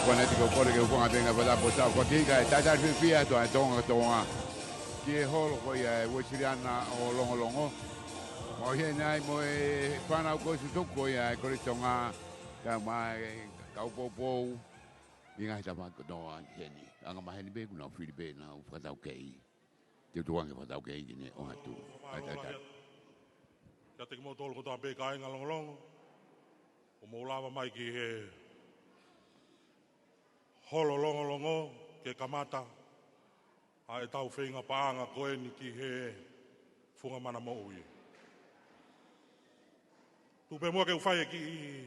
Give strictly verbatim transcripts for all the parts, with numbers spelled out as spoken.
Kuo ne tiko kole ke ukonga tenga pata po tau ko tika e tatali fiefia atu ʻa e Tonga kotoa ki he holo ko ia ʻa e Uēsiliana ʻo Longolongo. Mo heni ai mo e fānau ko e tutuku ko ia ʻa e Kolisi Tonga, kae ʻumaʻā e kau poupou ʻi he ngaahi tafaʻaki kotoa heni. Anga maheni pē kuo nau fili pē ʻenau fakataukei. Te u tuku ange fakataukei ki he ʻoatu ʻa e tatali. Kiate kimoutolu kotoa pē kāinga Longolongo, ʻoku mou lava mai ki he holo Longolongo ke kamata ʻa ʻetau feinga paʻanga ko eni ki he funga mana moʻui. Tuku pē muʻa ke u fai e kiʻi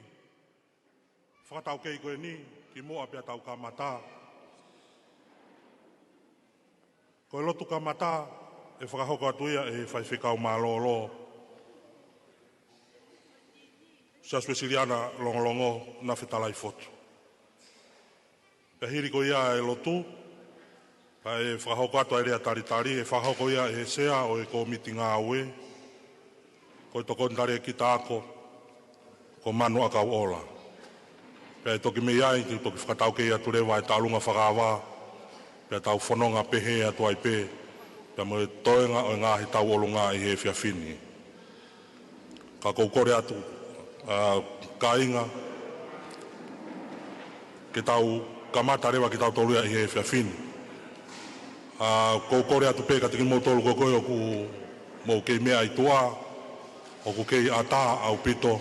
fakataukei ko eni kimuʻa pea tau kamata. Ko e lotu kamata ʻe fakahoko atu ia ʻe he faifekau mālōlō Siasi Uēsiliana Longolongo, Nafe Talaifotu. Pea hili ko ia e lotu, pea ʻe fakahoko atu ʻa e lea talitali, ʻe fakahoko ia ʻe he sea ʻo e kōmiti ngāue, ko e tokoni talēkita ako, ko Manu ʻAkauʻola. Pea ʻe toki mei ai, te u toki fakataukei atu leva e taʻolunga fakaava, pea tau fononga pehē atu ai pē, pea mo e toenga ʻo e ngaahi tauʻolunga ʻi he efiafi ni. Ka ʻoku ou kole atu, ʻa, kāinga, ke tau kamata leva kitautolu ia ʻi he efiafi ni. ʻA, ʻoku ou kole atu pē kiate kimoutolu ko ē ʻoku mou kei meʻa ʻi tuʻa, ʻoku kei ʻatā ʻaupito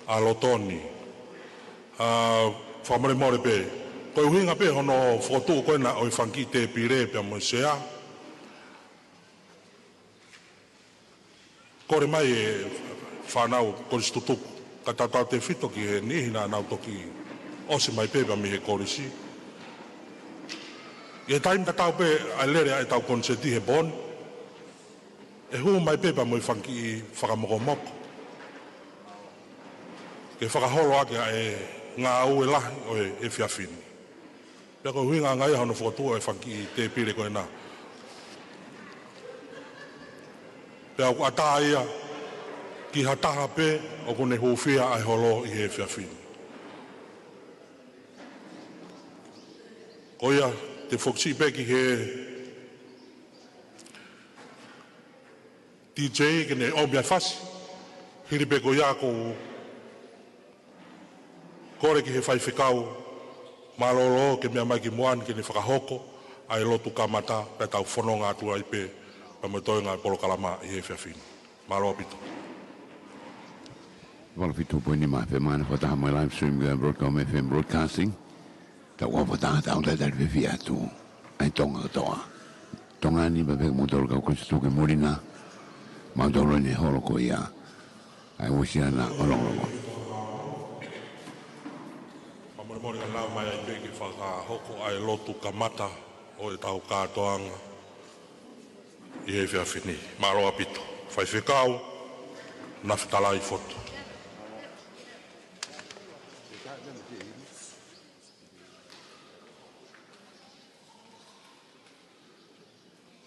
ʻa loto ni. ʻA, fakamolemole pē, ko e ʻuhinga pē hono fokotuʻu ko ena ʻo e fanga kiʻi tēpile pea mo e sea. Kole mai e fānau kolisi tutuku, ka tautautefito ki he niʻihi naʻa nau toki ʻosi mai pē pea mei he kolisi. ʻI he taimi tatau pē ʻa e lele ʻa ʻetau konisēti he pō ni, ʻe hū mai pē pea mo e fanga kiʻi fakamokomoko ke fakaholo ʻaki ʻa e ngāue lahi ʻo e efiafi ni. Pea ko e ʻuhinga ange ia hono fokotuʻu e fanga kiʻi tēpile ko ena. Pea ʻoku ʻatā ia ki ha taha pē ʻoku ne hūfia ʻa e holo ʻi he efiafi ni. Ko ia, te u foki siʻi pē ki he D J ke ne ʻomi ʻa e fasi. Hili pē ko ia ʻoku ou kole ki he faifekau mālōlō ke meʻa mai kimuʻa ni ke ne fakahoko ʻa e lotu kamata pea tau fononga atu ai pē pea mo e toenga e polokalama ʻi he efiafi ni. Mālō ʻaupito. Valu fitu poini nima F M ʻa e fakataha mo e live stream ki he Broadcom F M Broadcasting. Tau ʻofa taha tau tatali fiefia atu ʻa e Tonga kotoa. Tonga ni pea pehē kimoutolu kau kolisi tutuku ki muli na, mautolu eni holo ko ia ʻa e Uēsiliana ʻo Longolongo. Fakamolemole ka nau mai ai pē ke fakahoko ʻa e lotu kamata ʻo ʻetau kātoanga ʻi he efiafi ni. Mālō ʻaupito. Faifekau Nafe Talaifotu.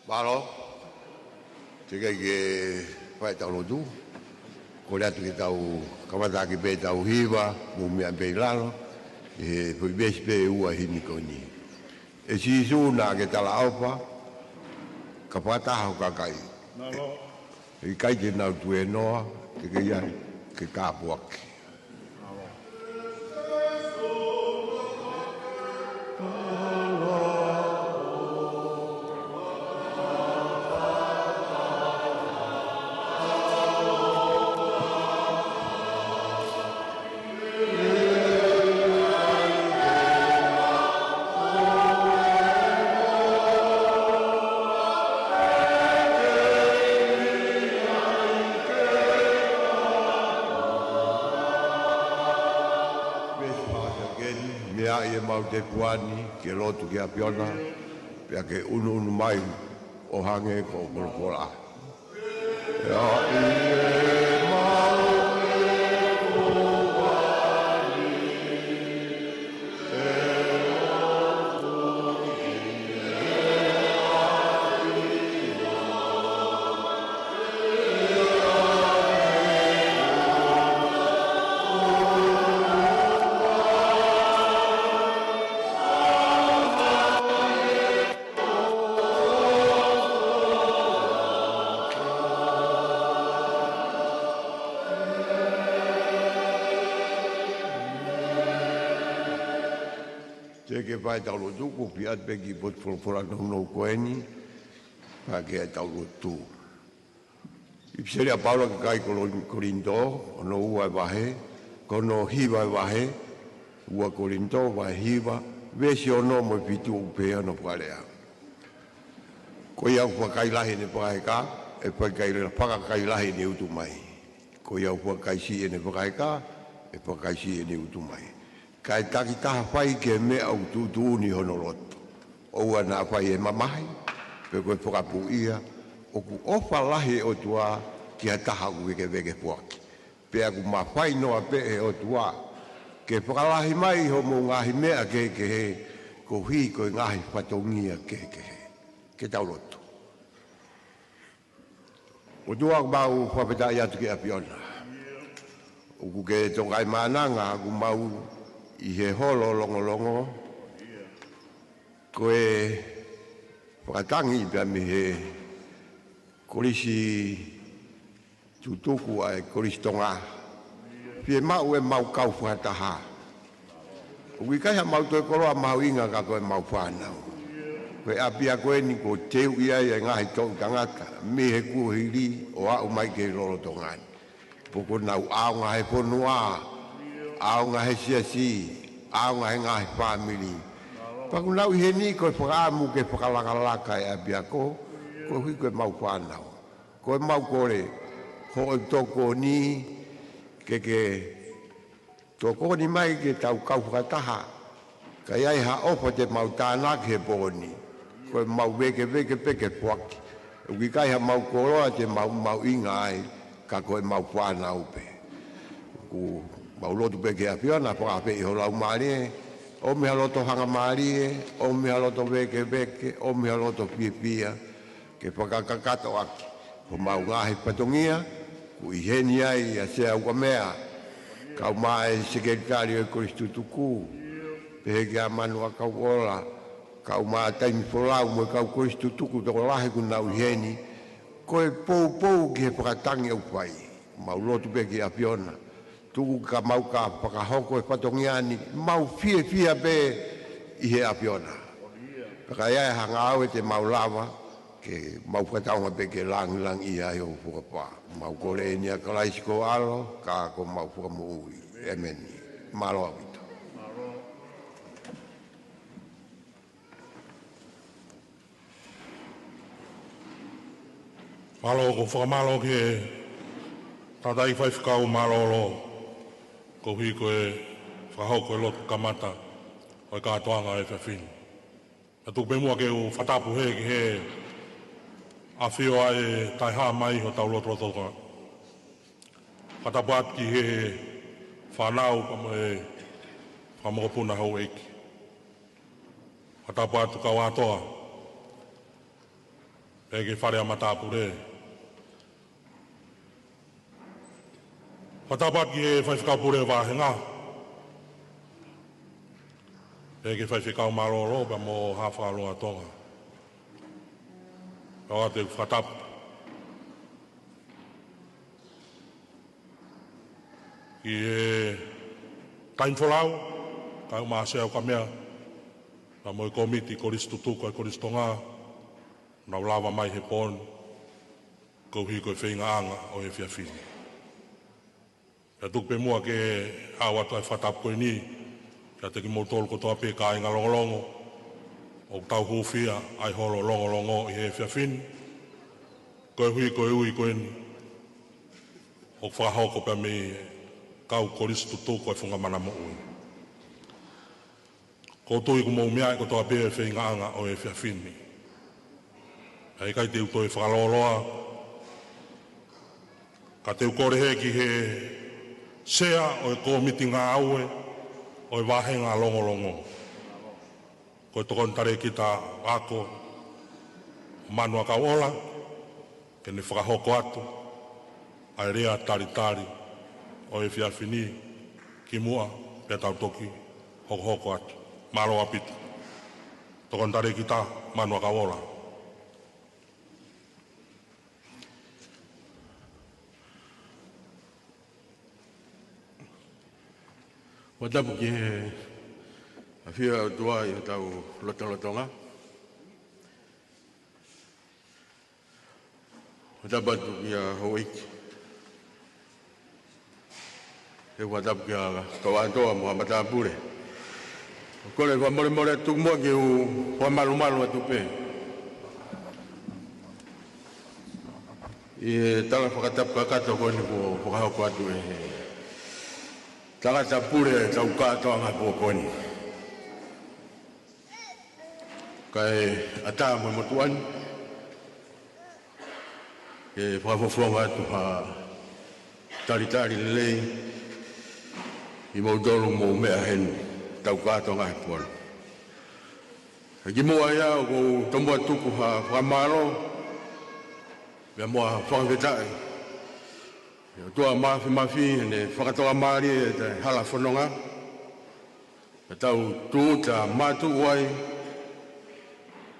Mālō, teʻeki ke fai ʻetau lotu. Kole atu ke tau kamata ʻaki pē ʻetau hiva, mou meʻa pē ʻi lalo, ʻi he foʻi veesi pē ʻe ua himi ko eni. ʻE Sīsū naʻa ke talaʻofa, ka fakataha ho kakai. Mālō. ʻE ʻikai te nau tuēnoa, teʻeki ai ke kāpuaki. Meʻa ʻi heʻemau tefua ni ke lotu ki he ʻAfiona, pea ke ʻunuʻunu mai ʻo hangē ko ho folofola. Ke fai ʻetau lotu, ʻoku ou fie ʻatu pē kiʻi potu folofola nounou ko eni, pea ke ʻai ʻetau lotu. ʻIpiseli ʻa Paula ki he kakai Kolon-, Kolinitō, hono ua e vahe, ko hono hiva e vahe, ua Kolinitō, vahe hiva, veesi ono mo e fitu ʻoku pehē hono fakalea. Ko ia ʻoku fakakailahi ʻene fakaheka, ʻe fakakailahi, fakakailahi ʻene utu mai. Ko ia ʻoku fakakaisiʻi ʻene fakaheka, ʻe fakakaisiʻi ʻene utu mai. Kae takitaha fai ki he meʻa ʻoku tuʻutuʻuni hono loto. ʻOua naʻa fai ʻe he mamahi, pe ko e fakapuʻia, ʻoku ʻofa lahi e ʻOtua ki ha taha ʻoku vekeveke foaki. Pea ʻoku mafai noa pē ʻe he ʻOtua ke fakalahi mai hoʻomou ngaahi meʻa kehekehe, koeʻuhi ko e ngaahi fatongia kehekehe. Ke tau lotu. ʻOtua, ʻoku mau fakafetaʻi atu ki he ʻAfiona. ʻOku ke tokaʻi maʻananga ʻoku mau ʻi he holo longolongo. Ko e fakatangi pea mei he kolisi tutuku ʻa e Kolisi Tonga. Fiemaʻu ʻemau kau fakataha. ʻOku ʻikai haʻamau toe koloa mahuʻinga ka ko ʻemau fānau. Ko e ʻapiako eni kuo teuʻi ai e ngaahi toʻu tangata, mei he kuohili ʻo aʻu mai ki he lolotonga ni. Pea kuo nau ʻaonga he fonua, ʻaonga he siasi, ʻaonga he ngaahi fāmili. Pea ʻoku nau ʻi heni ko e fakaʻamu ke fakalakalaka e ʻapiako, koeʻuhi ko ʻemau fānau. Ko ʻemau kole, hoʻo tokoni, ke ke tokoni mai ke tau kau fakataha. Ka ʻi ai ha ʻofa te mau tānaki he pō ni. Ko ʻemau vekeveke pē ke foaki. ʻOku ʻikai haʻamau koloa te mau mahuʻinga ai, ka ko ʻemau fānau pē. ʻOku mau lotu pē ki he ʻAfiona, fakaafeʻi ho Laumālie, ʻomi ha loto hangamālie, ʻomi ha loto vekeveke, ʻomi ha loto fiefia, ke fakakakato ʻaki homau ngaahi fatongia. ʻOku ʻi heni ai ʻa Sea Ukamea, kau mai e sekelitali ʻo e kolisi tutuku, pehē kia Manuʻakauola, kau mai Taimi Folau mo e kau kolisi tutuku tokolahi ʻoku nau ʻi heni. Ko e poupou ki he fakatangi ʻoku fai. Mau lotu pē ki he ʻAfiona, tuku ka mau ka fakahoko e fatongia ni, mau fiefia pē ʻi he ʻAfiona. Pea ka ʻi ai ha ngāue te mau lava, ke mau fakataʻunga pē ke langilangiʻia ai ho fuakava. Mau kole eni ʻia Kalaisi ko ho ʻAlo, ka ko homau Fakamoʻui. ʻĒmeni. Mālō ʻaupito. Mālō, ʻoku ou fakamālō ki he tangataʻeiki faifekau mālōlō, koeʻuhi ko e fakahoko e lotu kamata ʻo e kātoanga ʻo e efiafi ni. Pea tuku pē muʻa ke u fakatapu heni ki he ʻafio ʻa e taʻehāmai hotau lotolotonga. Fakatapu atu ki he fānau pea mo e fakamokopuna houʻeiki. Fakatapu atu kau ʻātoa, pea ki he fale ʻa matāpule. Fakatapu atu ki he faifekau pule vāhenga, pea ki he faifekau mālōlō pea mo Haʻa Fakaloloma ʻo Tonga. Pea ʻoatu e fakatapu ki he Taimi Folau, kae ʻumaʻā Sea Ukamea, pea mo e kōmiti kolisi tutuku ʻa e Kolisi Tonga, nau lava mai he pō ni, koeʻuhi ko e feingaʻanga ʻo e efiafi ni. Pea tuku pē muʻa ke ʻoatu ʻa e fakatapu ko eni kiate kimoutolu kotoa pē kāinga Longolongo, ʻoku tau hūfia ʻa e holo longolongo ʻi he efiafi ni, koeʻuhi ko e ui ko eni ʻoku fakahoko pea mei he kau kolisi tutuku ʻa e Funga Mana Moʻui. ʻOku ou tui kuo mou meaʻi kotoa pē e feingaʻanga ʻo e efiafi ni. ʻE ʻikai te u toe fakalōloa, ka te u kole heni ki he sea ʻo e kōmiti ngāue ʻo e vāhenga Longolongo, ko e Tokoni Talēkita Ako Manuʻakauola, ke ne fakahoko atu ʻa e lea talitali ʻo e efiafi ni kimuʻa pea tau toki hokohoko atu. Mālō ʻaupito. Tokoni Talēkita Manuʻakauola. Fakatapu ki he ʻAfio ʻa e ʻOtua ʻi hotau lotolotonga. Ko e tapu atu kia Houʻeiki. Pea ko e tapu kia Kauʻātoa mo e matāpule. Kole fakamolemole atu muʻa ke u fakamalumalu atu pē ʻi he tala fakatapu kakato ko eni kuo fakahoko atu ʻe he tangata pule ʻetau kātoanga he pō ko eni. Kae ʻatā mo e motuʻa ni ke fakafofonga atu ha talitali lelei ʻi moutolu mou meʻa heni, tau kātoanga he pō ni. Ka kimuʻa ia ʻoku ou tomuʻa tuku ha fakamālō pea mo ha fakafetaʻi ki he ʻOtua Māfimafi heʻene fakatoka mālie ʻetau hala fononga, pea tau tūʻuta mātuʻu ai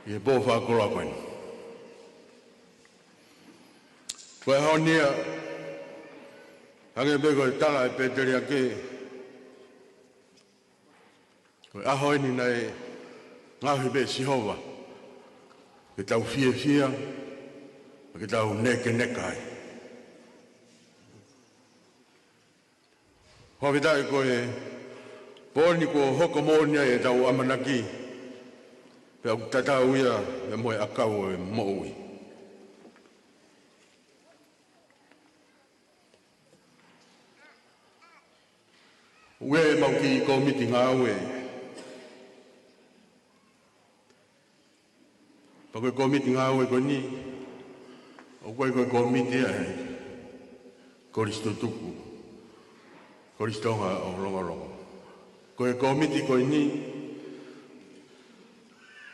ʻi he pō fakakoloa ko eni. Ko e ʻaho ni ia, hangē pē ko e tala ʻa e pēteliake, ko e ʻaho eni naʻe ngaohi pē ʻe Sihova ke tau fiefia, ke tau nekeneka ai. Fakafetaʻi ko e pō ni kuo hoko moʻoni ai ʻetau ʻamanaki, pea ʻoku tatau ia mo e ʻakau ʻo e moʻui. ʻOku ʻi ai ʻemau kiʻi kōmiti ngāue. Pea ko e kōmiti ngāue ko eni, ʻoku ʻikai ko e kōmiti ia ʻa e Kolisi Tutuku, Kolisi Tonga ʻo Longolongo. Ko e kōmiti ko eni,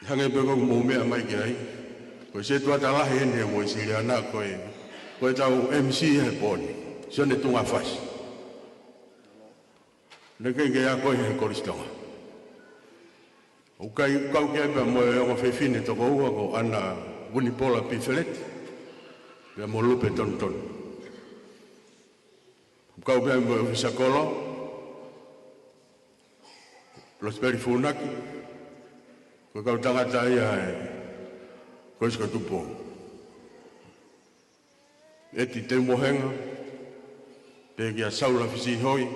hangē pē ko ʻoku mou meʻa mai ki ai, ko e setuata lahi eni ʻa e Uēsiliana, ko e, ko ʻetau M C he pō ni, Sione Tungafasi. Naʻe ʻikai ke akoʻi he Kolisi Tonga. ʻOku kau ki ai pea mo e ongo fefine toko ua ko ʻAna Vunipola Pifeleti pea mo Lupe Tonutonu. ʻOku kau pē mo e ʻofisa kolo, Losipeli Funaki, ko e kau tangata ia ʻa e Kolisi ko Tupou. ʻEti Teumohenga, pea kia Saula Fisihoi,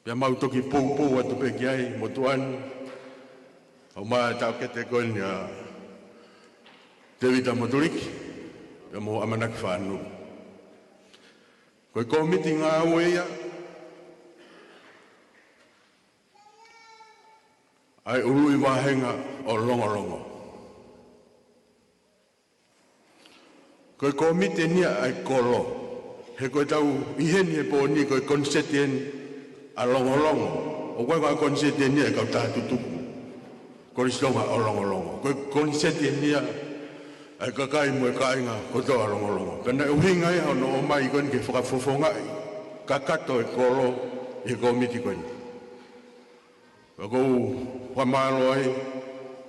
pea mau toki poupou atu pē ki ai, motuʻa ni, ʻa e taʻokete ko eni ʻa Tēvita Motuliki, pea mo ʻAmanaki Fānui. Ko e kōmiti ngāue ia ʻa e ʻuluʻi vāhenga ʻo Longolongo. Ko e kōmiti eni ia ʻa e kolo, he ko ʻetau ʻi heni he pō ni ko e koniseti eni ʻa Longolongo. ʻOku ʻikai ko e koniseti eni ia ʻa e kautaha tutuku Kolisi Tonga ʻo Longolongo. Ko e koniseti eni ia ʻa e kakai mo e kāinga kotoa ʻo Longolongo. Pea naʻe ʻuhinga ia hono ʻomai ko eni ke fakafofongaʻi kakato e kolo ʻi he kōmiti ko eni. Pea ʻoku ou fakamālō ai,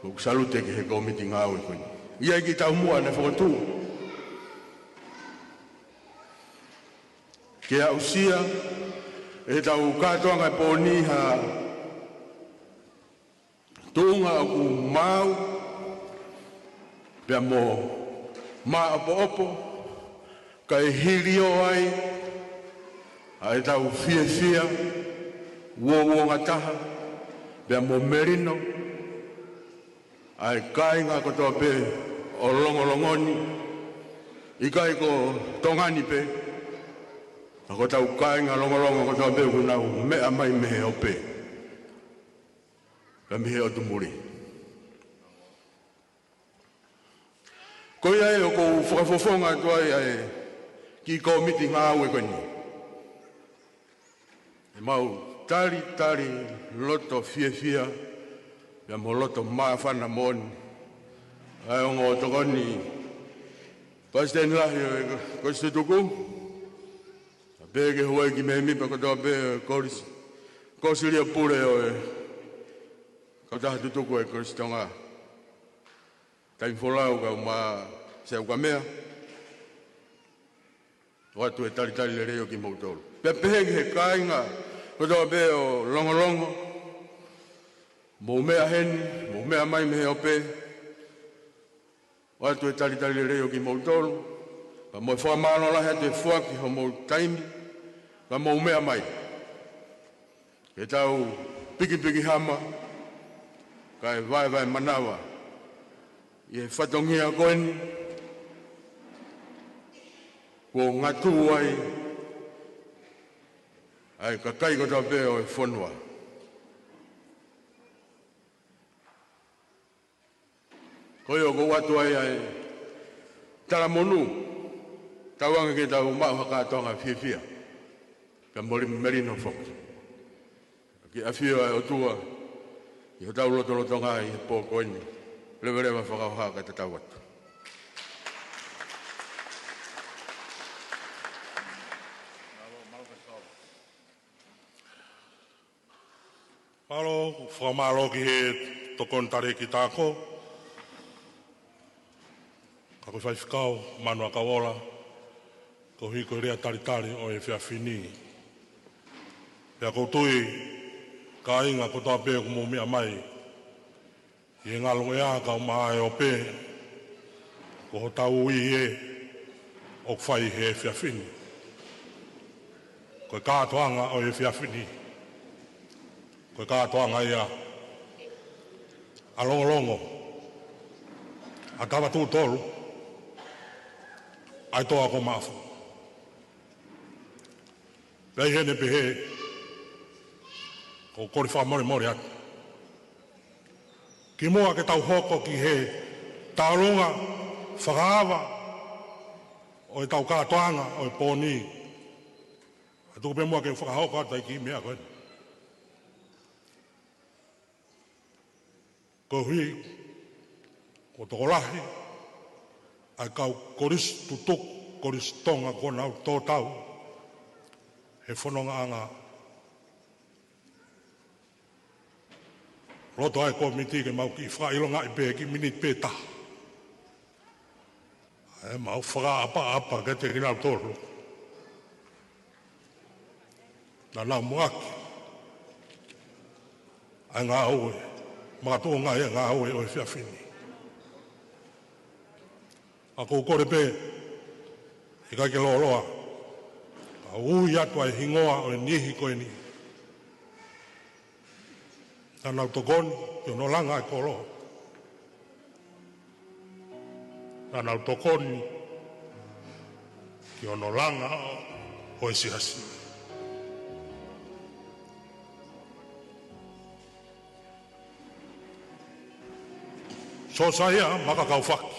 ʻoku ou salute ki he kōmiti ngāue ko eni. ʻI ai e kiʻi taumuʻa naʻe fokotuʻu ke aʻusia ʻe heʻetau kātoanga he pō ni ha tuʻunga ʻoku maau pea mo maʻopoʻopo, kae hilio ai ʻa ʻetau fiefia uouongataha pea mo melino ʻa e kāinga kotoa pē ʻo Longolongo ni, ʻikai ko Tonga ni pē, ka ko ʻetau kāinga Longolongo kotoa pē ʻoku nau meʻa mai mei he ope, pea mei he ʻotu muli. Ko ia ai ʻoku ou fakafofonga atu ai ʻa e kiʻi kōmiti ngāue ko eni. ʻEmau talitali loto fiefia, pea mo loto māfana moʻoni ʻa e ongo tokoni Palesiteni Lahi ʻo e Kolisi Tutuku, pea pehē ki he houʻeiki mēmipa kotoa pē ʻo e Kolisi, Kolisi Lelei Pule ʻo e Kautaha Tutuku ʻo e Kolisi Tonga. Taimi folau kau mai Seukamea, ʻoatu e talitali lelei ʻo kimoutolu. Pea pehē ki he kāinga Kotoa pē ʻo Longolongo, mou meʻa heni, mou meʻa mai mei he ope, ʻoatu e talitali lelei ʻo kimoutolu, pea mo e fakamālō lahi atu e foaki homou taimi, ka mou meʻa mai. Ke tau pikipiki hama, kae vaevae manava ʻi he fatongia ko eni, kuo ngatū ai ʻa e kakai kotoa pē ʻo e fonua. Ko ia ʻoku ou ʻoatu ai ʻa e talamonū, tauange ke tau maʻu ha kātoanga fiefia, pea mo e melino foki. Ke ʻafio ʻa e ʻOtua ʻi hotau lotolotonga ʻi he pō ko eni. Leveleva fakaoha kae tatau atu. Mālō, fakamālō ki he tokoni talēkita ako, ka ko e faifekau, Manu ʻAkauola, koeʻuhi ko e lea talitali ʻo e efiafi ni. Pea ʻoku ou tui, kāinga kotoa pē ʻoku mou meʻa mai, ʻi he ngaluʻea kae ʻumaʻā e ope, ko hotau ui ē ʻoku fai he efiafi ni. Ko e kātoanga ʻo e efiafi ni, ko e kātoanga ia ʻa Longolongo, ʻa Tavatuʻutolu, ʻa e Toa ko Maʻafu. Pea ʻi heʻene pehē, ʻoku ou kole fakamolemole atu. Kimuʻa ke tau hoko ki he tauʻolunga fakaava ʻo ʻetau kātoanga ʻo e pō ni, ʻa tuku pē muʻa ke fakahoko atu ʻa e kiʻi meʻa ko eni. Koeʻuhi, kuo tokolahi ʻa e kau kolisi tutuku, kolisi Tonga kuo nau tō tau he fonongaʻanga. Loto ʻa e kōmiti ke mau kiʻi fakaʻilongaʻi pē kiʻi miniti pē taha. ʻE mau fakaʻapaʻapa kiate kinautolu. Naʻa nau muʻaki ʻa e ngāue, makatuʻunga ʻa e ngāue ʻo e efiafi ni. ʻOku ou kole pē, ʻikai ke lōloa, ka ui atu ʻa e hingoa ʻo e niʻihi ko eni. Naʻa nau tokoni ki hono langa ʻa e kolo. Naʻa nau tokoni ki hono langa ʻo e siasi. Siosaia Makakaufaki,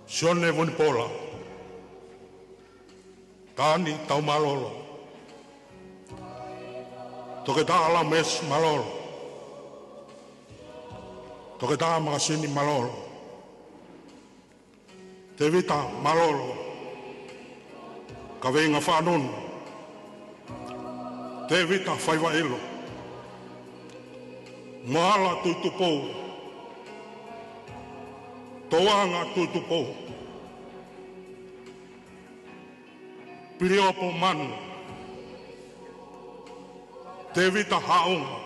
Sione Vunipola, Tani Taumalolo, Toketā Laumesi Malolo, Toketā Makasini Malolo, Tevita Malolo, Kaveinga Fanunu, Tevita Faivailo, Moala Tuitupou, Toanga Tuitupou, Piliopo Manu, Tevita Haʻunga,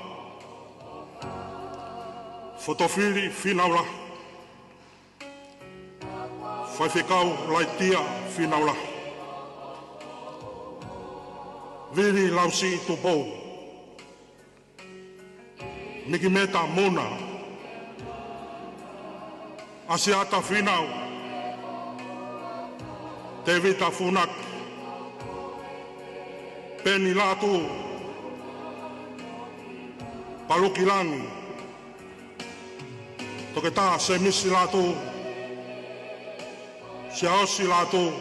Fotofili Finaulahi, Faifekau Laitia Finaulahi, Vili Lausiʻi Tupou, Mikimeta Muna, ʻAsiata Finau, Tevita Funaki, Peni Lātū, Paluki Langi, Toketā Semisi Lātū, Siaosi Lātū,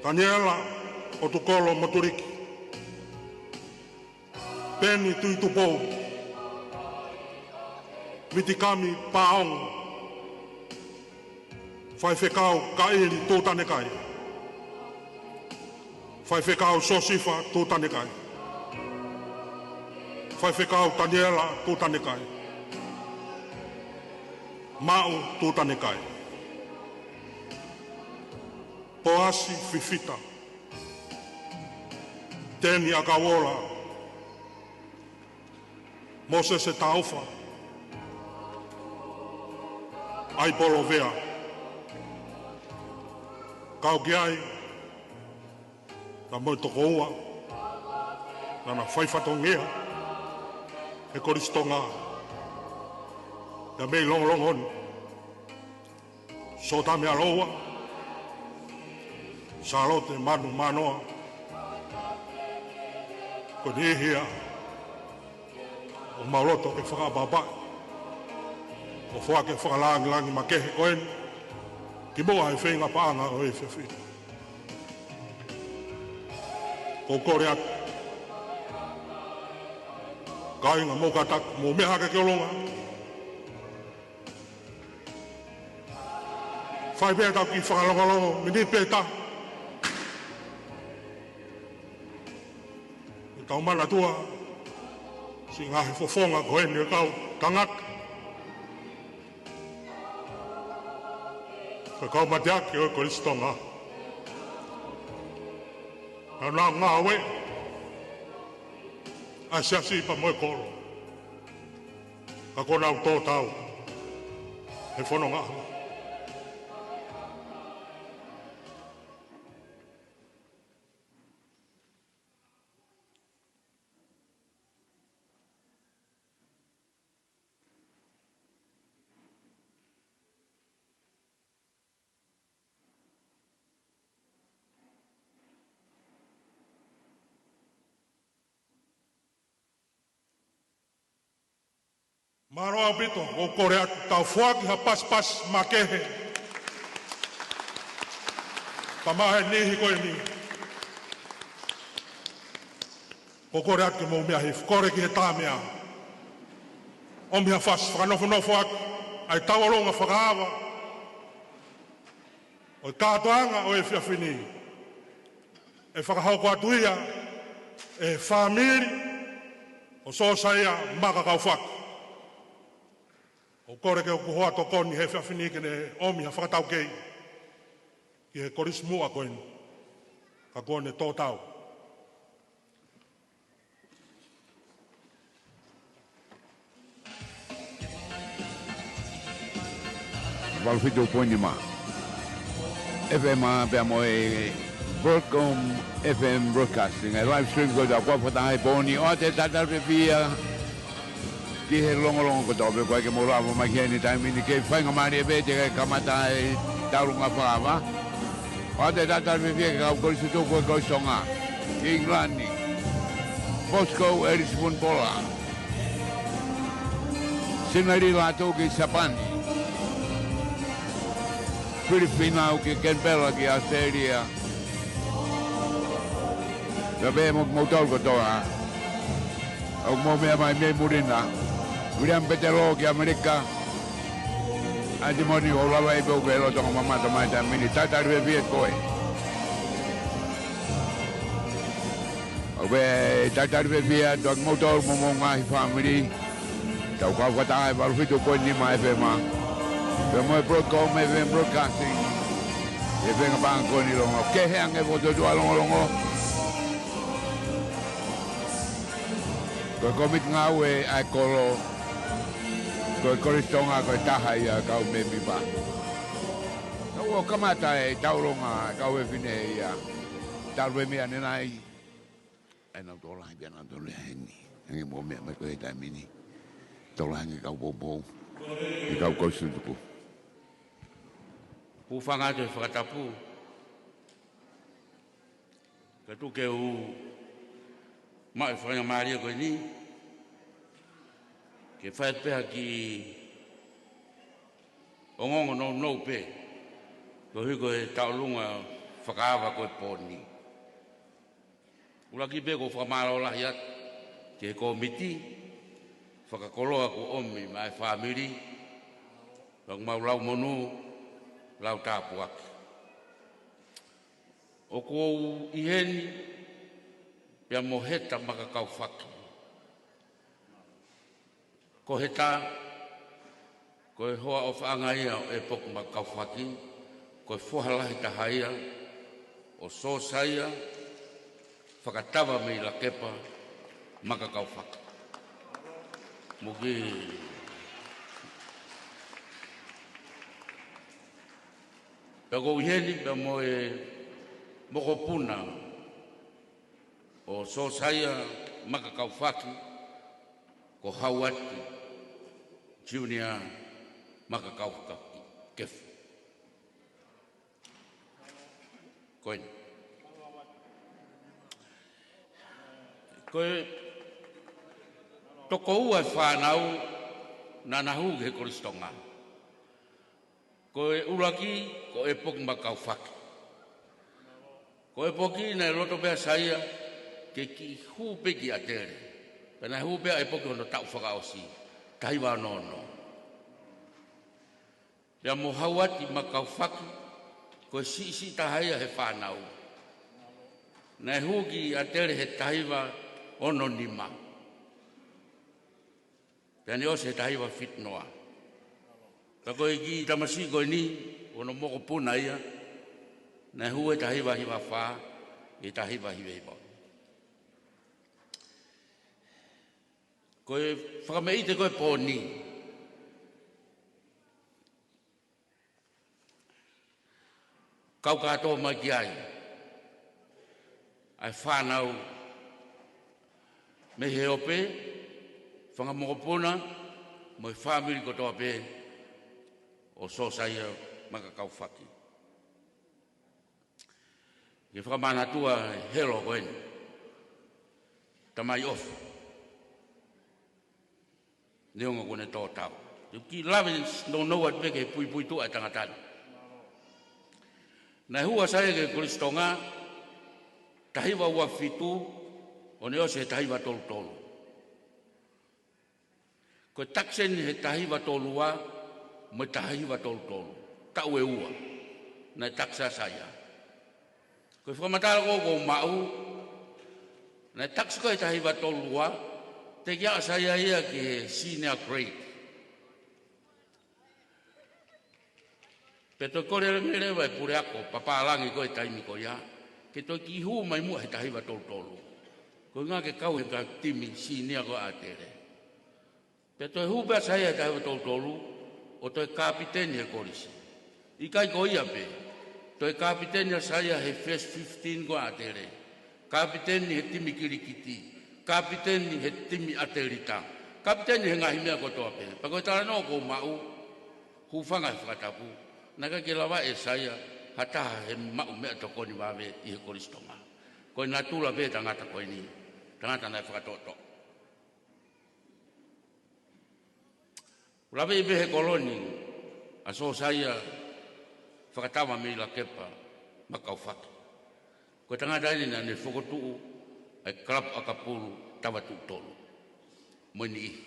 Taniela ʻOtukolo Motuliki, Peni Tuitupou, Vitikami Paongo, Faifekau Kaʻili Tutanekai, Faifekau Siosifa Tutanekai, Faifekau Taniela Tutanekai, Maʻu Tutanekai, Poasi Fifita, Teni ʻAkauola, Mōsese Taufa, ʻAi Polovea, kau ki ai, naʻa mo e tokoua naʻa na fai fatongia he Kolisi Tonga, ʻa e meʻi longolongo ni, Sōtami ʻAloua, Sālote Manumanoa, ko e niʻihi ia ʻoku mau loto ke fakaʻapaʻapaʻi ʻo foaki e fakalāngilangi makehe ko eni kimuʻa he feinga paʻanga ʻo e efiafi ni. ʻOku ou kole atu, kāinga, mou kātaki, mou meʻa hake ki ʻolunga. Fai pē ʻetau kiʻi fakalongolongo, miniti pē ʻe taha. ʻE tau manatua siʻi ngaahi fofonga ko eni ʻo e kau tangata, ko e kau mateaki ʻo e Kolisi Tonga. Naʻa nau ngāue ʻa e siasi pea mo e kolo, ka kuo nau tō tau he fononga. Mālō ʻaupito, ʻoku ou kole atu, tau foaki ha pasipasi makehe. Tama he niʻihi ko eni. ʻOku ou kole atu ke mou meʻa hifo, kole ki he Tāmeʻa. ʻOmi ha fasi, fakanofonofo atu ʻa e tauʻolunga fakaava ʻo e kātoanga ʻo e efiafi ni. ʻE fakahoko atu ia ʻe he fāmili ʻo Sōsaia Maka Kaufaki. ʻOku ou kole ke ʻoku hoa tokoni he efiafi ni ke ne ʻomi ha fakataukei ki he kolisi muʻa ko eni, ka kuo ne tō tau. Valu fitu poini nima F M pea mo e Broadcom F M Broadcasting, ʻa e live stream ko ia ʻoku fakataha he pō ni. ʻOatu e talitali fiefia ki he longolongo kotoa pē ʻoku ʻikai ke mou lava mai ki heni he taimi ni, ke faingamālie pē ke kamata e tauʻolunga fakaava. ʻOatu e talitali fiefia ki he kau kolisi tutuku ʻo e Kolisi Tonga, ʻIngilani, Moscow, Ellis Vunipola, Sinalila atu ki Siapani, Filipaina ki Kenipela ki ʻAositelēlia. Pea pehē mo kimoutolu kotoa ʻoku mou meʻa mai mei muli na. Viliami Petelo ki ʻAmelika. ʻAti moni, ʻoku lava ai pē ʻo ke loto ke mamata mai he taimi ni, talitali fiefia koe. ʻOku ou talitali fiefia atu kimoutolu mo homou ngaahi fāmili. Tau kau fakataha he valu fitu poini nima F M pea mo e Broadcom F M Broadcasting he feinga paʻanga ko eni. Longolongo kehe ange, fokotuʻutuʻu ʻa e longolongo. Ko e kōmiti ngāue ʻa e kolo, ko e Kolisi Tonga ko e taha ia ʻo e kau mēmipa. Ka kuo kamata e tauʻolunga ʻa e kau fefine ia, talu pē mei ʻanenai. ʻA ia naʻa nau tokolahi pē naʻa nau tokolahi heni. Hangē ko e meʻa mai ko ē he taimi ni. Tokolahi ange e kau poupou, e kau kolisi tutuku. Hūfanga atu he fakatapu. Ka tuku ke u maʻu e faingamālie ko eni ke fai pē ha kiʻi ongoongo nounou pē koeʻuhi ko e tauʻolunga fakaava ko e pō ni. ʻUluaki pē ʻoku ou fakamālō lahi atu ki he kōmiti fakakoloa kuo ʻomi maʻa e fāmili, ʻoku mau lau monū, lau tāpuaki. ʻOku ou ʻi heni pea mo Heta Maka Kaufaki. Ko Heta, ko e hoa ʻofaʻanga ia ʻo ʻEpoki Maka Kaufaki, ko e foha lahi taha ia ʻo Sōsaia Fakatava mei Lakepa Makakaufaki. Muki. Pea ʻoku ou ʻi heni pea mo e mokopuna ʻo Sosaia Makakaufaki, ko Hauati Junior Makakaufaki Kefu. Ko eni. Ko e toko ua e fānau naʻa na hū ki he Kolisi Tonga. Ko e ʻuluaki, ko ʻEpoki Makakaufaki. Ko ʻEpoki naʻe loto pē ʻa Saia ke kiʻi hū pē ki ʻAtele. Pea naʻe hū pē ʻa ʻEpoki hono taʻu fakaʻosi, taha hiva ono ono. Pea mo Hauati Makakaufaki, ko e siʻisiʻi taha ia he fānau. Naʻe hū ki ʻAtele he taha hiva ono nima. Pea ne ʻosi he taha hiva fitu noa. Ka ko e kiʻi tamasiʻi ko eni, ko hono mokopuna ia, naʻe hū he taha hiva hiva fā, he taha hiva hiva hiva. Ko e fakameʻite ko e pō ni. Kau kātoa mai ki ai ʻa e fānau mei he ope, fanga mokopuna, mo e fāmili kotoa pē ʻo Sosaia Makakaufaki. Ke fakamanatua e helo ko eni. Tamai ʻofa. Neongo kuo ne tō tau. Te u kiʻi lave nounou atu pē ki he puipuituʻa e tangata ni. Naʻe hū ʻa Saia ki he Kolisi Tonga, taha hiva ua fitu, ʻo ne ʻosi he taha hiva tolu tolu. Ko e takisi eni he taha hiva tolu ua, mo e taha hiva tolu tolu. Taʻu ʻe ua. Naʻe takisi ʻa Saia. Ko e fakamatala ko ē ʻoku ou maʻu, naʻe takisi ko ē he taha hiva tolu ua, teʻeki ai ʻa Saia ia ki he senior grade. Pea toe kole lelei leva e puleako, Papālangi ko ē taimi ko ia, ke toe kiʻi hū mai muʻa he taha hiva tolu tolu. Ko e ʻuhinga ke kau he ka timi senior ko ē ʻa ʻAtele. Pea toe hū pē ʻa Saia he taha hiva tolu tolu, ʻo toe kapiteni he kolisi. ʻIkai ko ia pē, toe kapiteni ʻa Saia he first fifteen ko ē ʻa ʻAtele. Kapiteni he timi kilikiti. Kapiteni he timi ʻatelita. Kapiteni he ngaahi meʻa kotoa pē. Pea ko e talanoa ʻoku ou maʻu, hūfanga he fakatapu, naʻe ʻikai ke lava ʻe Saia ha taha he maʻu meʻatokoni vave ʻi he Kolisi Tonga. Ko e natula pē tangata ko eni, tangata naʻe fakatoʻotoʻo. Lave pē he kolo ni ʻa Sosaia Fakatava mei Lakepa Makakaufaki. Ko e tangata eni naʻa ne fokotuʻu ʻa e kalapu ʻakapulu Tavatuʻutolu mo e niʻihi.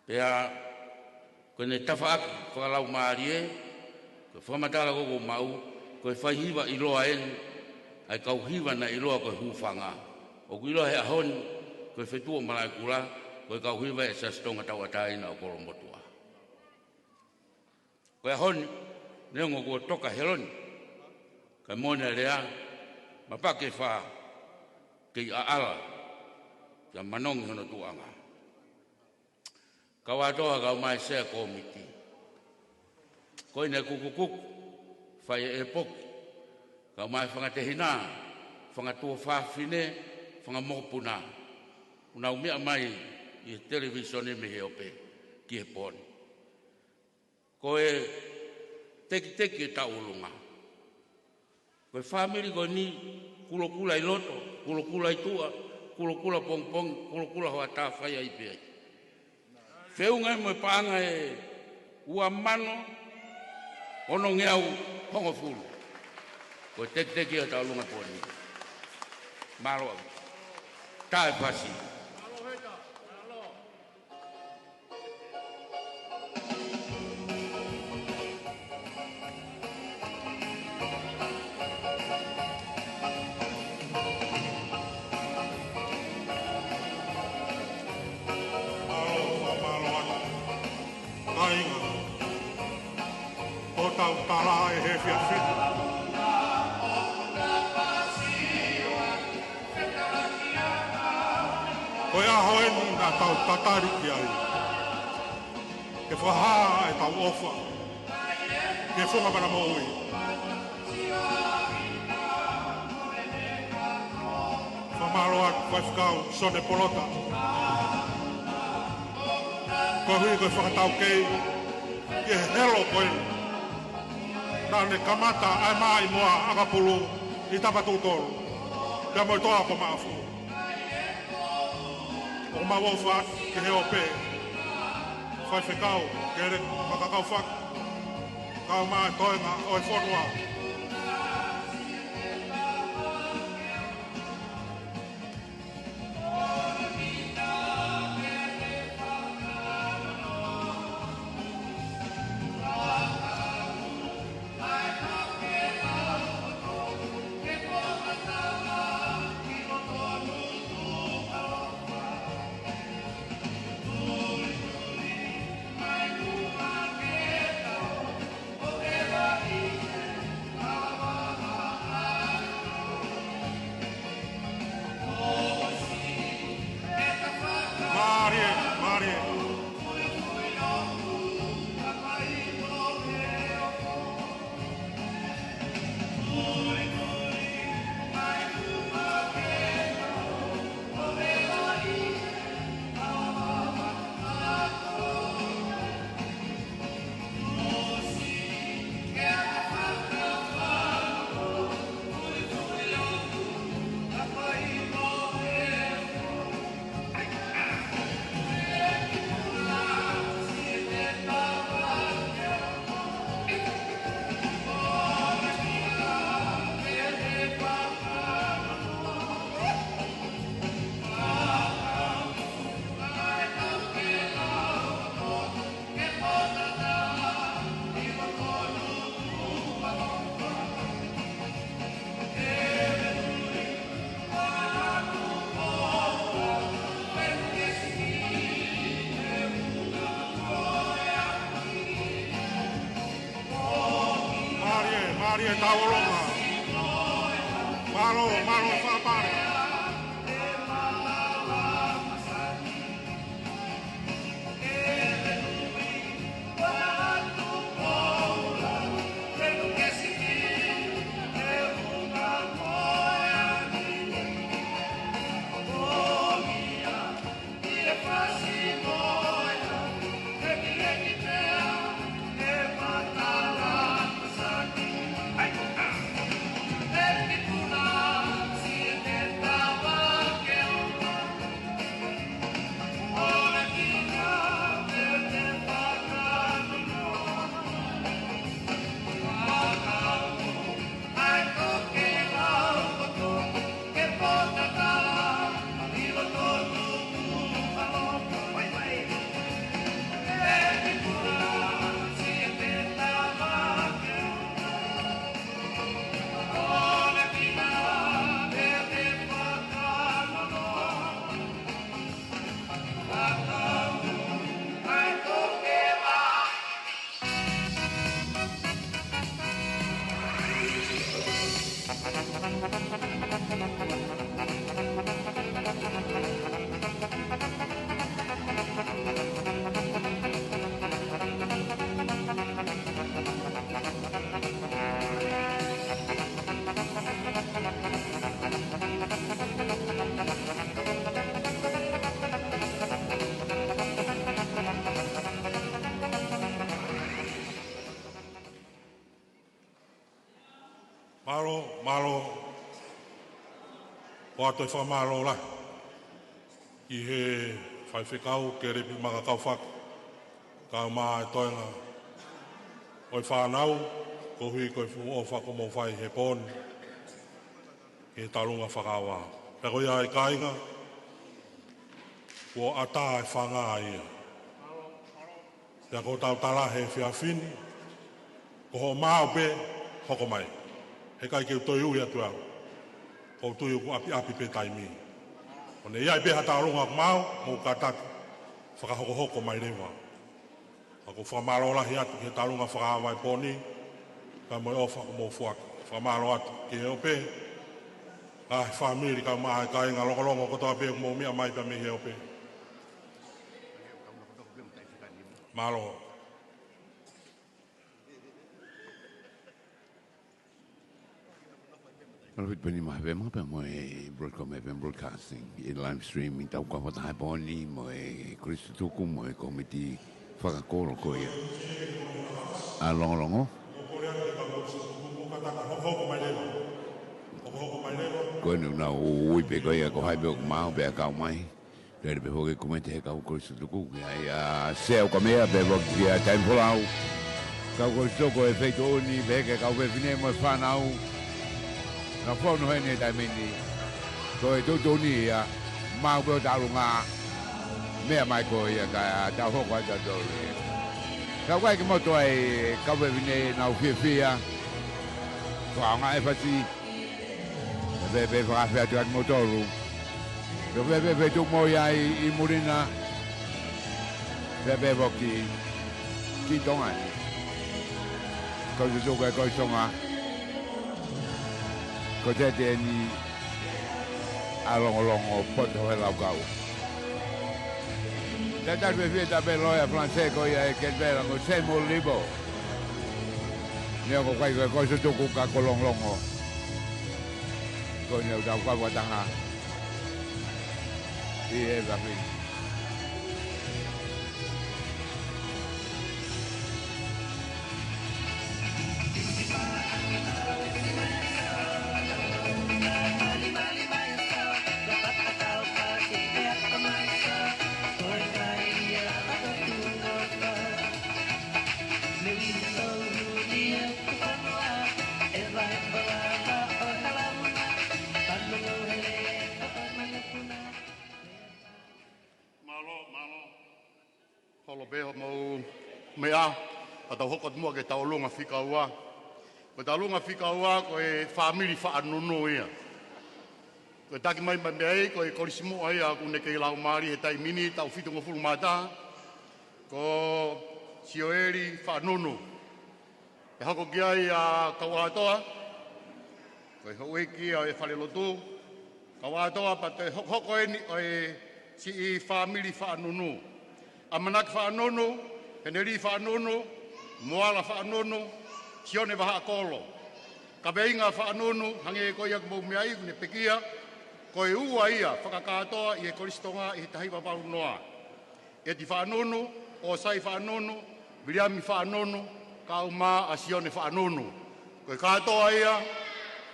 Pea ko ʻene tafaʻaki fakalaumālie, ko e fakamatala ko ē ʻoku ou maʻu, ko e faihiva ʻiloa eni, ʻa e kau hiva naʻe ʻiloa ko e Hūfanga. ʻOku ʻiloa he ʻaho ni ko e Fetuʻu ʻo Malaʻekula, ko e kau hiva ʻa e Siasi Tonga Tauʻatāina ʻo Kolomotuʻa. Ko e ʻaho ni, neongo kuo toka helo ni, kae moʻoni e lea, mapake fā, kei ʻaʻala, pea manongi hono tuʻuʻanga. Kau ʻatoa, kau mai sea kōmiti. Ko ʻene kukukuku, fai e ʻEpoki. Kau mai fanga tehina, fanga tuofāfine, fanga mokopuna. ʻOku nau meʻa mai ʻi he televīsone mei he ope, ki he pō ni. Ko e tekiteki e tauʻolunga. Ko e fāmili ko eni, kulokula ʻi loto, kulokula ʻi tuʻa, kulokula pongipongi, kulokula hoʻatā, fai ai pē ai. Feʻunga ia mo e paʻanga ʻe ua mano onongeau hongofulu. Ko e tekiteki ia tauʻolunga pō ni. Mālō ʻaupito. Taʻefasi. Mālō, mālō atu. Kāinga, ko hotau tala ʻi he efiafi ni. naʻa tau tatali ki ai. Ke fakahā ʻetau ʻofa ki he funga mana moʻui. Fakamālō atu Faifekau Sione Polota, koeʻuhi ko e fakataukei ki he helo ko eni. Naʻa ne kamata ʻa e maʻimoa ʻakapulu ʻi Tapatuʻutolu pea mo e toa ko Maʻafu. ʻOku mau ʻofa atu ki he ope Faifekau Kelepi Makakaufaka, kae ʻumaʻā e toenga ʻo e fonua. Mālie, mālie. Mālie, mālie tauʻolunga. Mālō, mālō fakapale. Mālō, mālō. ʻOatu e fakamālō lahi ki he Faifekau Kelepi Makakaufaka, kae ʻumaʻā e toenga ʻo e fānau, koeʻuhi ko e fuʻu ʻofa kuo mou fai he pō ni ki he tauʻolunga fakaava. Pea ko ia ʻe kāinga, kuo ʻatā e fanga ia. Pea ko ʻetau tala he efiafi ni, ko hoʻo maau pē, hoko mai. Heʻikai ke u toe ui atu au. ʻOku ou tui ʻoku ʻapiʻapi pē taimi. ʻOku ne ʻi ai pē ha tauʻolunga ʻoku maau, mou kātaki fakahokohoko mai leva. Ka ʻoku ou fakamālō lahi atu ki he tauʻolunga fakaava e pō ni, kae ʻumaʻā e ʻofa kuo mou foaki. Fakamālō atu ki he ope, ngaahi fāmili kae ʻumaʻā e kāinga longolongo kotoa pē ʻoku mou meʻa mai pea mei he ope. Mālō. Mālō Fitipeni mo e F M pea mo e Broadcom F M Broadcasting, ʻi he live stream ʻi he tau kau fakataha he pō ni mo e Kolisi Tutuku mo e kōmiti fakakolo ko ia ʻa Longolongo. Ko eni ʻoku nau ui pē ko ia ko hai pē ʻoku maau pea kau mai. Lele pē foki e komiti he kau Kolisi Tutuku, ʻa ia Sea Ukamea pea foki kia Taimi Folau. Kau Kolisi Tutuku he feituʻu ni pea ki he kau fefine mo e fānau. Naʻa fonu heni he taimi ni. Ko e tuʻutuʻuni ia, maau pē ʻo taulunga. Meʻa mai ko ia ka tau hoko atu ʻo tolu ia. Ka ʻoku ʻikai ke motu ai kau fefine, nau fiefia. Ko e ʻaonga e fasi. Pea pē fakafeʻao atu ʻa kimoutolu. Pea pē feituʻu mo ia ʻi, ʻi muli na. Pea pē foki ki Tonga ni. Ko Tutuku e Kolisi Tonga. Ko Tete eni ʻa Longolongo poto he laukau. Tētā pē fie tā pē loea Falanisē ko ia ʻe Kenipela ko Samuel Lipo. Neongo ʻoku ʻikai ko e Kolisi Tutuku ka ko Longolongo. Ko eni ʻoku tau kau fakataha ʻi he efiafi ni. Mālō, mālō. Holo pē hoʻomou meʻa, ka tau hoko atu muʻa ki he taulunga fika ua. Ko e taulunga fika ua, ko e fāmili Faʻanunu ia. Ko e taki mai mai mei ai, ko e kolisi muʻa ia ʻoku ne kei laumālie he taimi ni, taʻu fitungofulu mā taha, ko Sioeli Faʻanunu. ʻE hoko ki ai ʻa Kauatoa, ko e houʻeiki ia ʻo e falelotu, Kauatoa pea toe hokohoko eni ʻo e siʻi fāmili Faʻanunu. ʻAmanaki Faʻanunu, Heneli Faʻanunu, Moala Faʻanunu, Sione Vahaʻakolo. Kaveinga Faʻanunu, hangē ko ia ʻoku mou meaʻi, ʻoku ne pekia, ko e ua ia fakakātoa ʻi he Kolisi Tonga ʻi he taha hiva valu noa. ʻEti Faʻanunu, ʻOsai Faʻanunu, Viliami Faʻanunu, kau mai ʻa Sione Faʻanunu. Ko e kātoa ia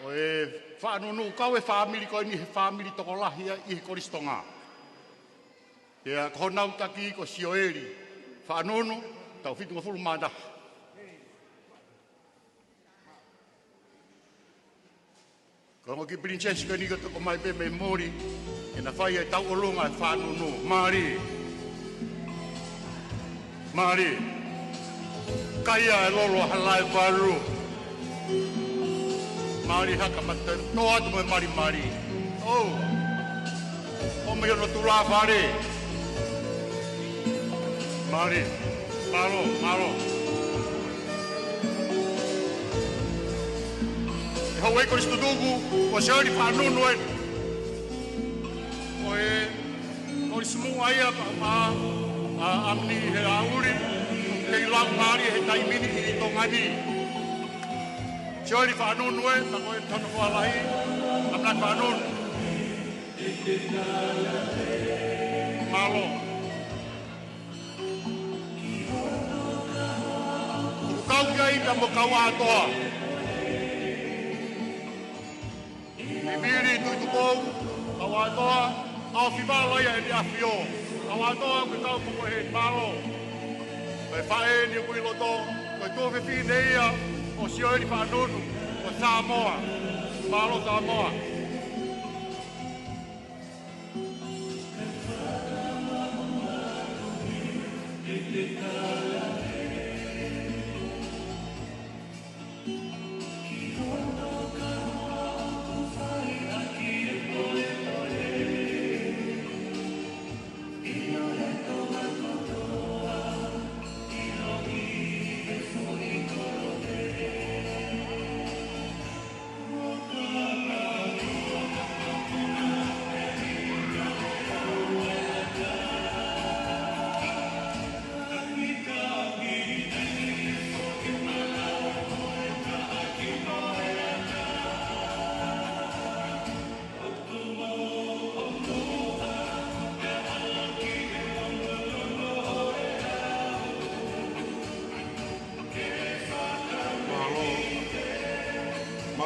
ʻo e Faʻanunu, kau e fāmili ko eni he fāmili tokolahi ia ʻi he Kolisi Tonga. Pea ko honau taki ko Sioeli Faʻanunu, taʻu fitungofulu mā taha. Ko e ongo kiʻi pilinisesi ko eni ko e toki ʻomai pē mei muli, ke na fai e tauʻolunga e Faʻanunu. Mālie. Mālie. Kaia e lolo ha lae valu. Mālie haka mata toa atu mo e malimali. ʻOu. ʻOmai hono tulafale. Mālie. Mālō, mālō. ʻE houʻeiki Kolisi Tutuku, ko Sioeli Faʻanunu ē. Ko e kolisi muʻa ia pea ʻa, ʻa, ʻa mani he auli, kei laumālie he taimi ni ʻi Tonga ni. Sioeli Faʻanunu ē, pea ko e tono ko alahi, ʻAmanaki Faʻanunu. Mālō. ʻOku kau ki ai pea mo Kauatoa. Vivili Tuʻitupou, Kauatoa, ʻAofivalo ia ʻEne ʻAfio. Kauatoa, ʻoku kau mo koe he mālō. Ko e faʻē ni ʻoku ʻi loto, ko e tuofefine ia ʻo Sioeli Faʻanunu, ko Samoa. Mālō Samoa.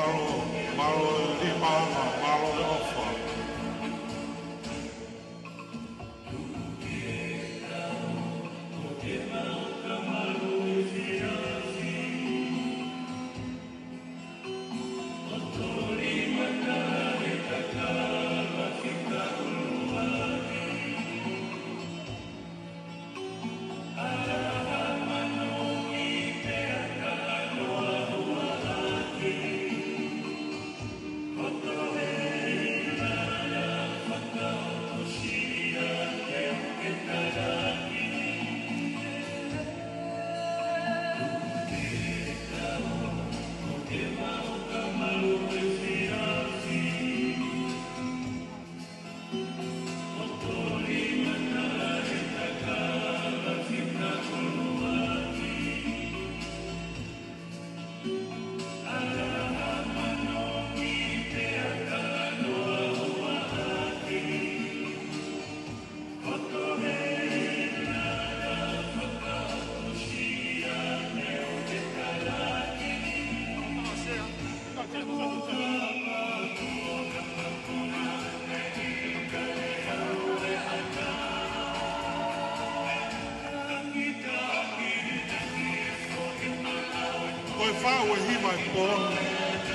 Mālō, mālō e lī paʻanga, mālō e ʻofa. Ko e faʻu e hima e pō ni,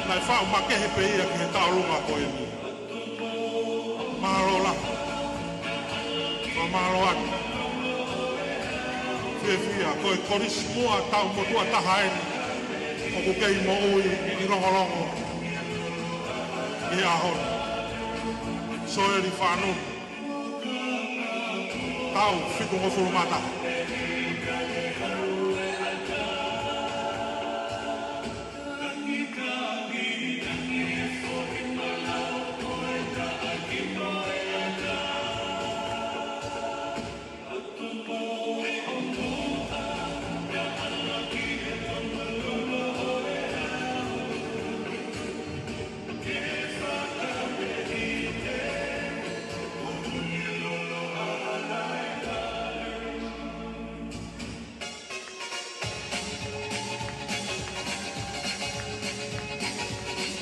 naʻe faʻu makehe pē ia ki he tauʻolunga ko eni. Mālō lahi. Fakamālō atu. Fiefia, ko e kolisi muʻa tau motuʻa taha eni ʻoku kei moʻui ʻi Longolongo ʻi he ʻaho ni. Soeli Faʻanunu. Taʻu fitungofulu mā taha.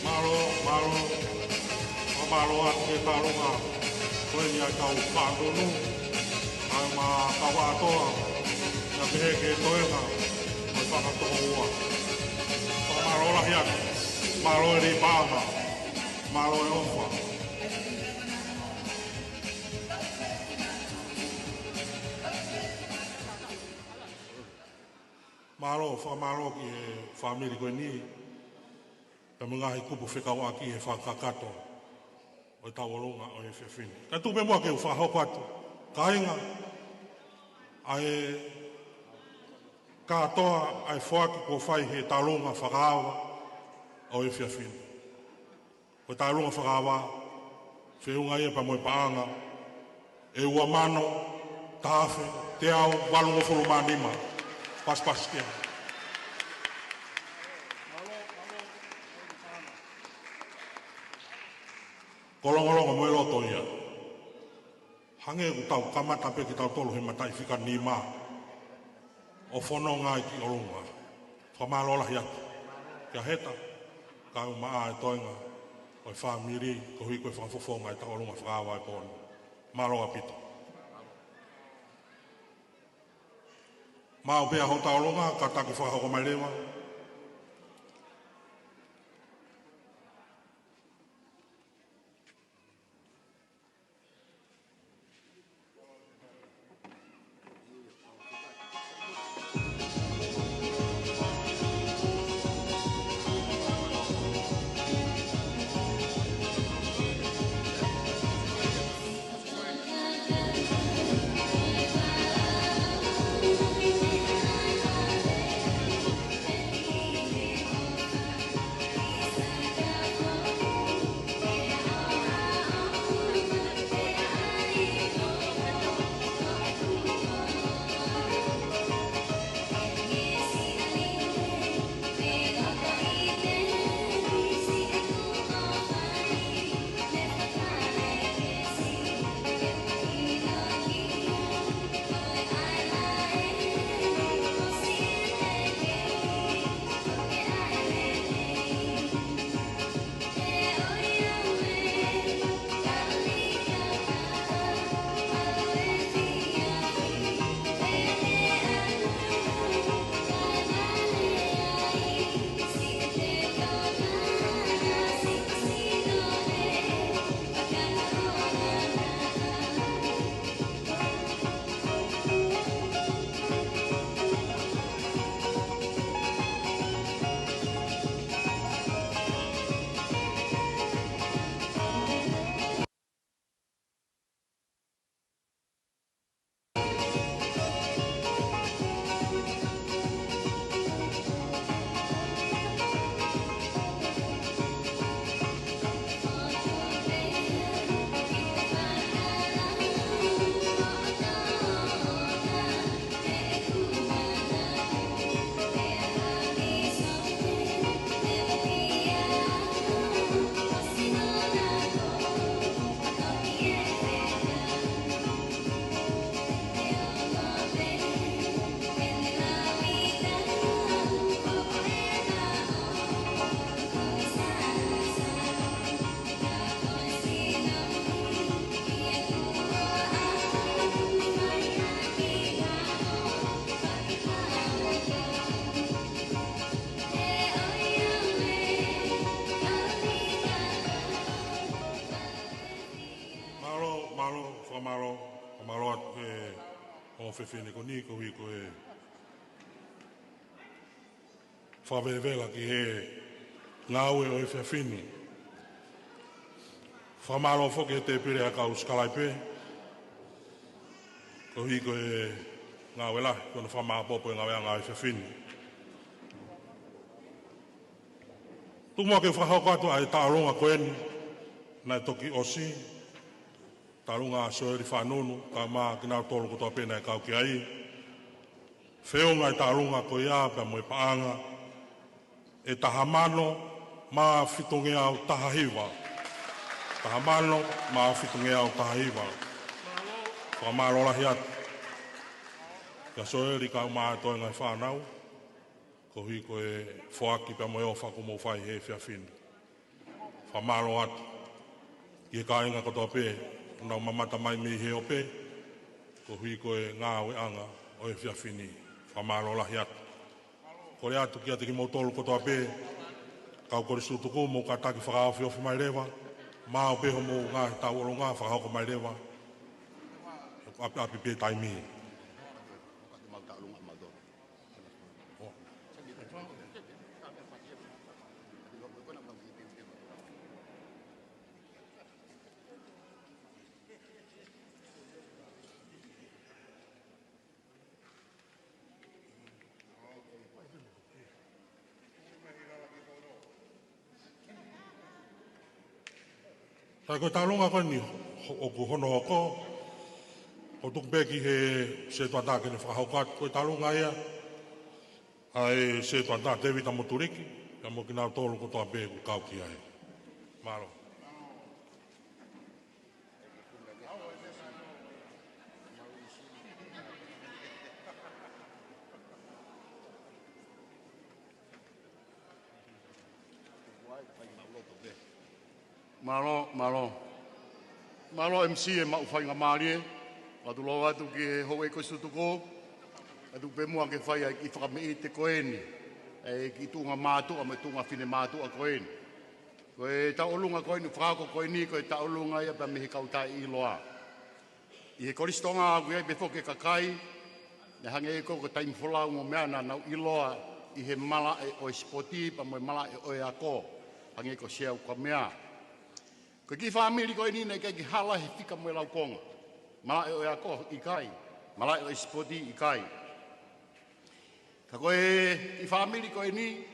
Mālō, mālō. Fakamālō atu ki he tauʻolunga ko eni ʻa e kau Faʻanunu, ʻa e ma kau ʻatoa, na pehē ki he toenga ʻo e fanga tokoua. Fakamālō lahi atu. Mālō e lī paʻanga. Mālō e ʻofa. Mālō, fakamālō ki he fāmili ko eni, pea mo e ngaahi kupu fekauʻaki he fakakakato ʻo e tauʻolunga ʻo e efiafi ni. Kae tuku pē muʻa ke u fakahoko atu, kāinga, ʻa e kātoa ʻa e foaki kuo fai he tauʻolunga fakaava ʻo e efiafi ni. Ko e tauʻolunga fakaava, feʻunga ia pea mo e paʻanga, ʻe ua mano, taha afe, teau, valungofulu mā nima, pasipasi kia. Ko Longolongo mo e loto ia. Hangē ʻoku tau kamata pē kitautolu he mataʻi fika nima ʻo fononga ai ki ʻolunga. Fakamālō lahi atu kia Heta, kae ʻumaʻā e toenga ʻo e fāmili, koeʻuhi ko e fakafofonga e tauʻolunga fakaava e pō ni. Mālō ʻaupito. Maʻu pē ʻa hoʻo tauʻolunga, kātaki fakahoko mai leva. ʻofefine ko eni, koeʻuhi ko e fakavelevela ki he ngāue ʻo e efiafi ni. Fakamālō foki he tēpile ʻa e kau sikalaipe, koeʻuhi ko e ngāue lahi, ko hono fakamāʻopoʻopo e ngāueʻanga ʻo e efiafi ni. Tuku muʻa ke u fakahoko atu ʻa e tauʻolunga ko eni naʻe toki ʻosi, tauʻolunga ʻa Sioeli Fanunu, kae ʻumaʻā kinautolu kotoa pē naʻe kau ki ai. Feʻunga e tauʻolunga ko ia pea mo e paʻanga, ʻe taha mano mā fitungeau taha hiva. Taha mano mā fitungeau taha hiva. Fakamālō lahi atu kia Sioeli kae ʻumaʻā e toenga e fānau, koeʻuhi ko e foaki pea mo e ʻofa kuo mou fai he efiafi ni. Fakamālō atu ki he kāinga kotoa pē ʻoku nau mamata mai mei he ope, koeʻuhi ko e ngāueʻanga ʻo e efiafi ni. Fakamālō lahi atu. Kole atu kiate kimoutolu kotoa pē kau kolisi tutuku, mou kātaki fakaofiofi mai leva, maʻu pē hoʻomou ngaahi tauʻolunga, fakahoko mai leva. ʻApiʻapi pē taimi. Sai, ko e tauʻolunga ko eni ho-, ʻoku hono hoko, ʻoku tuku pē ki he sētuata ke ne fakahoko atu. Ko e tauʻolunga ia ʻa e sētuata Tēvita Motuliki, pea mo kinautolu kotoa pē ʻoku kau ki ai. Mālō. Mālō, mālō. Mālō M C e maʻu faingamālie, ʻoatu lōua atu ki he houʻeiki kolisi tutuku, ʻoatu pē muʻa ke fai ʻa e kiʻi fakameʻite ko eni, ʻa e kiʻi tuʻunga mātuʻa mo e tuʻunga finemātuʻa ko eni. Ko e tauʻolunga ko eni, fakahoko ko eni, ko e tauʻolunga ia pea mei he kau taʻeʻiloa. ʻI he kolisi Tonga ʻoku ʻi ai pē foki e kakai, naʻe hangē ko e taimi folau mo e meʻa naʻa nau ʻiloa ʻi he malaʻe ʻo e sipoti pea mo e malaʻe ʻo e ako, hangē ko Siau Kamea. Ko e kiʻi fāmili ko eni naʻe ʻikai ke hala he fika mo e laukonga. Malaʻe ʻo e ako ʻikai, malaʻe ʻo e sipoti ʻikai. Ka ko e kiʻi fāmili ko eni,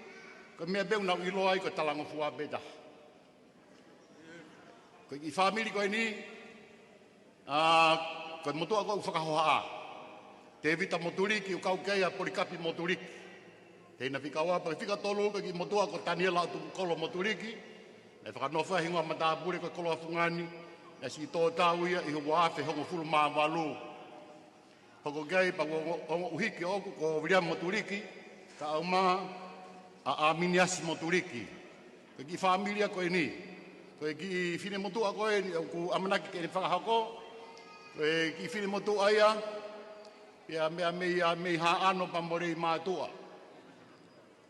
ko e meʻa pē ʻoku nau ʻiloa ai ko e talangofua pē taha. Ko e kiʻi fāmili ko eni, ʻa, ko e motuʻa ko ē ʻoku fakahohaʻa, Tēvita Motuliki, ʻoku kau ki ai ʻa Polikapi Motuliki. Teina fika ua, pea fika tolu ko e kiʻi motuʻa ko Taniela ʻOtukolo Motuliki, naʻe fakanofo he hingoa matāpule ko e Koloa Fungani, naʻe siʻi tō tau ia ʻi he ua afe hongofulu mā valu. Hoko ki ai pea ongo, ongo ʻuhiki ʻoʻoku ko Viliami Motuliki, kae ʻumaʻā ʻa ʻAminiasi Motuliki. Ko e kiʻi fāmili ia ko eni. Ko e kiʻi finemotuʻa ko eni ʻoku ʻamanaki ke ne fakahoko. Ko e kiʻi finemotuʻa ia, pea meʻa mei, ʻa, mei Haʻano pea mo Leimātuʻa.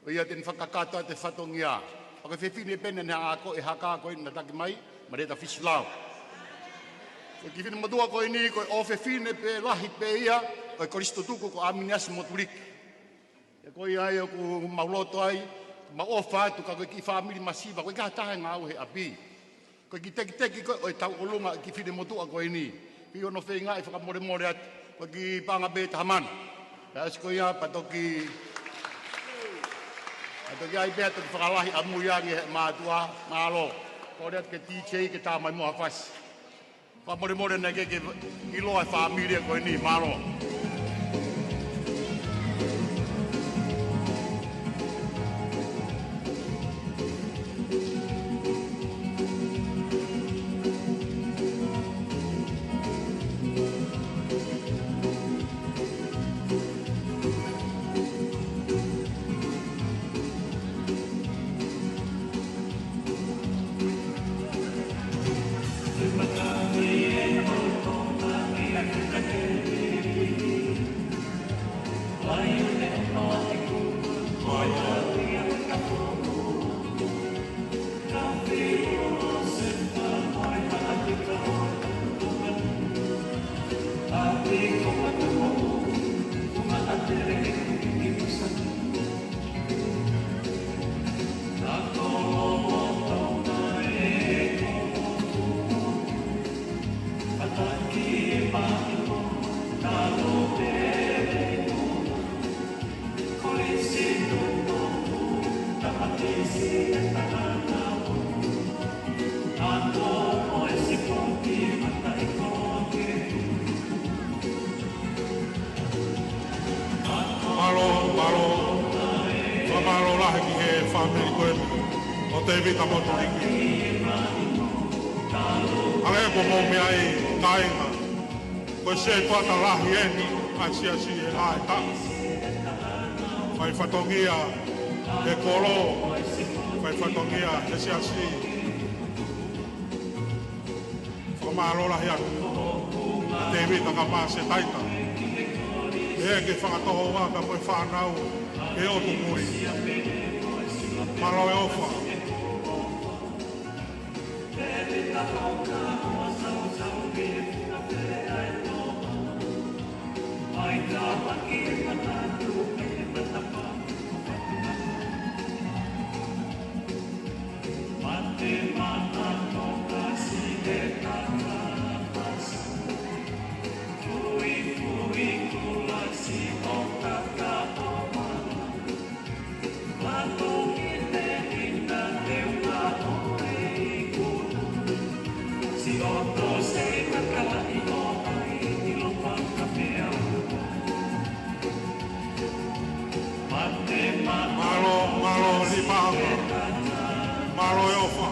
ʻO ia te ne fakakakato ʻa e fatongia. Pea ko e fefine pē naʻa ne ako e haka ko ē naʻe taki mai, Maleta Fisilau. Ko e kiʻi finemotuʻa ko eni, ko e ʻofefine pē lahi pē ia ʻo e kolisi tutuku ko ʻAminiasi Motuliki. Pea ko ia ai ʻoku mau loto ai, mau ʻofa atu ka ko e kiʻi fāmili masiva, ʻoku ʻikai ha taha ʻe ngāue he ʻapi. Ko e kiʻi tekiteki ko ē ʻo e tauʻolunga ʻa e kiʻi finemotuʻa ko eni. Pea ʻi hono feingaʻi fakamolemole atu, ko e kiʻi paʻanga pē taha mano. Pea ʻosi ko ia pea toki, pea toki ʻai pē ʻa e toki fakalahi ʻamui ange he mātuʻa, mālō. Kole atu ki he D J ke tā mai muʻa ha fasi. Fakamolemole naʻe ʻikai ke ʻiloa e fāmili ko eni, mālō. Mālō lahi ki he fāmili ko eni ʻo Tēvita Motuliki. Hangē ko hoʻomou meaʻi kāinga, ko e setuata lahi eni ʻa e siasi ʻi he ngaahi taʻu. Fai fatongia he kolo, fai fatongia he siasi. Fakamālō lahi atu kia Tēvita kae ʻumaʻā Setaita. ʻEiki, fakatohoua kae ʻumaʻā e fānau ke ʻotu mui. Mālō e ʻofa. Mālō, mālō, ni pāma. Mālō e ʻofa.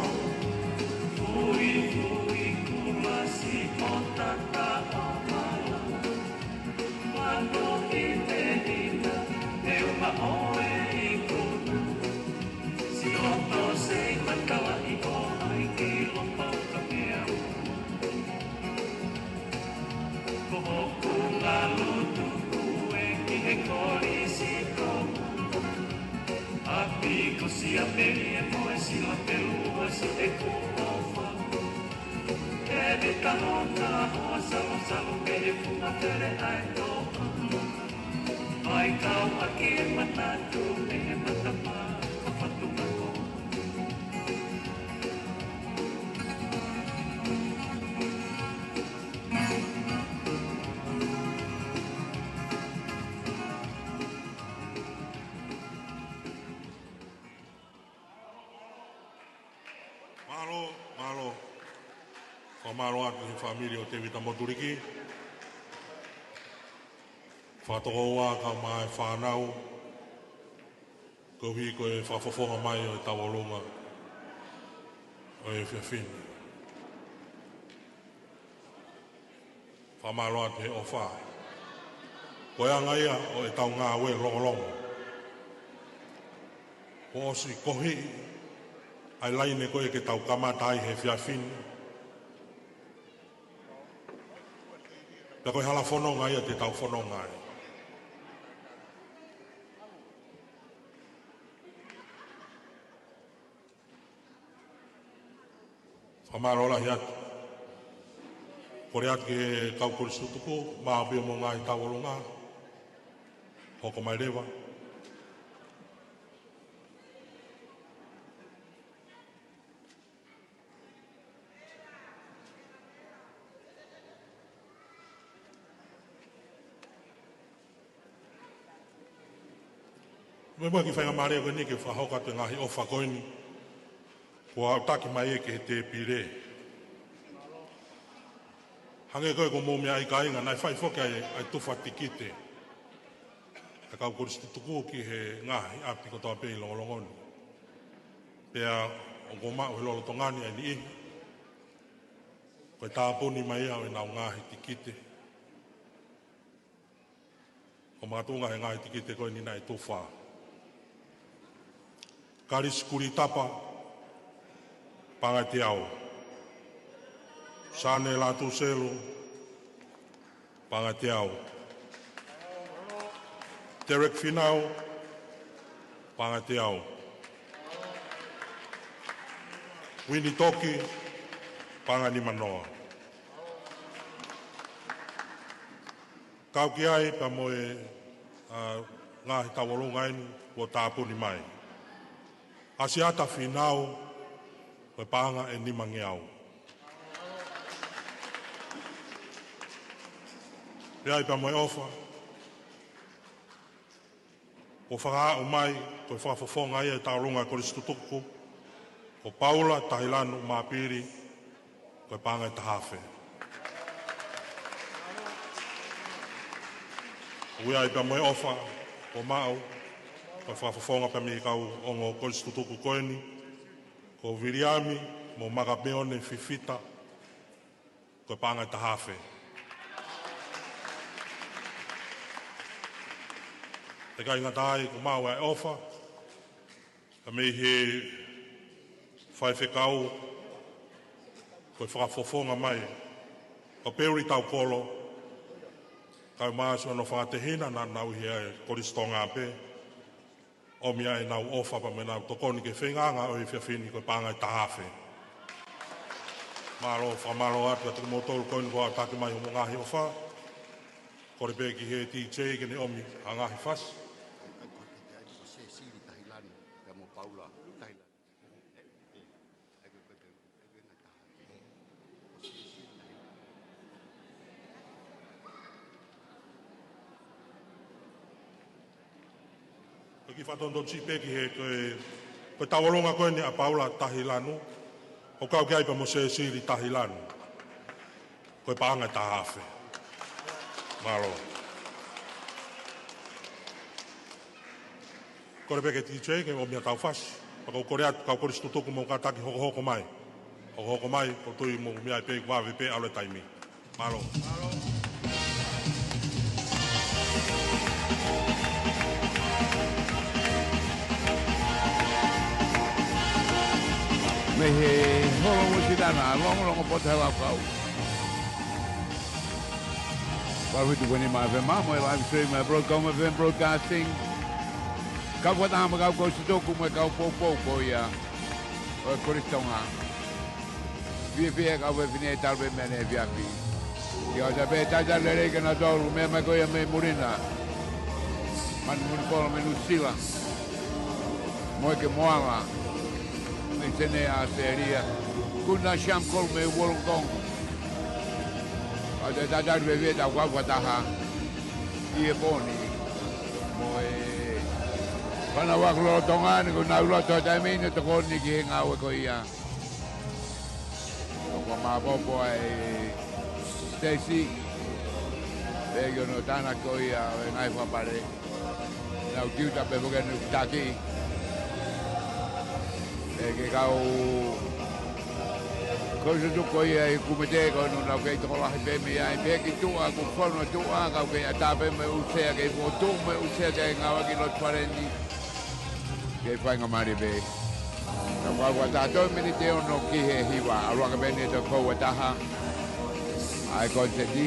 Mālō, mālō. Fakamālō atu ki he fāmili ʻo Tēvita Motuliki. Fakatokoua kae ʻumaʻā e fānau koeʻuhi ko e fakafofonga mai ʻo e tauʻolunga ʻo e efiafi ni. Fakamālō atu he ʻofa. Ko e anga ia ʻo ʻetau ngāue longolongo. Kuo ʻosi kohiʻi ʻa e laine ko ē ke tau kamata ai he efiafi ni. Pea ko e hala fononga ia te tau fononga ai. Fakamālō lahi atu. Kole atu ki he kau kolisi tutuku, maʻu pē mo e ngaahi tauʻolunga. Hoko mai leva. Mo e, mo e kiʻi faingamālie ko eni ke fakahoko atu e ngaahi ʻofa ko eni. Kuo aʻutaki mai ia ki he tēpile. Hangē ko ē ko hoʻomou meaʻi kāinga, naʻe fai foki ʻa e, ʻa e tufa tikite ʻa e kau kolisi tutuku ki he ngaahi ʻapi kotoa pē ʻi he longolongo ni. Pea ʻoku maʻu he lolotonga ni ʻa e niʻihi ko e tāpuni mai ia ʻo ʻenau ngaahi tikite. ʻO makatuʻunga he ngaahi tikite ko eni naʻe tufa. Kalisi Kulitapa, paʻanga ʻe teau. Sane Lātūselu, paʻanga ʻe teau. Derek Finau, paʻanga ʻe teau. Uini Toki, paʻanga ʻe nimanoa. Kau ki ai pea mo e, ʻa, ngaahi tauʻolunga eni kuo tāpuni mai. ʻAsiata Finau, ko e paʻanga ʻe nimangeau. Pea ʻi ai pea mo e ʻofa, kuo fakaaʻu mai, ko e fakafofonga ia ʻo e tauʻolunga kolisi tutuku, ko Paula Tahilanu Mapili, ko e paʻanga ʻe taha afe. ʻOku ʻi ai pea mo e ʻofa kuo maʻu, Fakafofonga pea mei he kau ongo kolisi tutuku ko eni, ko Viliami mo Makameone Fifita, ko e paʻanga ʻe taha afe. ʻIkai ngata ai, kuo maʻu ʻa e ʻofa pea mei he faifekau, ko e fakafofonga mai, ko Peuli Taukolo, kae ʻumaʻā siʻono fakatehina naʻa nau ʻi he Kolisi Tonga pē, ʻomi ʻa ʻenau ʻofa pea mo ʻenau tokoni ki he feingaʻanga ʻo e efiafi ni, ko e paʻanga ʻe taha afe. Mālō, fakamālō atu kiate kimoutolu ko eni kuo aʻutaki mai hoʻomou ngaahi ʻofa. Kole pē ki he D J ke ne ʻomi ha ngaahi fasi. Ko e kiʻi fakatonutonu siʻi pē ki he, ko e, ko e tauʻolunga ko eni ʻa Paula Tahilanu, ʻo kau ki ai pea mo Sesili Tahilanu. Ko e paʻanga ʻe taha afe. Mālō. Kole pē ki he D J ke ʻomi ha tau fasi. Pea ʻoku ou kole atu kau kolisi tutuku, mou kātaki hokohoko mai. Hokohoko mai, ʻoku ou tui mou meʻa ai pē, ʻoku vave pē ʻalu e taimi. Mālō. Mei he holo Uesilana, Longolongo, Port Hell, Laukau. Valu fitu poini nima F M mo e live stream ʻa e Broadcom F M Broadcasting. Kau fakataha mo e kau kolisi tutuku mo e kau poupou ko ia ʻo e Kolisi Tonga. Fiefia e kau fefine ʻe talu pē mei he efiafi. Kiate pē talitali lelei kia nautolu, meʻa mai ko ia mei muli na. Manu muli polo mei Nuʻu Sila. Moeke Moala mei Senē, ʻAositelēlia. Kuna Siam Kolu mei Wollongong. Kiate talitali lelei ʻetau kau fakataha ʻi he pō ni. Mo e fānau ako lolotonga ni kuo nau loto he taimi ni ʻo tokoni ki he ngāue ko ia. ʻOku māpopo ai Stacy, pea ki hono tānaki ko ia ʻo e ngaahi fakapale. Nau tiuta pē foki ʻene taki. ʻE ke kau kolisi tutuku ko ia ʻi he kumite ko eni, nau kei tokolahi pē mei ai, pea ki tuʻa, kuo fonu ʻa tuʻa, kau kei ʻatā pē mo e ʻū sea, kei fokotuʻu mo e ʻū sea, kei ngāueʻaki ʻi loto fale ni. Kei faingamālie pē. Ka ʻoku ʻi ai ha toe miniti ʻe ono ki he hiva, ʻalu hake pē eni e toe kau ʻe taha ʻa e koniseti.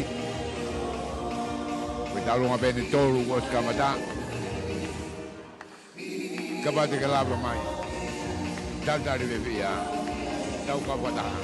Ko e tauʻolunga pē eni ʻe tolu kuo ʻosi kamata. Kapau te ke lava mai, talitali fiefia, tau kau fakataha.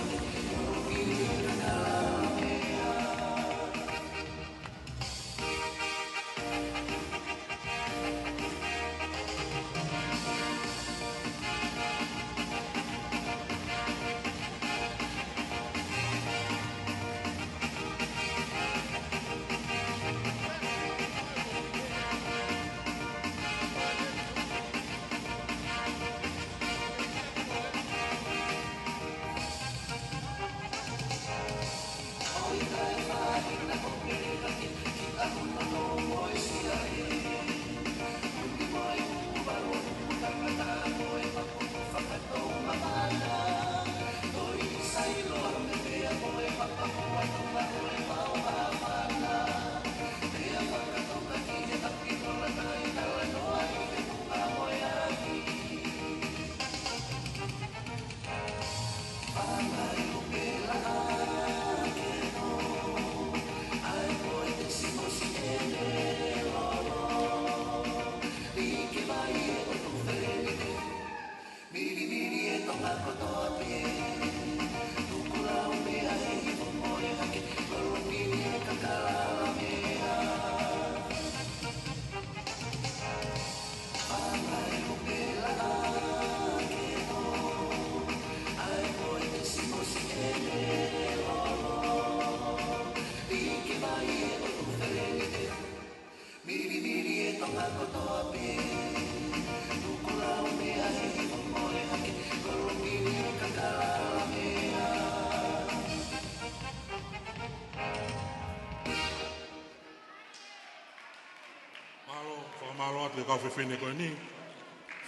Mālō, fakamālō atu ki he kau fefine ko eni.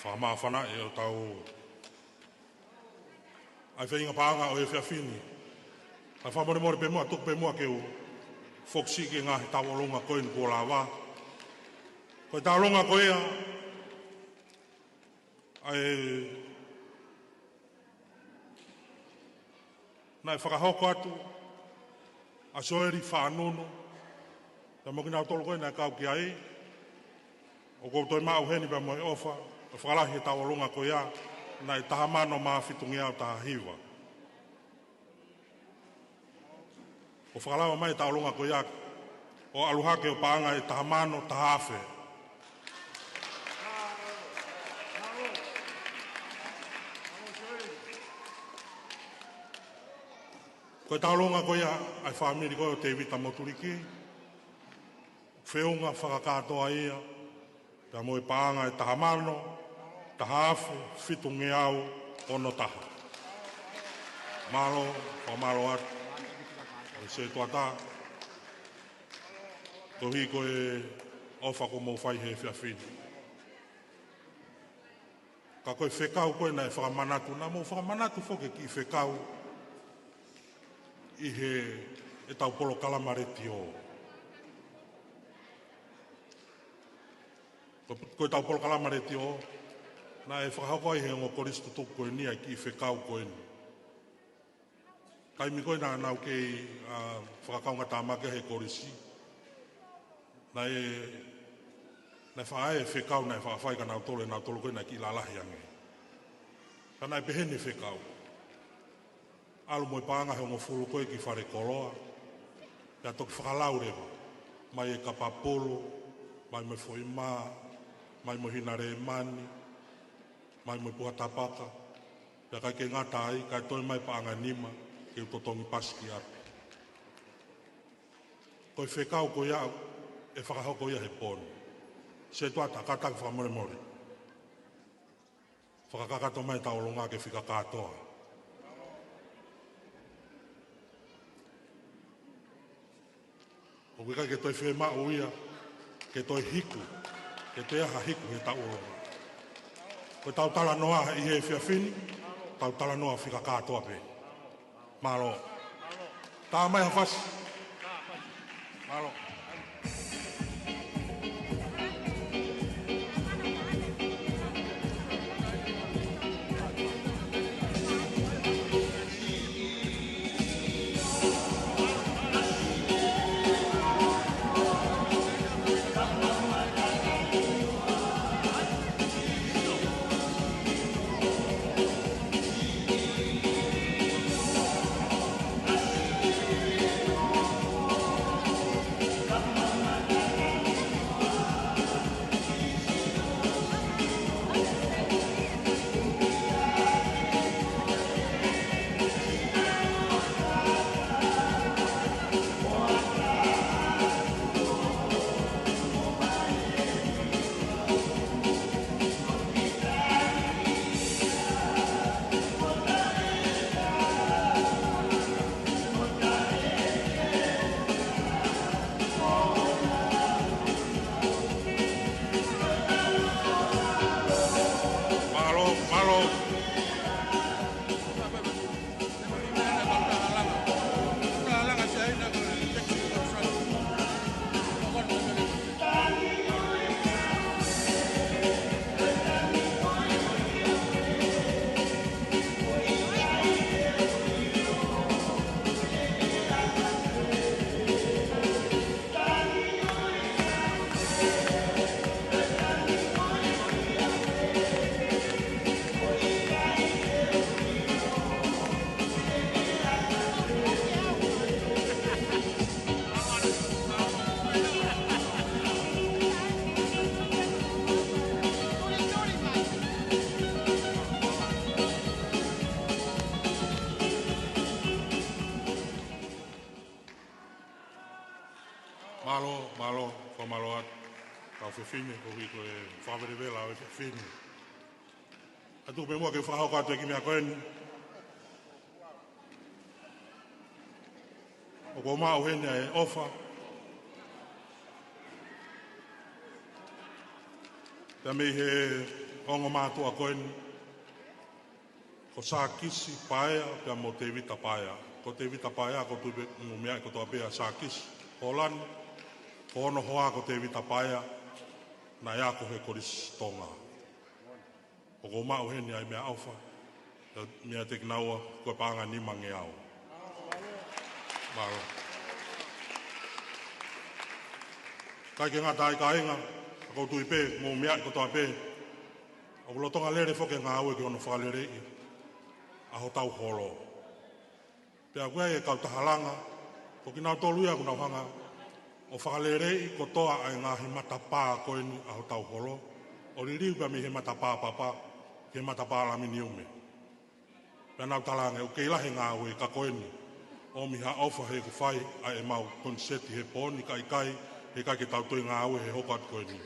Fakamāfanaʻi ʻo tau ʻai feinga paʻanga ʻo e efiafi ni. ʻAi fakamolemole pē muʻa, tuku pē muʻa ke u foki ki he ngaahi tauʻolunga ko eni kuo lava. Ko e tauʻolunga ko ia ʻa e naʻe fakahoko atu ʻa Soeli Faʻanunu, pea mo kinautolu ko ē naʻe kau ki ai, ʻoku ou toe maʻu heni pea mo e ʻofa ʻo fakalahi e tauʻolunga ko ia, naʻe taha mano mā fitungeau taha hiva. ʻO fakalava mai e tauʻolunga ko ia, ʻo ʻalu hake ʻo paʻanga ʻe taha mano taha afe. Ko e tauʻolunga ko ia ʻa e fāmili ko ē ʻo Tēvita Motuliki, feʻunga fakakātoa ia, pea mo e paʻanga ʻe taha mano, taha afe, fitungeau, ono taha. Mālō, fakamālō atu. ʻO e setuata, koeʻuhi ko e ʻofa kuo mou fai he efiafi ni. Ka ko e fekau ko ē naʻe fakamanatu, naʻa mou fakamanatu foki e kiʻi fekau ʻi he, ʻetau polokalama letiō. Ko, ko ʻetau polokalama letiō, naʻe fakahoko ai ʻe he ongo kolisi tutuku ko eni ʻa e kiʻi fekau ko eni. Taimi ko ē naʻa nau kei, ā, fakakaungātāmaki he kolisi, naʻe, naʻe faʻa ʻai e fekau naʻe faʻa fai kia nautolu, ʻe nautolu ko ē naʻe kiʻi lalahi ange. Ka naʻe pehē ni e fekau: ʻAlu mo e paʻanga ʻe hongofulu ko ē ki falekoloa, pea toki fakalau leva, mai e kapa pulu, mai mo e foʻi mā, mai mo e hina lēmani, mai mo e puha tapaka, pea ʻikai ke ngata ai, kae toe mai paʻanga ʻe nima ke u totongi pasi ki ʻapi. Ko e fekau ko ia ʻe fakahoko ia he pō ni. Setuata, kātaki fakamolemole, fakakakato mai e tauʻolunga ke fika kātoa. ʻOku ʻikai ke toe fiemaʻu ia ke toe hiku, ke toe ʻai ha hiku he tauʻolunga. Ko ʻetau talanoa ʻi he efiafi ni, tau talanoa fika kātoa pē. Mālō. Tā mai ha fasi. Mālō. Mālō, mālō. Mālō, mālō, fakamālō atu. Kau fefine, koeʻuhi ko e fakavelevela ʻo e fefine. Tuku pē muʻa ke fakahoko atu e kiʻi meʻa ko eni. ʻOku ou maʻu heni ʻa e ʻofa. Pea mei he Ongo mātuʻa ko eni, ko Sākisi Paea pea mo Tēvita Paea. Ko Tēvita Paea, ʻoku ou tui pē ʻoku mou meaʻi kotoa pē ʻa Sākisi Hōlani, ko hono hoa ko Tēvita Paea, naʻe ako he Kolisi Tonga. ʻOku ou maʻu heni ʻa e meʻaʻofa meiate kinaua, ko e paʻanga ʻe nimangeau. Mālō. ʻIkai ke ngata ai kāinga, ʻoku ou tui pē ʻoku mou meaʻi kotoa pē, ʻoku lolotonga lele foki e ngāue ki hono fakaleleiʻi ʻa hotau holo. Pea ʻoku ʻi ai e kautaha langa, ko kinautolu ia ʻoku nau hanga ʻo fakaleleiʻi kotoa ʻa e ngaahi matapā ko eni ʻa hotau holo, ʻo liliu pea mei he matapā papa ki he matapā laminiume. Pea nau talaange ʻoku kei lahi e ngāue ka ko eni, ʻomi ha ʻofa he ʻoku fai ʻa ʻemau koniseti he pō ni, ka ʻikai, he ʻikai ke tau toe ngāue he hoko atu ko eni.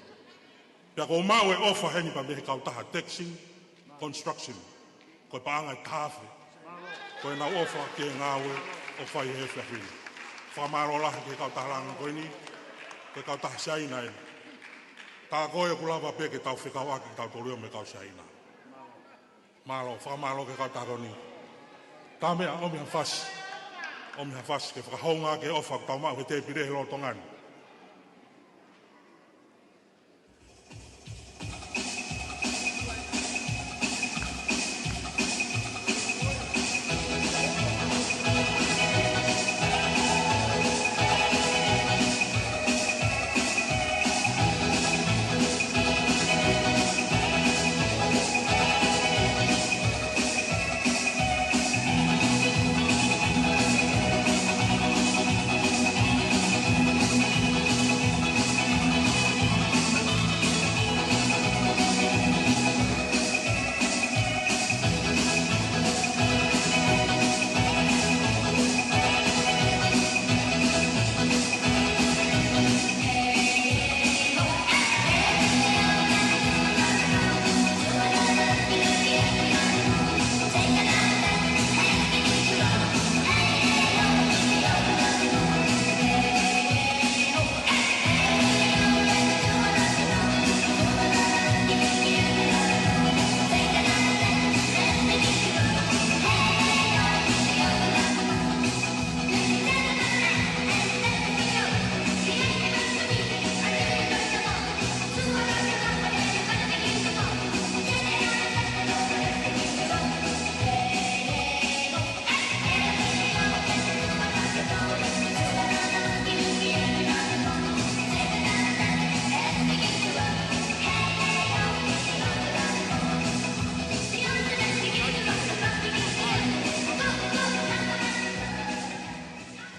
Pea ʻoku ou maʻu e ʻofa heni pea mei he kautaha Texin Construction, ko e paʻanga ʻe taha afe. Ko ʻenau ʻofa ki he ngāue ʻoku fai he efiafi ni. Fakamālō lahi ki he kautaha langa ko eni, ko e kautaha Siaina eni. Tā ko ē ʻoku lava pē ke tau fekauʻaki kitautolu ia mo e kau Siaina. Mālō, fakamālō ki he kautaha ko eni. Tā meʻa, ʻomi ha fasi. ʻOmi ha fasi ke fakahoungaʻaki e ʻofa ʻoku tau maʻu he tēpile he lolotonga ni.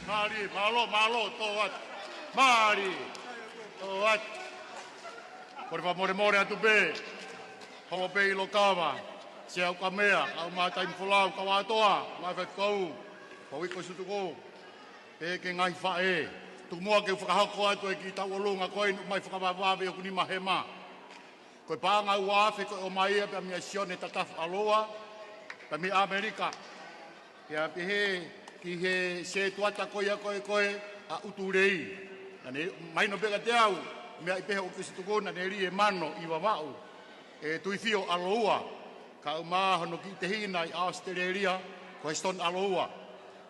Mālie, mālō, mālō, tō atu. Mālie, tō atu. Kole fakamolemole atu pē. Hoko pē ʻi Lokava, Sea Ukamea, kau mai Taimi Folau, kau ʻAtoa, mai Faifekau, kau ʻIko Sutuko, pea ki he ngaahi faʻē. Tuku muʻa ke u fakahoko atu e kiʻi tauʻolunga ko eni ʻoku mai fakavavevave ʻi hoku nima hema. Ko e paʻanga ua afe ko ē ʻomai ia pea meia Sione Tatafu ʻAloua, pea mei ʻAmelika. Pea pehē ki he setuata ko ia ko ē ko ē ʻa ʻUtulei. Naʻa ne mahino pē kiate au, meʻa ʻi pehē ʻoku ʻosi tuku, naʻa ne lī e mano ʻi Vavaʻu, ʻe Tuifio ʻAloua, kau mai hono kiʻi tehina ʻi ʻAositelēlia, ko Hesitoni ʻAloua.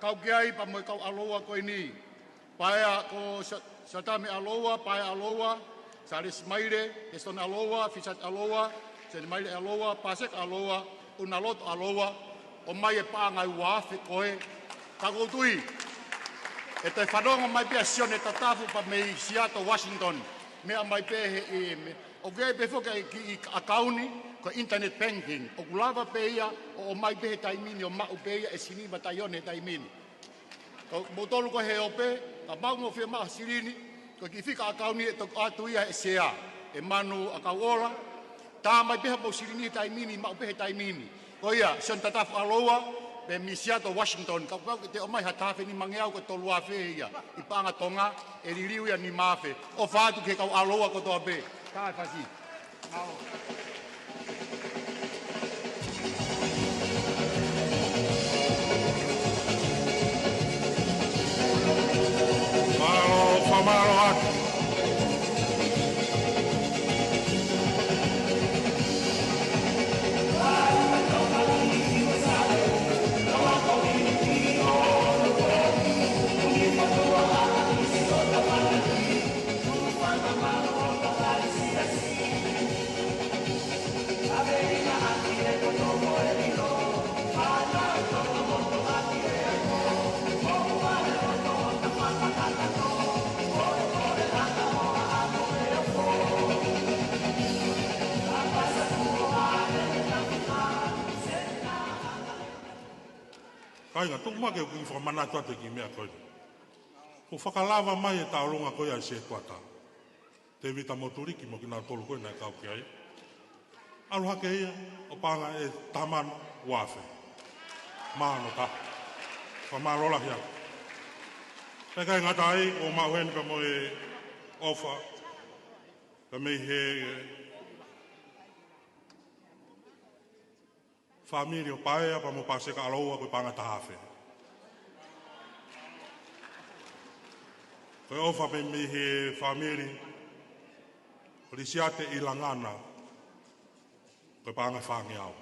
Kau ki ai pea mo e kau ʻAloua ko eni. Paea ko Sa-, Satame ʻAloua, Paea ʻAloua, Salesi Maile, Hesitoni ʻAloua, Fisati ʻAloua, Seni Maile ʻAloua, Paseka ʻAloua, ʻUnaloto ʻAloua, ʻomai e paʻanga ua afe ko ē. Ka ʻoku ou tui ʻe toe fanongo mai pē ʻa Sione Tatafu pea mei Seattle, Washington. Meʻa mai pē he, ʻi he, meʻa, ʻoku ʻi ai pē foki e kiʻi ʻakauni, ko e internet banking. ʻOku lava pē ia ʻo ʻomai pē he taimi ni ʻo maʻu pē ia ʻe Siniva Taione he taimi ni. Ko moutolu ko ē he ope, ka maʻu mo fie maʻu ha silini, ko e kiʻi fika ʻakauni ʻe toki ʻoatu ia ʻe Sea, ʻe Manu ʻAkauʻola. Tā mai pē ha mou silini he taimi ni, maʻu pē he taimi ni. Ko ia, Sione Tatafu ʻAloua, pea mei Seattle, Washington, kapau ʻe toe ʻomai ha taha afe nimangeau ko e tolu afe ia, ʻi paʻanga Tonga, ʻe liliu ia nima afe. ʻOfa atu ki he kau ʻAloua kotoa pē. Ka e fasi. Mālō, fakamālō atu. Kāinga, tuku muʻa ke u kiʻi fakamanatu atu e kiʻi meʻa ko ē. Kuo fakalava mai e tauʻolunga ko ia ʻa e setuata. Tēvita Motuliki mo kinautolu ko ē naʻe kau ki ai. ʻAlu hake ia ʻo paʻanga ʻe taha mano ua afe. Mano ka. Fakamālō lahi atu. Pea ʻikai ngata ai, ʻoku ou maʻu heni pea mo e ʻofa. Pea mei he fāmili ʻo Paea pea mo Paseka ʻAloua ko e paʻanga ʻe taha afe. Ko e ʻofa mei, mei he fāmili ʻo Lisiate ʻIlangana ko e paʻanga ʻe fāngeau.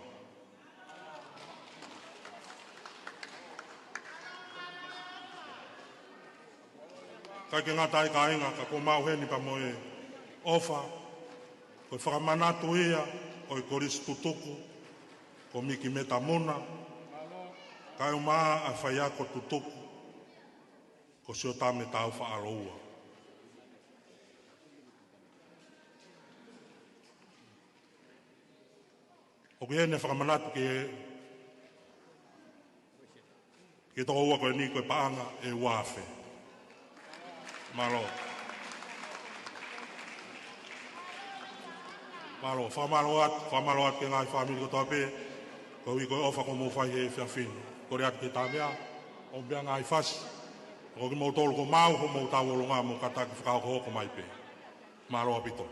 ʻIkai ke ngata ai kāinga, ka ʻoku ou maʻu heni pea mo e ʻofa, ko e fakamanatu ia ʻo e kolisi tutuku, ko Miki Meta Muna, kae ʻumaʻā ʻa e faiako tutuku, ko Siotame Taufa ʻAloua. ʻOku ʻi heni e fakamanatu ki he, ki he tokoua ko eni ko e paʻanga ʻe ua afe. Mālō. Mālō, fakamālō atu, fakamālō atu ki he ngaahi fāmili kotoa pē, koeʻuhi ko e ʻofa kuo mou fai he efiafi ni. Kole atu ki he Tamea, ʻomi pē ʻa e ngaahi fasi, ko kimoutolu kuo maʻu homou tauʻolunga mo kātaki fakahokohoko mai pē. Mālō ʻaupito.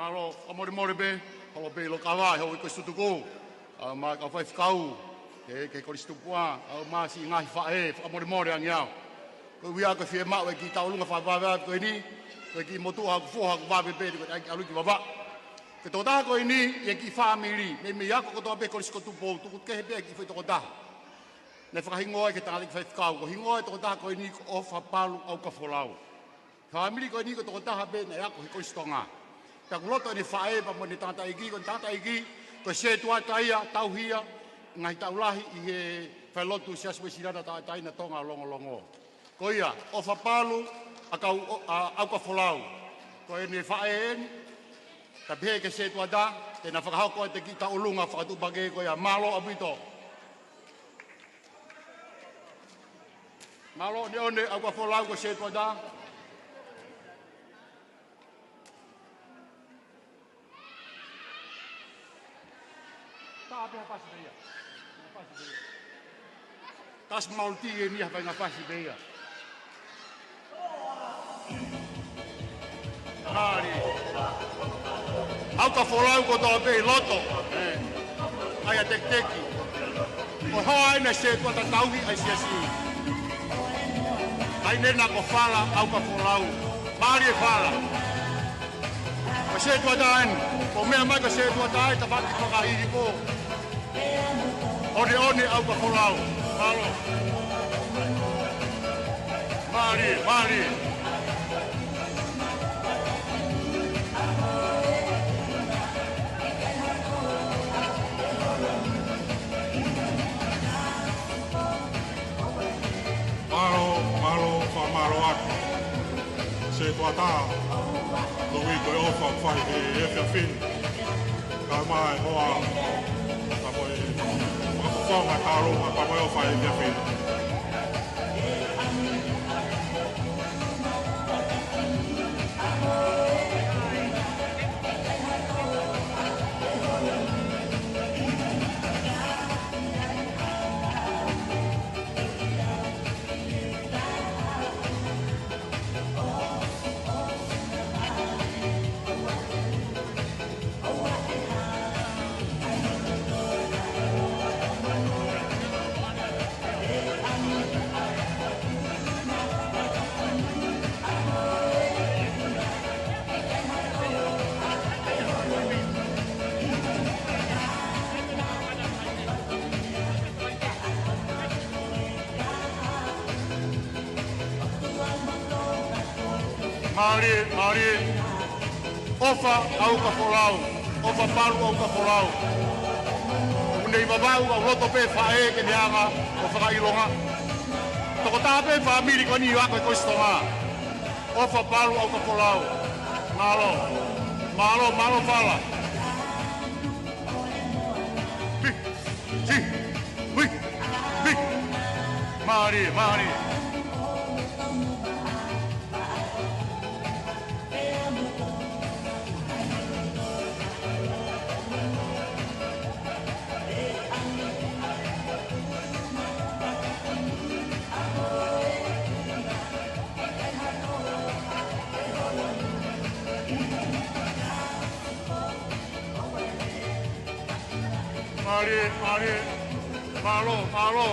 Mālō, fakamolemole pē, holo pē ʻi Lokava, he ʻoku ʻi ai e kolisi tutuku. ʻA, mo e kau faifekau, ke, ke kolisi tupuʻa, ʻa, mo e siʻi ngaahi faʻē, fakamolemole ange au. Ko ia ko e fiemaʻu e kiʻi tauʻolunga fakavavevave ko eni, ko e kiʻi motuʻa haku foha haku vave pē, ko e ʻai ke ʻalu ki Vavaʻu. Ko e tokotaha ko eni, ʻi he kiʻi fāmili, meimei ako kotoa pē kolisi ko Tupou, tuku kehe pē kiʻi foʻi tokotaha. Naʻe fakahingoa ki he tangataʻeiki faifekau, ko e hingoa e tokotaha ko eni ko ʻOfapalu ʻAukafolau. Fāmili ko eni ko e tokotaha pē naʻe ako he Kolisi Tonga. Pea ʻoku loto ʻene faʻē pea mo ʻene tangataʻeiki, ko ʻene tangataʻeiki, ko e setuata ia, tauhi ia, ngaahi taʻu lahi ʻi he falelotu Siasi Uēsiliana Tauʻatāina Tonga Longolongo. Ko ia, ʻOfapalu ʻAkau-, ʻa, ʻAukafolau. Ko ʻene faʻē eni, ka pehē ki he setuata, te na fakahoko atu e kiʻi tauʻolunga fakatuʻupakē ko ia, mālō ʻaupito. Mālō ʻOneʻone ʻAukafolau ko e setuata. Tā pē ha pasi pē ia. Ha pasi pē ia. Kasi malu ti e ni ha faʻahinga pasi pē ia. Mālie. ʻAukafolau kotoa pē ʻi loto. ʻE. ʻAi ʻa e tekiteki. Ko e hoa ʻeni e setuata tauhi ʻa e siasi. ʻAi ʻene nā ko Fala ʻAukafolau. Mālie Fala. Ko e setuata ʻeni. Ko e meʻa mai ko e setuata ai, ta pati fakahihi ko. ʻOneʻone ʻaukafolau. Mālō. Mālie, mālie. Mālō, mālō, fakamālō atu. Setuata, koeʻuhi ko e ʻofa ʻoku fai he efiafi ni. Kae ʻumaʻā e hoa, ka ko e fakafofonga ʻa e kālunga, ka ko e ʻofa he efiafi ni. Mālie, mālie. ʻOfa ʻaukafolau, ʻofa Palu ʻaukafolau. ʻOku ne vavau ʻa e loto pē faʻē ke ne hanga ʻo fakaʻilonga. Tokotaha pē fāmili ko eni ʻo ako e Kolisi Tonga. ʻOfa Palu ʻaukafolau. Mālō. Mālō, mālō Fala. Hi, hi, hui, hi. Mālie, mālie. Mālie, mālie. Mālō, mālō.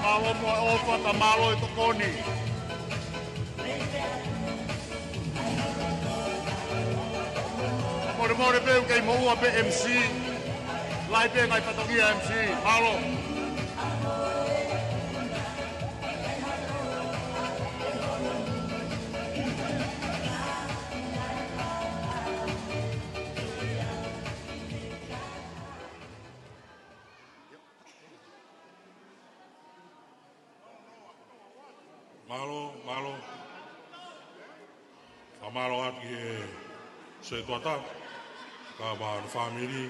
Mālō mo e ʻofa, ka mālō e tokoni. Molemole pē ʻoku kei moʻua pē M C. Lahi pē ngaahi fatongia M C. Mālō. Mālō, mālō. Fakamālō atu ki he Setuata, kae ʻumaʻā hono fāmili,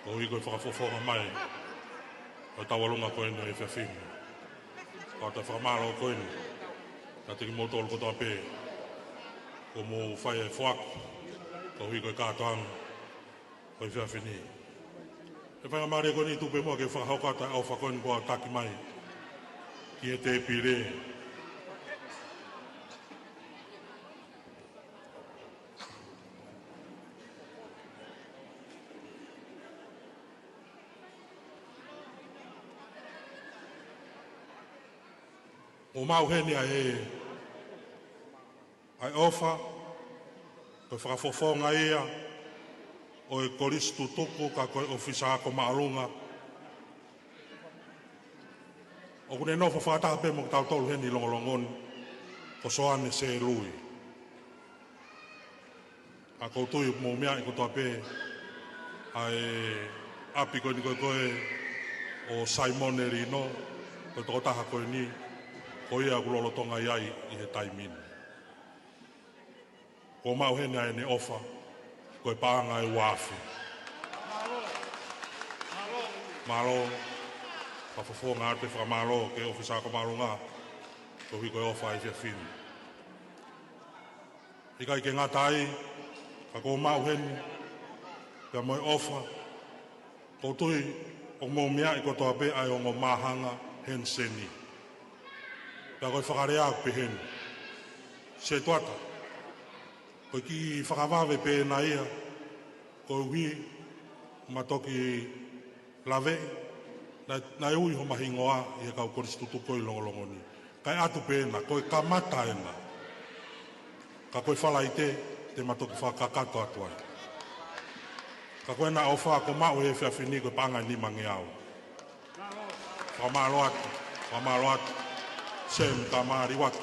koeʻuhi ko e fakafofonga mai ʻo e tauʻolunga ko eni ʻo e efiafi ni. Kae ʻatā e fakamālō ko eni kiate kimoutolu kotoa pē kuo mou fai e foaki koeʻuhi ko e kātoanga ʻo e efiafi ni. ʻE faingamālie ko eni tuku pē muʻa ke fakahoko atu ʻa e ʻofa ko eni kuo taki mai ki he tēpile. ʻOku maʻu heni ʻa e ʻa e ʻofa, ko e fakafofonga ia ʻo e Kolisi Tutuku ka ko e ʻOfisa Ako Māʻolunga. ʻOku ne nofo fakataha pē mo kitautolu heni ʻi Longolongo ni, ko Soane Selui. ʻA ʻoku ou tui ʻoku mou meaʻi kotoa pē ʻa e ʻapi ko eni ko ē ko ē ʻo Saimone Lino, ko e tokotaha ko eni, ko ia ʻoku lolotonga ʻi ai ʻi he taimi ni. Kuo maʻu heni ʻa ʻene ʻofa, ko e paʻanga ʻe ua afe. Mālō. Fakafofonga atu e fakamālō ki he ʻOfisa Ako Māʻolunga, koeʻuhi ko e ʻofa ʻa e efiafi ni. ʻIkai ke ngata ai, ka kuo maʻu heni, pea mo e ʻofa, ʻoku ou tui ʻoku mou meaʻi kotoa pē ʻa e ongo māhanga Heniseni. Pea ko e fakalea ʻoku pehē ni. Setuata, ko e kiʻi fakavave pē ena ia, koeʻuhi ma toki laveʻi, naʻe, naʻe ui homa hingoa ʻi he kau Kolisi Tutuku ʻi Longolongo ni. Kae ʻatu pē ena, ko e kamata ena. Ka ko e Falaite, te ma toki fakakakato atu ai. Ka ko ʻena ʻofa kuo maʻu he efiafi ni ko e paʻanga ʻe nimangeau. Fakamālō atu, fakamālō atu. Sem Tamaliwaki.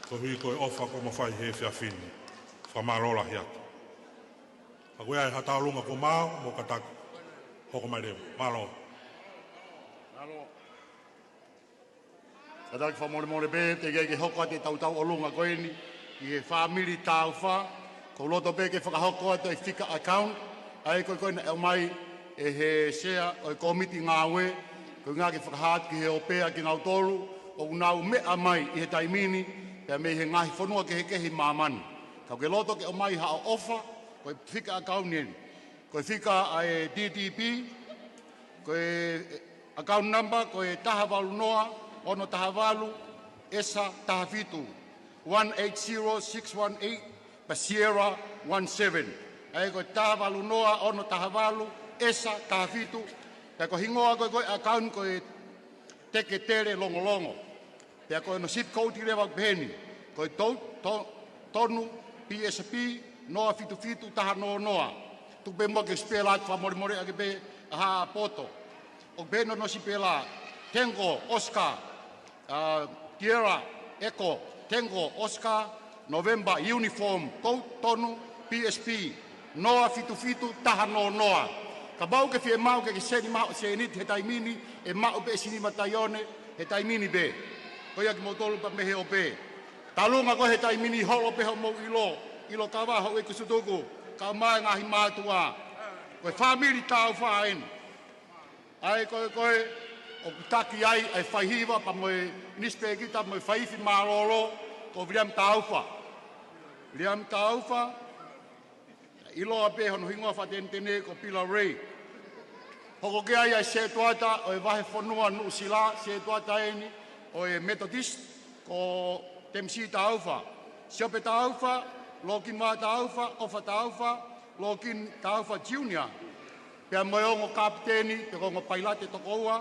Koeʻuhi ko e ʻofa kuo mou fai he efiafi ni. Fakamālō lahi atu. Ka ko ia ʻe ha tauʻolunga kuo maʻu, mou kātaki. Hoko mai leva. Mālō. Kātaki fakamolemole pē, teʻeki ai ke hoko atu ʻetau tauʻolunga ko eni ʻi he fāmili Taufa, ʻoku ou loto pē ke fakahoko atu e fika account, ʻa ia ko e ko ē naʻe ʻomai ʻe he sea ʻo e kōmiti ngāue, ko e ʻuhinga ke fakahā atu ki he ʻofa ʻa kinautolu ʻoku nau meʻa mai ʻi he taimi ni, pea mei he ngaahi fonua kehekehe ʻi māmani. Ka ʻoku ke loto ke ʻomai haʻo ʻofa, ko e fika account eni. Ko e fika ʻa e D D B, ko e account number ko e taha valu noa ono taha valu ʻEsa taha fitu, one eight zero six one eight pea Sierra one seven. ʻA ia ko e taha valu noa ono taha valu ʻEsa taha fitu. Pea ko e hingoa ko ē ko e account ko e Teketele Longolongo. Pea ko hono zip code leva ʻoku peheni, ko e tou-, to-, tonu P S P noa fitu fitu taha noa noa. Tuku pē muʻa ke spell atu, fakamolemole ake pē ʻa ha poto. ʻOku peheni hono spell: Tango Oscar, ʻa, Sierra Echo Tango Oscar November Uniform, ko e tonu P S P noa fitu fitu taha noa noa. Kapau ʻoku ke fiemaʻu ke ke send mai haʻo sēniti he taimi ni, ʻe maʻu pē ʻe Sinima Taione he taimi ni pē. Ko ia kimoutolu pea mei he ʻofa. Tauʻolunga ko ē he taimi ni, holo pē hoʻomou ʻilo, ʻilo kava houʻeiki kusutuku, kae ʻumaʻā e ngaahi mātuʻa. Ko e fāmili Taufa eni. ʻA ia ko e ko ē ʻoku taki ai ʻa e faihiva pea mo e nisipēkita mo e faifi mālōlō, ko Viliami Taufa. Viliami Taufa, ʻiloa pē hono hingoa fakatenetene ko Pila Ray. Hoko ki ai ʻa e setuata ʻo e vahefonua Nuʻusila, setuata eni ʻo e Methodist, ko Temisi Taufa, Siope Taufa, Lōkini Vā Taufa, ʻOfa Taufa, Lōkini Taufa Junior. Pea mo e ongo kapiteni, pe ko e ongo pailate toko ua,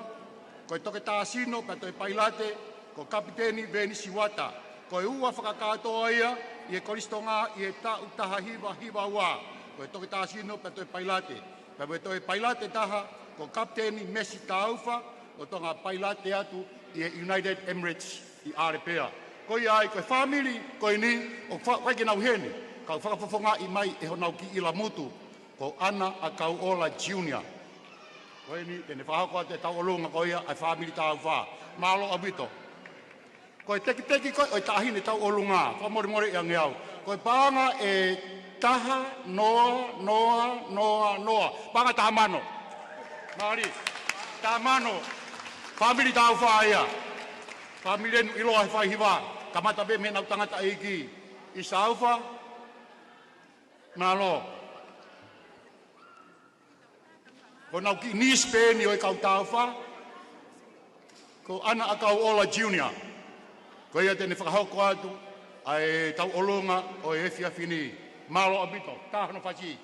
ko e toketā sino pea toe pailate, ko Kapiteni Venisi Uata. Ko e ua fakakātoa ia ʻi he Kolisi Tonga ʻi he taʻu taha hiva hiva ua. Ko e toketā sino pea toe pailate. Pea mo e toe pailate taha, ko Kapiteni Mesi Taufa, ʻo Tonga pailate atu ʻi he United Emirates ʻi ʻAlepea. Ko ia ai, ko e fāmili ko eni, ʻoku fa-, ʻikai ke nau ʻi heni, kau fakafofongaʻi mai ʻe honau kiʻi ʻilamutu, ko ʻAna ʻAkauʻola Junior. Ko eni te ne fakahoko atu e tauʻolunga ko ia ʻa e fāmili Taufa. Mālō ʻaupito. Ko e tekiteki ko ē ʻo e taʻahine tauʻolunga, fakamolemoleʻi ange au. Ko e paʻanga ʻe taha noa noa noa noa. Paʻanga taha mano. Mālie. Taha mano. Fāmili Taufa ia. Fāmili eni ʻoku ʻiloa he faihiva. Kamata pē mei heʻenau tangataʻeiki. ʻIsa Taufa. Mālō. Ko honau kiʻi niece pē eni ʻo e kau Taufa, ko ʻAna ʻAkauʻola Junior. Ko ia te ne fakahoko atu ʻa e tauʻolunga ʻo e efiafi ni. Mālō ʻaupito, tā hono fasi.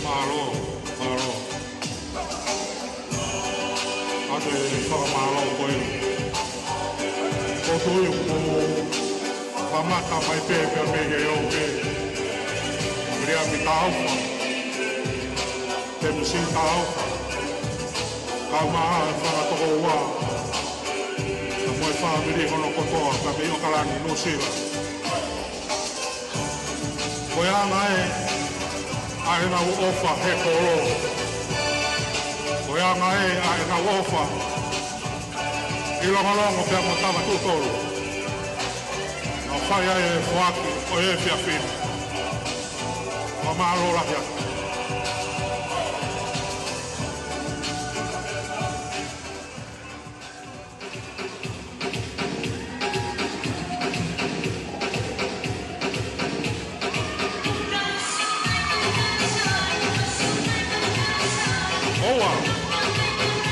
Mālō, mālō. ʻA e fakamālō ko eni. Ui mo mamata mai pē pea mei he ʻope. Miriami Taufa. Temisi Taufa. Kau mai e fanga tokoua. Ka mo e fāmili hono kotoa, ka mei ʻAokalani, Nuʻusila. Ko e anga ē ʻa ʻenau ʻofa he kolo. Ko e anga ē ʻa ʻenau ʻofa ʻi Longolongo pea mo Tavatuʻutolu. Naʻa fai ai e foaki ʻo e efiafi ni. Fakamālō lahi atu. ʻOua.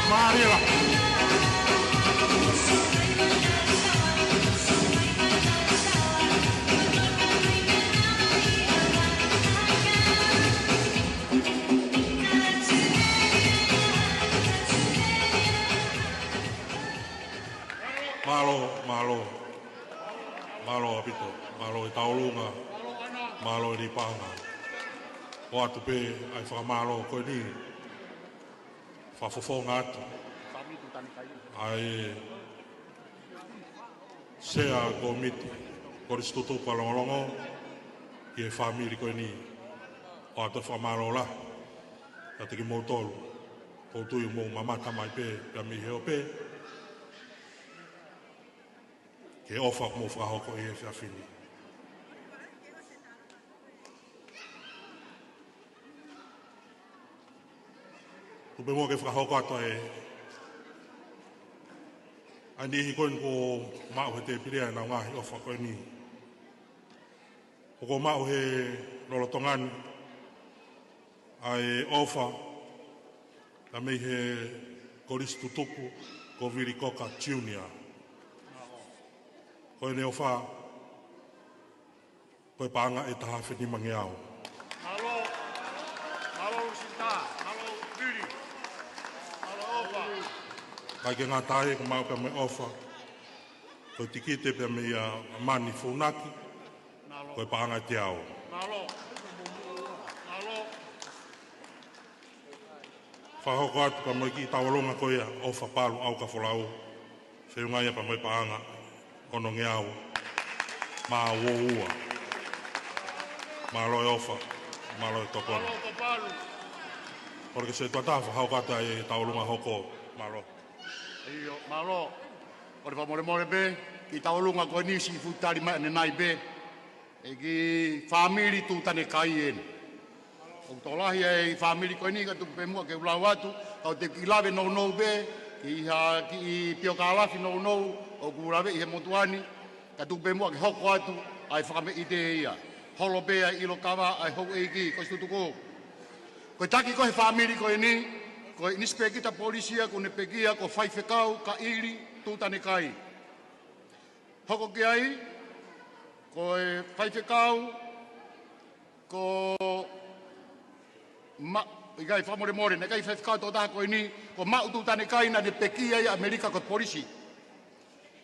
Mālō. Mālō, mālō. Mālō ʻaupito. Mālō e tauʻolunga. Mālō e liʻi paʻanga. ʻOatu pē ʻa e fakamālō ko eni. Fakafofonga atu ʻa e Sea Kōmiti Kolisi Tutupu ʻa Longolongo ki he fāmili ko eni. ʻOatu e fakamālō lahi kiate kimoutolu. ʻOku ou tui ʻoku mou mamata mai pē pea mei he ʻope ki he ʻofa ʻoku mou fakahoko ʻi he efiafi ni. Tuku pē muʻa ke fakahoko atu ʻa e, ʻa e niʻihi ko eni kuo maʻu he tēpile ʻenau ngaahi ʻofa ko eni. ʻOku maʻu he lolotonga ni ʻa e ʻofa, ka mei he Kolisi Tutupu ko Vili Koka Junior. Ko ʻene ʻofa, ko e paʻanga ʻe taha afe nimangeau. Mālō, mālō Lusita, mālō Vili, mālō ʻofa. ʻIkai ke ngata ai, ʻoku maʻu pē mo e ʻofa ko e tikite pea mei a Mani Funaki, mālō, ko e paʻanga ʻe teau. Mālō. Mālō. Fakahoko atu pea mo e kiʻi tauʻolunga ko ia ʻo Fapalu ʻAukafolau. Feʻunga ia pea mo e paʻanga ʻe onongeau mā uoua. Mālō e ʻofa, mālō e tokoni. Mālō Fapalu. Kole ke setuata fakahoko atu ʻa e tauʻolunga hoko. Mālō. ʻIo, mālō. Kole fakamolemole pē, kiʻi tauʻolunga ko eni siʻi fuʻu tali mai ʻanenai pē. ʻEiki fāmili Tutanekai eni. ʻOku tokolahi ʻa e fāmili ko eni ka tuku pē muʻa ke u lau atu, ka ʻoku te kiʻi lave nounou pē, kiʻi ha, kiʻi piokālafi nounou, ʻoku laveʻi he motuʻa ni, ka tuku pē muʻa ke hoko atu, ʻa e fakameʻite ia. Holo pē ʻa e ʻilo kava, ʻa e houʻeiki, Kolisi Tutupu. Ko e taki ko ē he fāmili ko eni, ko e ʻinisipēkita polisi ia, ʻoku ne pekia, ko Faifekau Kaʻili Tutanekai. Hoko ki ai, ko e faifekau, ko Ma-, ʻikai fakamolemole, naʻe ʻikai faifekau tokotaha ko eni, ko Maʻu Tutanekai naʻa ne pekia ʻi ʻAmelika ko e polisi.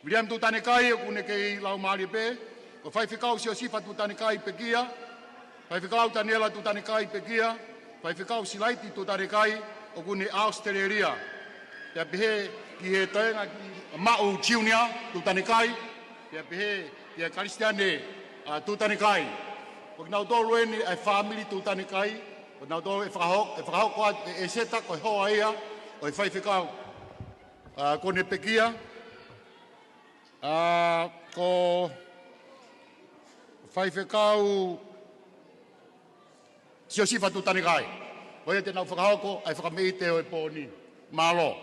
Viliami Tutanekai ʻoku ne kei laumālie pē, ko Faifekau Siosifa Tutanekai pekia, Faifekau Taniela Tutanekai pekia, Faifekau Silaiti Tutanekai ʻoku ne ʻAositelēlia. Pea pehē ki he toenga kia Maʻu Junior Tutanekai, pea pehē kia Kalisitiane, ʻa, Tutanekai. Ko kinautolu eni ʻa e fāmili Tutanekai, ko kinautolu ʻe fakahoko, ʻe fakahoko atu ʻe ʻEseta ko e hoa ia ʻo e faifekau. ʻA, ʻoku ne pekia, ʻa, ko Faifekau Siosifa Tutanekai. Ko ia te nau fakahoko ʻa e fakameʻite ʻo e pō ni. Mālō.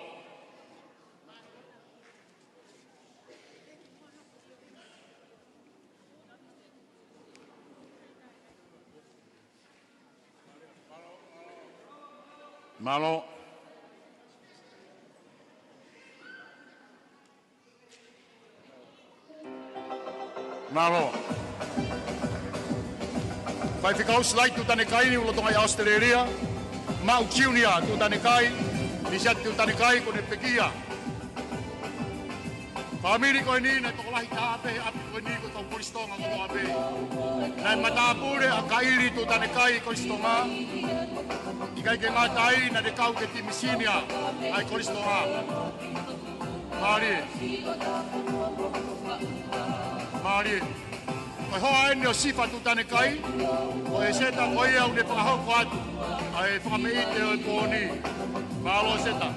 Mālō. Mālō. Faifekau Silaiti Tutanekai ʻoku lolotonga ʻi ʻAositelēlia. Maʻu Junior Tutanekai, Lisiati Tutanekai, ʻoku ne pekia. Fāmili ko eni naʻe tokolahi taha pē he ʻapi ko eni ko e kau Kolisi Tonga kotoa pē. Naʻe matāpule ʻa Kaʻili Tuʻutanekai Kolisi Tonga. ʻIkai ke ngata ai, naʻe kau ki he timi senior ʻa e Kolisi Tonga. Mālie. Mālie. Ko e hoa eni ʻo Sifa Tuʻutanekai, ko ʻEseta ko ia ʻoku ne fakahoko atu ʻa e fakameʻite ʻo e pō ni. Mālō ʻEseta.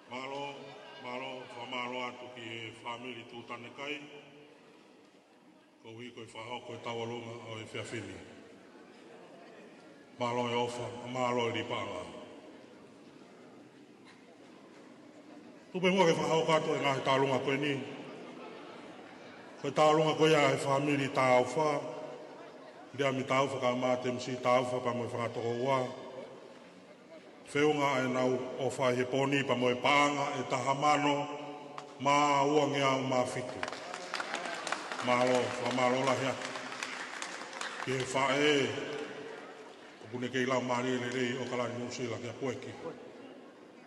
Mālō, mālō, fakamālō atu ki he fāmili Tuʻutanekai. Koeʻuhi ko e fakahoko e tauʻolunga ʻo e efiafi ni. Mālō e ʻofa, mālō e lipaʻanga. Tuku pē muʻa ke fakahoko atu e ngaahi tauʻolunga ko eni. Ko e tauʻolunga ko ia ʻa e fāmili Taufa, Liami Taufa kae ʻumaʻā Temisi Taufa pea mo e fanga tokoua. Feʻunga ʻenau ʻofa he pō ni pea mo e paʻanga ʻe taha mano mā uangeau mā fitu. Mālō, fakamālō lahi atu ki he faʻē ʻoku ne kei lau mālie lelei ʻo ʻAokalani, Nuʻusila, kia Pueki.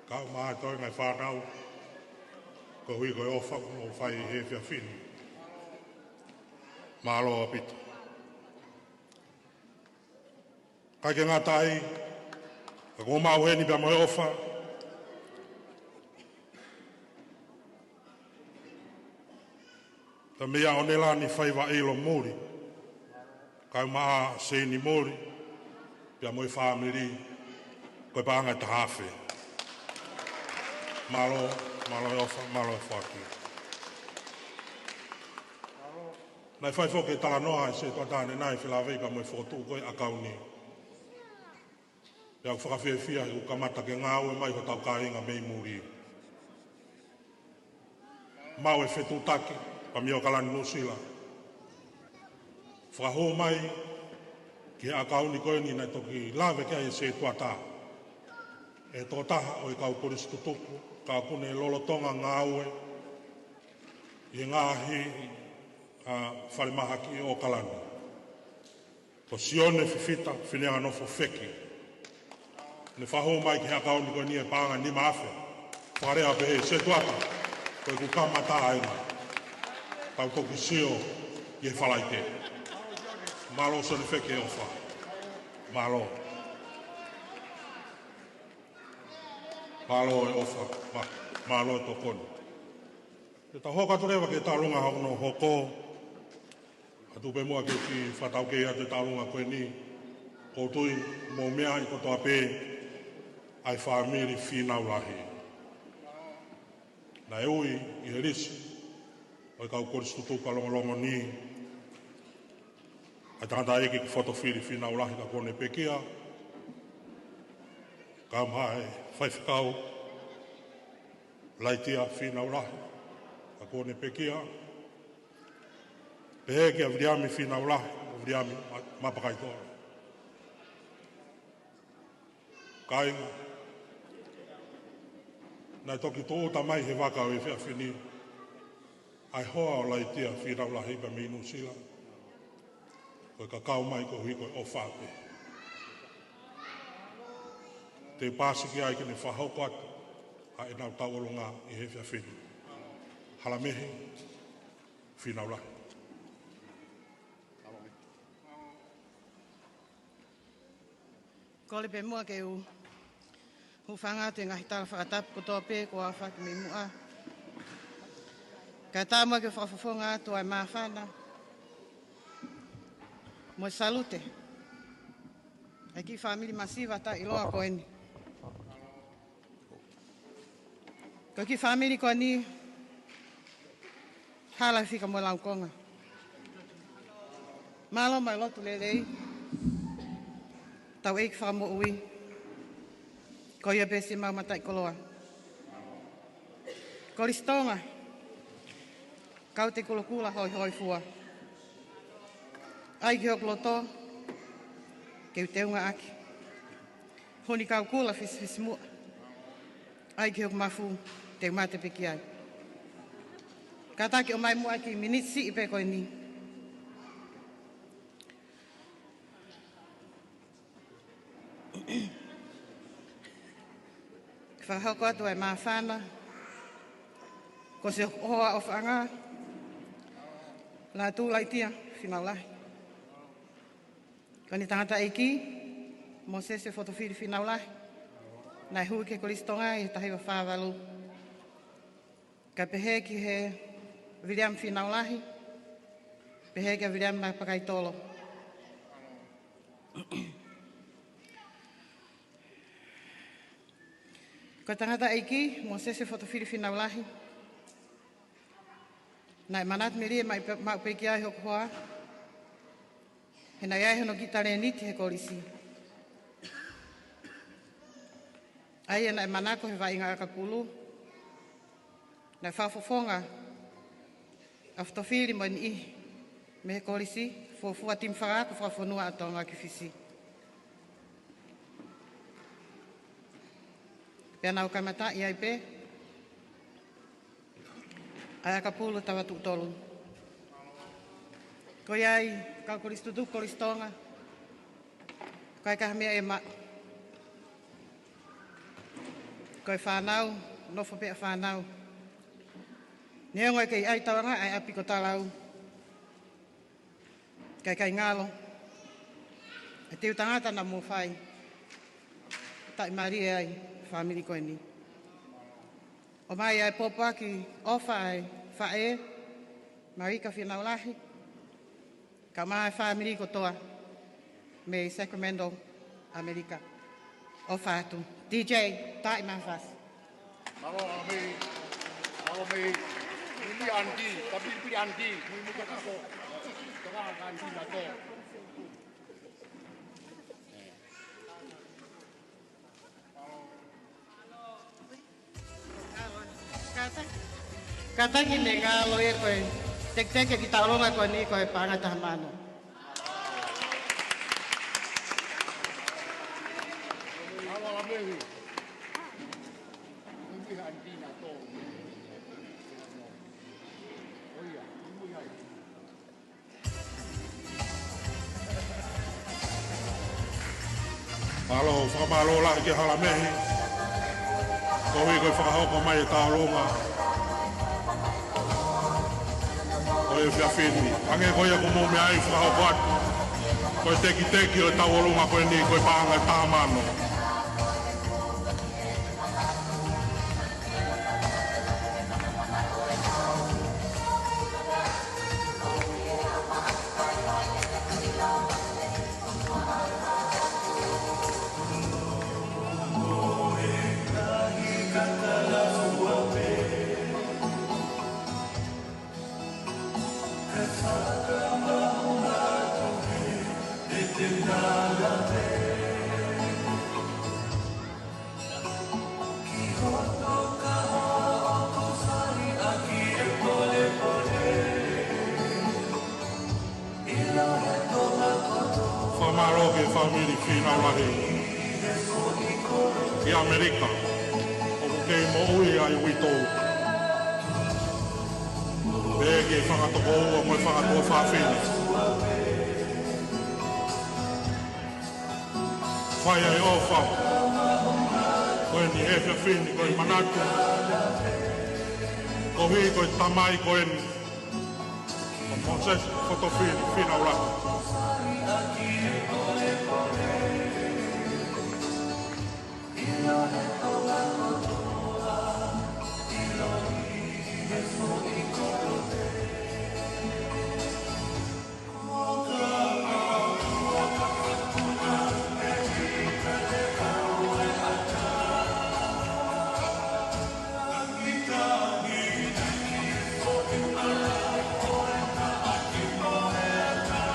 Kae ʻumaʻā e toenga e fānau, koeʻuhi ko e ʻofa kuo fai he efiafi ni. Mālō ʻaupito. ʻIkai ke ngata ai, ka kuo mau ʻi heni pea mo e ʻofa. Tamai ʻa ʻOnelani Faivaʻilo Muli, kae ʻumaʻā Seini Muli, pea mo e fāmili, ko e paʻanga ʻe taha afe. Mālō, mālō e ʻofa, mālō e foaki. Naʻe fai foki e talanoa ʻa e setuata ʻanenai felāveʻi pea mo e fokotuʻu ko ē ʻakauni. Pea ʻoku fakafiefia he ʻoku kamata ke ngāue mai hotau kāinga mei muli. Maʻu e fetuʻutaki, pea mei ʻAokalani Nuʻusila. Fakahū mai ki he ʻakauni ko eni naʻe toki lave ki ai e setuata. E tokotaha ʻo e kau kolisi tutuku, ka ʻoku ne lolotonga ngāue ʻi he ngaahi, ʻa, falemahaki ʻi ʻAokalani. Ko Sione Fifita Fineanganofo Feki. Ne fakahū mai ki he ʻakauni ko eni e paʻanga nima afe. Fakalea pehē, setuata, ko ʻeku kamata ʻa ena. Tau toki sio ʻi he Falaite. Mālō Sione Feki e ʻofa. Mālō. Mālō e ʻofa. Mā-, mālō e tokoni. Te tau hoko atu leva ki he taulunga hono hoko. Atu pē muʻa ke u kiʻi fakataukei atu e taulunga ko eni, ʻoku ou tui mou meaʻi kotoa pē ʻa e fāmili Fīnau Lahi. Naʻe ui ʻi he lisi ʻo e kau kolisi tutuku ʻa Longolongo ni, ʻa e tangataʻeiki ko Fotofili Fīnau Lahi ka kuo ne pekia, kae ʻumaʻā e faifekau Laitia Fīnau Lahi ka kuo ne pekia, pehē kia Viliami Fīnau Lahi, ʻo Viliami Ma-, Mapakaitolo. Kāinga, naʻe toki tūʻuta mai he vaka ʻo e efiafi ni ʻa e hoa ʻo Laitia Fīnau Lahi pea mei Nuʻusila. Ko e kakau mai koeʻuhi ko e ʻofa pē. Te u pāsiki ai ke ne fakahoko atu ʻa ʻenau tauʻolunga ʻi he efiafi ni. Halamehi Fīnau Lahi. Kole pē muʻa ke u hūfanga atu he ngaahi tala fakatapu kotoa pē kuo aofaki mei muʻa. Kae ʻatā muʻa ke u fakafofonga atu ʻa e māfana mo e salute ʻa e kiʻi fāmili masiva taʻeʻiloa ko eni. Ko e kiʻi fāmili ko eni, Hala Fika mo Laukonga. Mālō mo e lotu lelei, tau ʻEiki Fakamoʻui, ko ia pē siʻemau mataʻikoloa. Kolisi Tonga, kau te kulokula hoihoifua. ʻAi ki hoku loto, ke u teunga ʻaki. Huni kau kula fisifisimuʻa. ʻAi ki hoku mafu, te u mate pē ki ai. Kātaki ʻomai muʻa e kiʻi miniti siʻi pē ko eni. Ke fakahoko atu ʻa e māfana, ko Siʻohoʻa ʻOfaʻanga Lātū Laitia Fīnau Lahi. Ko ʻene tangataʻeiki, Mōsese Fotofili Fīnau Lahi, naʻe hū ki he Kolisi Tonga ʻi he taha hiva fā valu. Kae pehē ki he Viliami Fīnau Lahi, pehē kia Viliami Mapakaitolo. Ko e tangataʻeiki, Mōsese Fotofili Fīnau Lahi, naʻe manatu melie maʻu pē ki ai hoku hoa, he naʻe ʻi ai hono kiʻi talēniti he kolisi. ʻA ia naʻe manako he vaʻinga ʻakapulu, naʻe fakafofonga ʻa Fotofili mo e niʻihi mei he kolisi, fuofua timi fakaako fakafonua ʻa Tonga ki Fisi. Pea nau kamataʻi ai pē ʻa e ʻakapulu Tavatuʻutolu. Ko ia ai, kau kolisi tutuku Kolisi Tonga, ʻikai ha meʻa ʻe maʻu. Ko e fānau, nofo pē ʻa fānau. Neongo ʻe kei ʻai tauange ʻa e ʻapi ko Talau, ka ʻikai ngalo e teu tangata naʻa mou fai. Taʻimālie ai fāmili ko eni. ʻOmai ʻa e pōpoaki ʻofa ʻa e faʻē, Marika Fīnau Lahi, kae ʻumaʻā e fāmili kotoa mei Sacramento, ʻAmelika. ʻOfa atu. D J, taaʻi mai e fasi. Alo, alo, mei. Alo, mei. Mimi anti, tapi pili anti. Mimi kakako. Tengah anti nato. Kātaki, kātaki ne ngalo e koe. Tekiteki ki taulonga ko eni ko e paʻanga taha mano. Alo, alo, mei. Mimi anti nato. Oh, ia. Mimi ai. Mālō, fakamālō lahi ki he Halamehi. Koeʻuhi ko e fakahoko mai e taulonga ʻo e efiafi ni. Hangē ko ia ko e meʻa ʻoku fakahoko atu. Ko e tekiteki ʻo e taulonga ko eni, ko e paʻanga taha mano. Fakamālō ki he fāmili Fīnau Lahi ʻi ʻAmelika, ʻoku kei moʻui ai uitou. Pehē ki he fanga tokoua mo e fanga tuofāfine. Fai ai ʻofa ko eni he efiafi ni, ko e manatu. Koeʻuhi ko e tamai ko eni, ko Mōsese Fotofili Fīnau Lahi.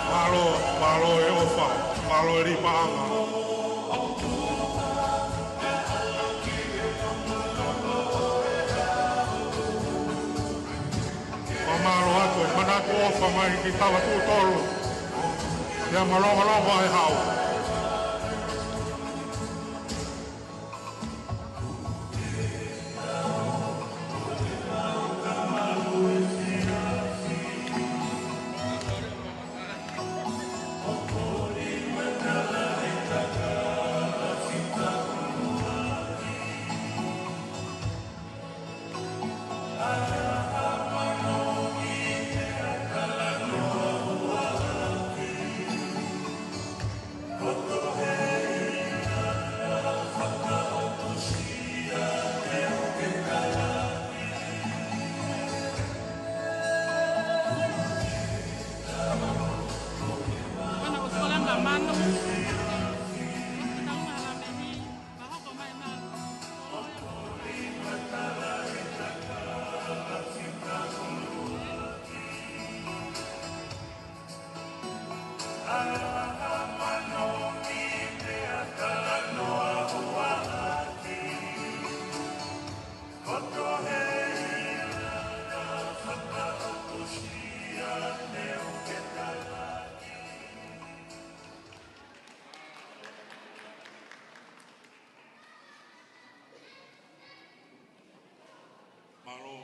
Mālō, mālō e ʻofa, mālō e lipaʻanga. Fakamālō atu e manatu ʻofa mai ki taua tuʻu tolu. Ia malongalonga e hau. Mālō.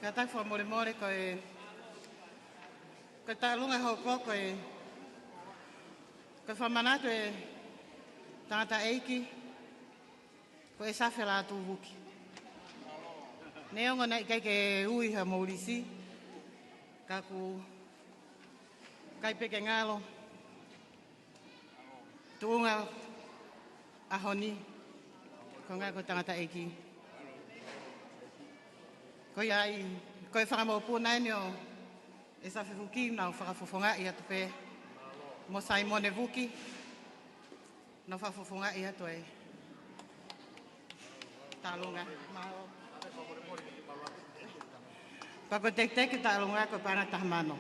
Kātaki fakamolemole ko e, ko e taulonga hoko ko e, ko e fakamanatu e tangataʻeiki ko ʻEsafe Lātūvuki. Neongo naʻe ʻikai ke ui ha moulisi, ka ʻoku ʻikai pē ke ngalo tuʻunga ʻaho ni, ko e ngaahi ko e tangataʻeiki. Ko ia ai, ko e fanga mokopuna eni ʻo ʻEsafe Vuki, naʻa ku fakafofongaʻi atu pē. Mo Saimone Vuki, naʻa ku fakafofongaʻi atu ai. Taʻalonga. Mālō. Pea ko e tekiteki Taʻalonga ko e paʻanga ʻe taha mano.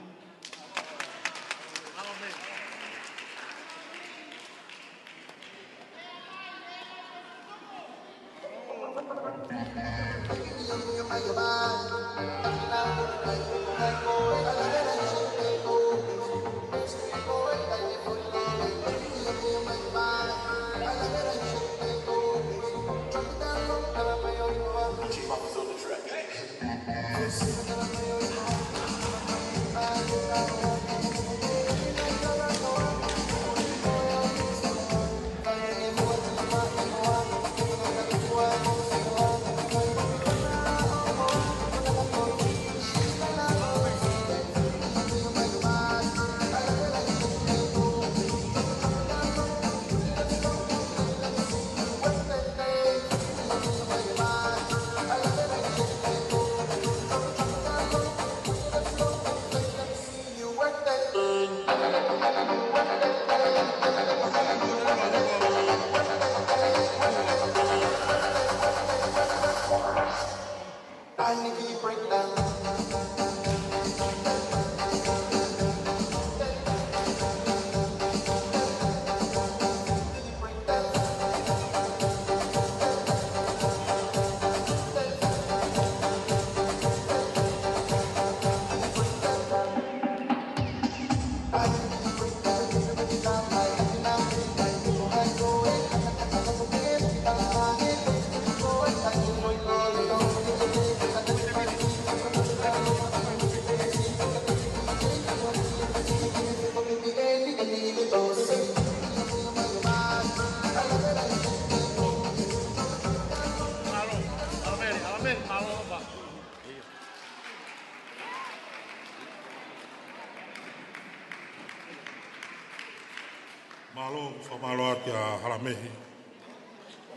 Mālō, fakamālō atu kia Halamehi,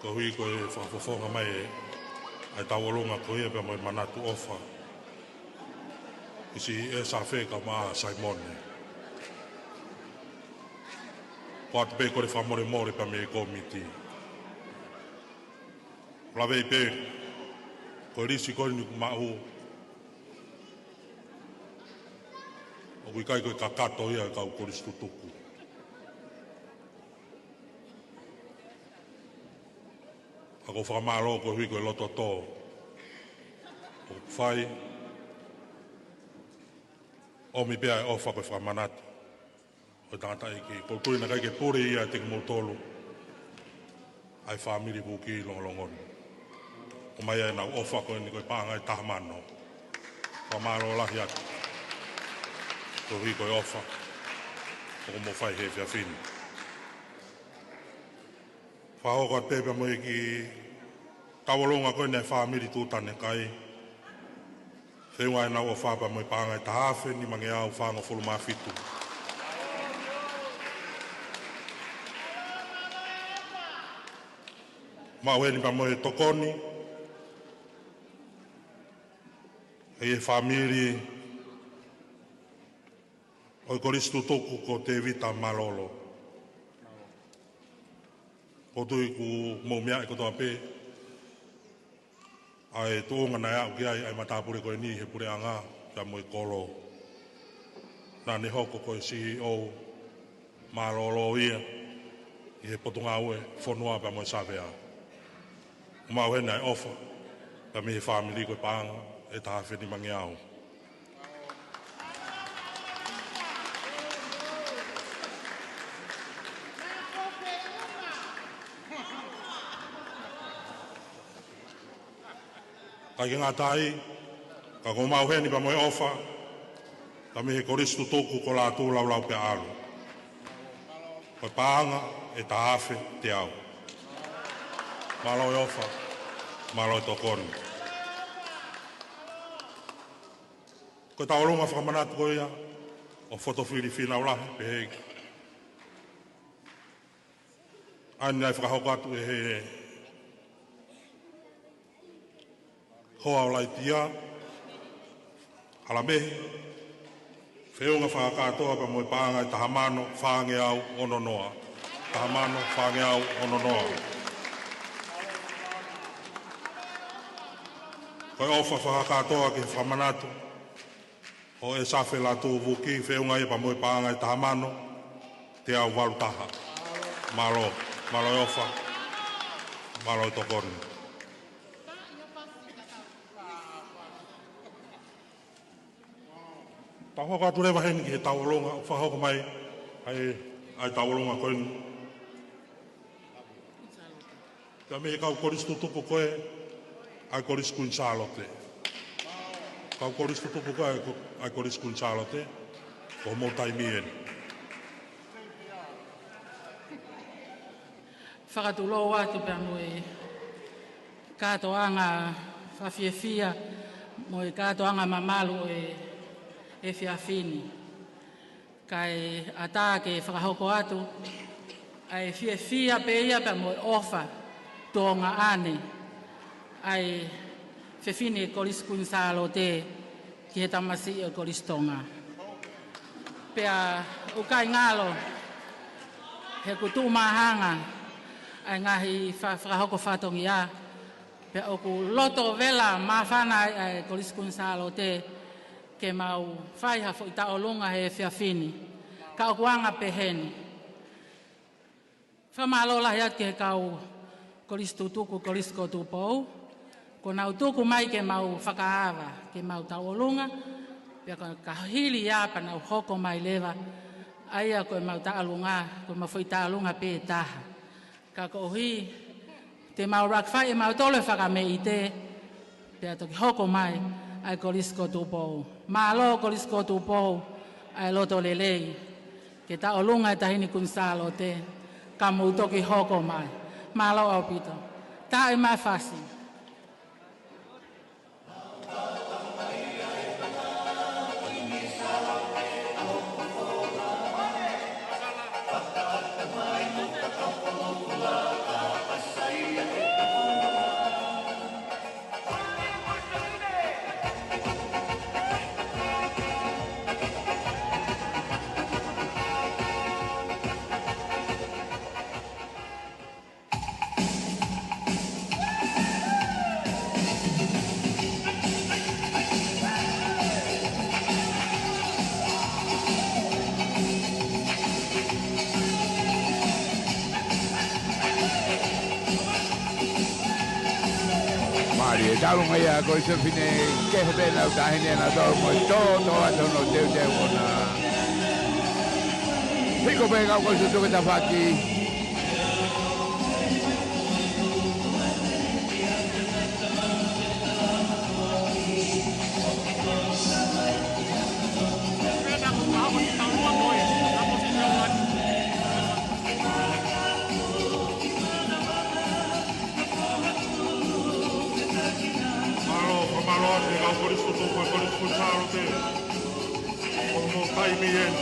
koeʻuhi ko e fakafofonga mai ʻa e tauʻolunga ko ia pea mo e manatu ʻofa ʻi siʻi Safe kae ʻumaʻā Saimone. Ko atu pē ko e fakamolemole pea mei he kōmiti. Laveʻi pē, ko e lisi ko eni kuo maʻu, ʻoku ʻikai ko e kakato ia ʻa e kau kolisi tutuku. Ka ʻoku ou fakamālō koeʻuhi ko e loto tō ʻoku fai, ʻomi pē ʻa e ʻofa ko e fakamanatu ʻo e tangataʻeiki. Ko e tui naʻe ʻikai ke pule ia ʻiate kimoutolu ʻa e fāmili Puki Longolongo ni. ʻOmai ai ʻenau ʻofa ko eni ko e paʻanga ʻe taha mano. Fakamālō lahi atu koeʻuhi ko e ʻofa ʻoku mou fai he efiafi ni. Fakahoko atu pē pea mo e kiʻi tauʻolunga ko eni ʻa e fāmili Tuʻutanekai. Feʻunga ʻenau ʻofa pea mo e paʻanga ʻe taha afe nimangeau fāngofulu mā fitu. Maʻu heni pea mo e tokoni ʻa e fāmili ʻo e kolisi tutuku ko Tēvita Malolo. ʻOku ou tui kuo mou meaʻi kotoa pē ʻa e tuʻunga naʻe aʻu ki ai ʻa e matāpule ko eni he puleʻanga pea mo e kolo. Naʻa ne hoko ko e C E O mālōlō ia ʻi he Potungāue Fonua pea mo e Savea. ʻOku maʻu heni ʻa e ʻofa pea mei he fāmili ko e paʻanga ʻe taha afe nimangeau. ʻIkai ke ngata ai, ka ʻoku maʻu heni pea mo e ʻofa pea mei he kolisi tutuku ko Lātū Laulau pea ʻAlu. Ko e paʻanga ʻe taha afe teau. Mālō e ʻofa, mālō e tokoni. Ko e tauʻolunga fakamanatu ko ia ʻo Fotofili Fīnau Lahi, pehē ʻa ia naʻe fakahoko atu ʻe he hoa ʻo Laitia, Halamehi, feʻunga fakakātoa pea mo e paʻanga ʻe taha mano fāngeau ono noa. Taha mano fāngeau ono noa. Ko e ʻofa fakakātoa ki he fakamanatu ʻo ʻEsafe Lātū Vuki, feʻunga ia pea mo e paʻanga ʻe taha mano, teau valu taha. Mālō, mālō e ʻofa, mālō e tokoni. Tau hoko atu leva heni ki he tauʻolunga, ʻo fakahoko mai ʻa e, ʻa e tauʻolunga ko eni. Pea mei he kau kolisi tutuku ko ē ʻa e Kolisi Kuini Sālote. Kau kolisi tutuku ko ē ʻa e ko-, ʻa e Kolisi Kuini Sālote, ko hoʻomou taimi eni. Fakatulou atu pea mo e kātoanga fakafiefia mo e kātoanga mamalu ʻo e, ʻo e efiafi ni. Kae ʻatā ke fakahoko atu ʻa e fiefia pē ia pea mo e ʻofa tuongaʻane ʻa e fefine Kolisi Kuini Sālote ki he tamasiʻi ʻo e Kolisi Tonga. Pea ʻoku ʻikai ngalo he kuo tuʻu mahanga ʻa e ngaahi fa-, fakahoko fatongia, pea ʻoku loto vela māfana ai ʻa e Kolisi Kuini Sālote ke mau fai ha foʻi tauʻolunga he efiafi ni. Ka ʻoku anga peheni. Fakamālō lahi atu ki he kau kolisi tutuku, Kolisi ko Tupou. Kuo nau tuku mai ke mau fakaava, ke mau tauʻolunga, pea ka, ka hili ia pea nau hoko mai leva. ʻA ia ko ʻemau tauʻolunga, ko ʻemau foʻi tauʻolunga pē ʻe taha. Ka koeʻuhi te mau laka fai ʻe mautolu e fakameʻite, pea toki hoko mai ʻa e Kolisi ko Tupou. Mālō Kolisi ko Tupou, ʻa e loto lelei ke tauʻolunga e Taʻahine Kuini Sālote, ka mou toki hoko mai. Mālō ʻaupito. Taʻe mai fasi. Mālie, tauʻolunga ia ko e fefine kehe pē ʻenau taʻahine ʻanautolu mo e tōtōatu hono teuteu ʻona. Hiko pē kau kolisi tutuku ki tafaʻaki. Mālō, fakamālō atu ki he kau kolisi tutuku, kau Kolisi Kuini Sālote. Ko hoʻomou taimi eni.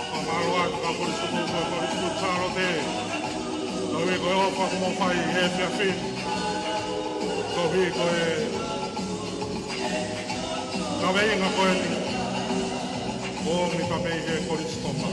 Fakamālō atu kau kolisi tutuku, kau Kolisi Kuini Sālote. Koeʻuhi ko e ʻofa kuo mou fai he efiafi ni. Koeʻuhi ko e kaveinga ko eni ʻoku ʻomi pē mei he Kolisi Tonga.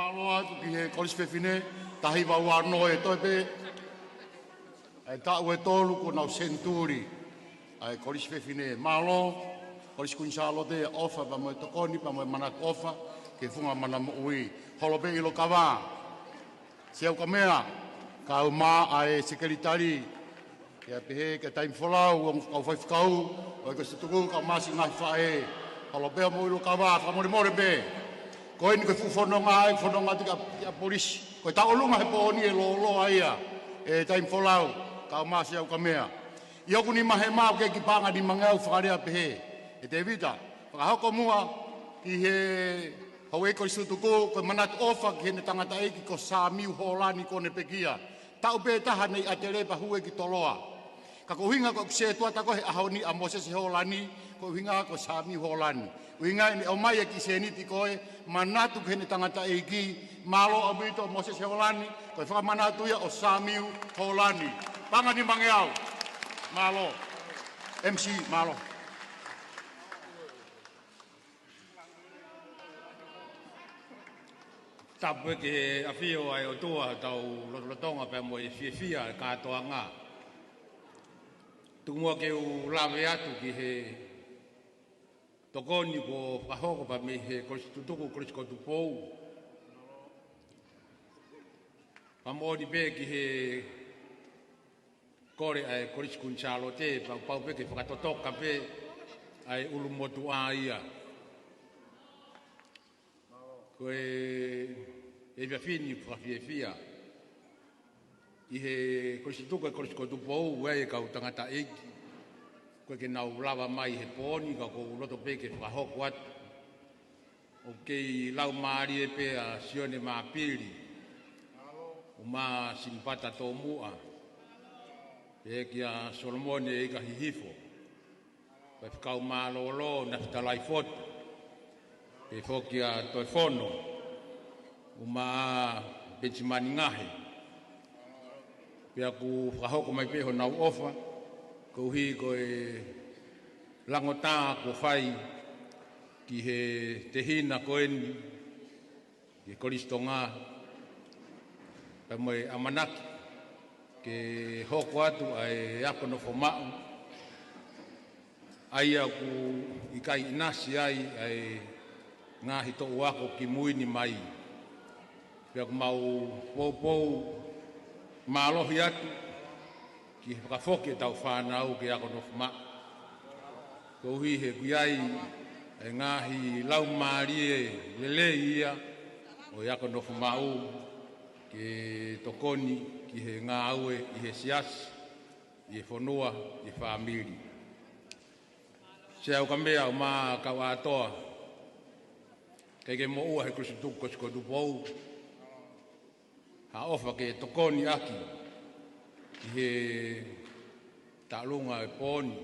Mālō atu ki he Kolisi Fefine, taha hiva ua ono, ʻe toe pē ʻa e taʻu ʻe tolu kuo nau senituli ʻa e Kolisi Fefine. Mālō, Kolisi Kuini Sālote, ʻofa pea mo e tokoni pea mo e manatu ʻofa ki he funga mana moʻui. Holo pē ʻilo kava. Siʻi Aukamea, kae ʻumaʻā ʻa e sekelitali, kae pehē kia Taimi Folau, ongo kau faifekau ʻo e Kolisi Tutuku, kae ʻumaʻā siʻi ngaahi faʻē. Holo pē hoʻomou ʻilo kava, fakamolemole pē. Ko eni ko e fuʻu fononga, ʻe fononga atu kia, kia polisi. Ko e tauʻolunga he pō ni ʻe lōloa ia, ʻe Taimi Folau, kae ʻumaʻā siʻi Aukamea. ʻI hoku nima hema ʻoku ʻikai ke paʻanga nimangeau, fakalea pehē ʻe Tēvita, fakahoko muʻa ki he houʻeiki Kolisi Tutuku, ko e manatu ʻofa ki heʻene tangataʻeiki ko Samiu Holani kuo ne pekia. Taʻu pē taha naʻe ʻi ʻAtele pea hū ia ki Toloa. Ka ko e ʻuhinga ko ʻeku sētuata ko ē he ʻaho ni ʻa Mōsese Holani, ko e ʻuhinga ko Samiu Holani. ʻUhinga ʻene ʻomai e kiʻi sēniti ko ē, manatu ki heʻene tangataʻeiki. Mālō ʻaupito Mōsese Holani, ko e fakamanatu ia ʻo Samiu Holani. Paʻanga nimangeau. Mālō. M C, mālō. Tapu ki he ʻafio ʻa e ʻOtua, tau lotolotonga pea mo e fiefia e kātoanga. Tuku muʻa ke u lave atu ki he tokoni kuo fakahoko pea mei he Kolisi Tutuku, Kolisi ko Tupou. Pea moʻoni pē ki he kole ʻa e Kolisi Kuini Sālote, pea pau pē ke fakatotoka pē ʻa e ʻulumotuʻa ia. Ko e, ʻe fafini fakafiefia. ʻI he Kolisi Tutuku, Kolisi ko Tupou, ʻoku ʻi ai e kau tangataʻeiki ʻoku ʻikai ke nau lava mai he pō ni, ka ʻoku ou loto pē ke fakahoko atu. ʻOku kei laumālie pē ʻa Sione Mapili, ʻumaʻā Sinipata Tomuʻa, pehē kia Solomone ʻEika Hihifo, Faifekau Mālōlō Nafitalai Fotu, pehē foki kia Toefono, ʻumaʻā Penisimani Ngahe. Pea ʻoku fakahoko mai pē honau ʻofa, koeʻuhi ko e langotā kuo fai ki he tehina ko eni, ki he Kolisi Tonga, pea mo e ʻamanaki ke hoko atu ʻa e ako nofo maʻu, ʻa ia ʻoku ʻikai ʻinasi ai ʻa e ngaahi toʻu ako kimui ni mai. Pea ʻoku mau poupou mālohi atu ki he fakafoki ʻetau fānau ke ako nofo maʻu. Koeʻuhi he ʻoku ʻi ai e ngaahi laumālie lelei ia ʻo e ako nofo maʻu ke tokoni ki he ngāue ʻi he siasi, ʻi he fonua, ʻi he fāmili. Siʻi Aukamea ʻumaʻā kau ʻātoa, ʻikai ke moʻua he Kolisi Tutuku, Kolisi ko Tupou ha ʻofa ke tokoni ʻaki ʻi he tauʻolunga e pō ni,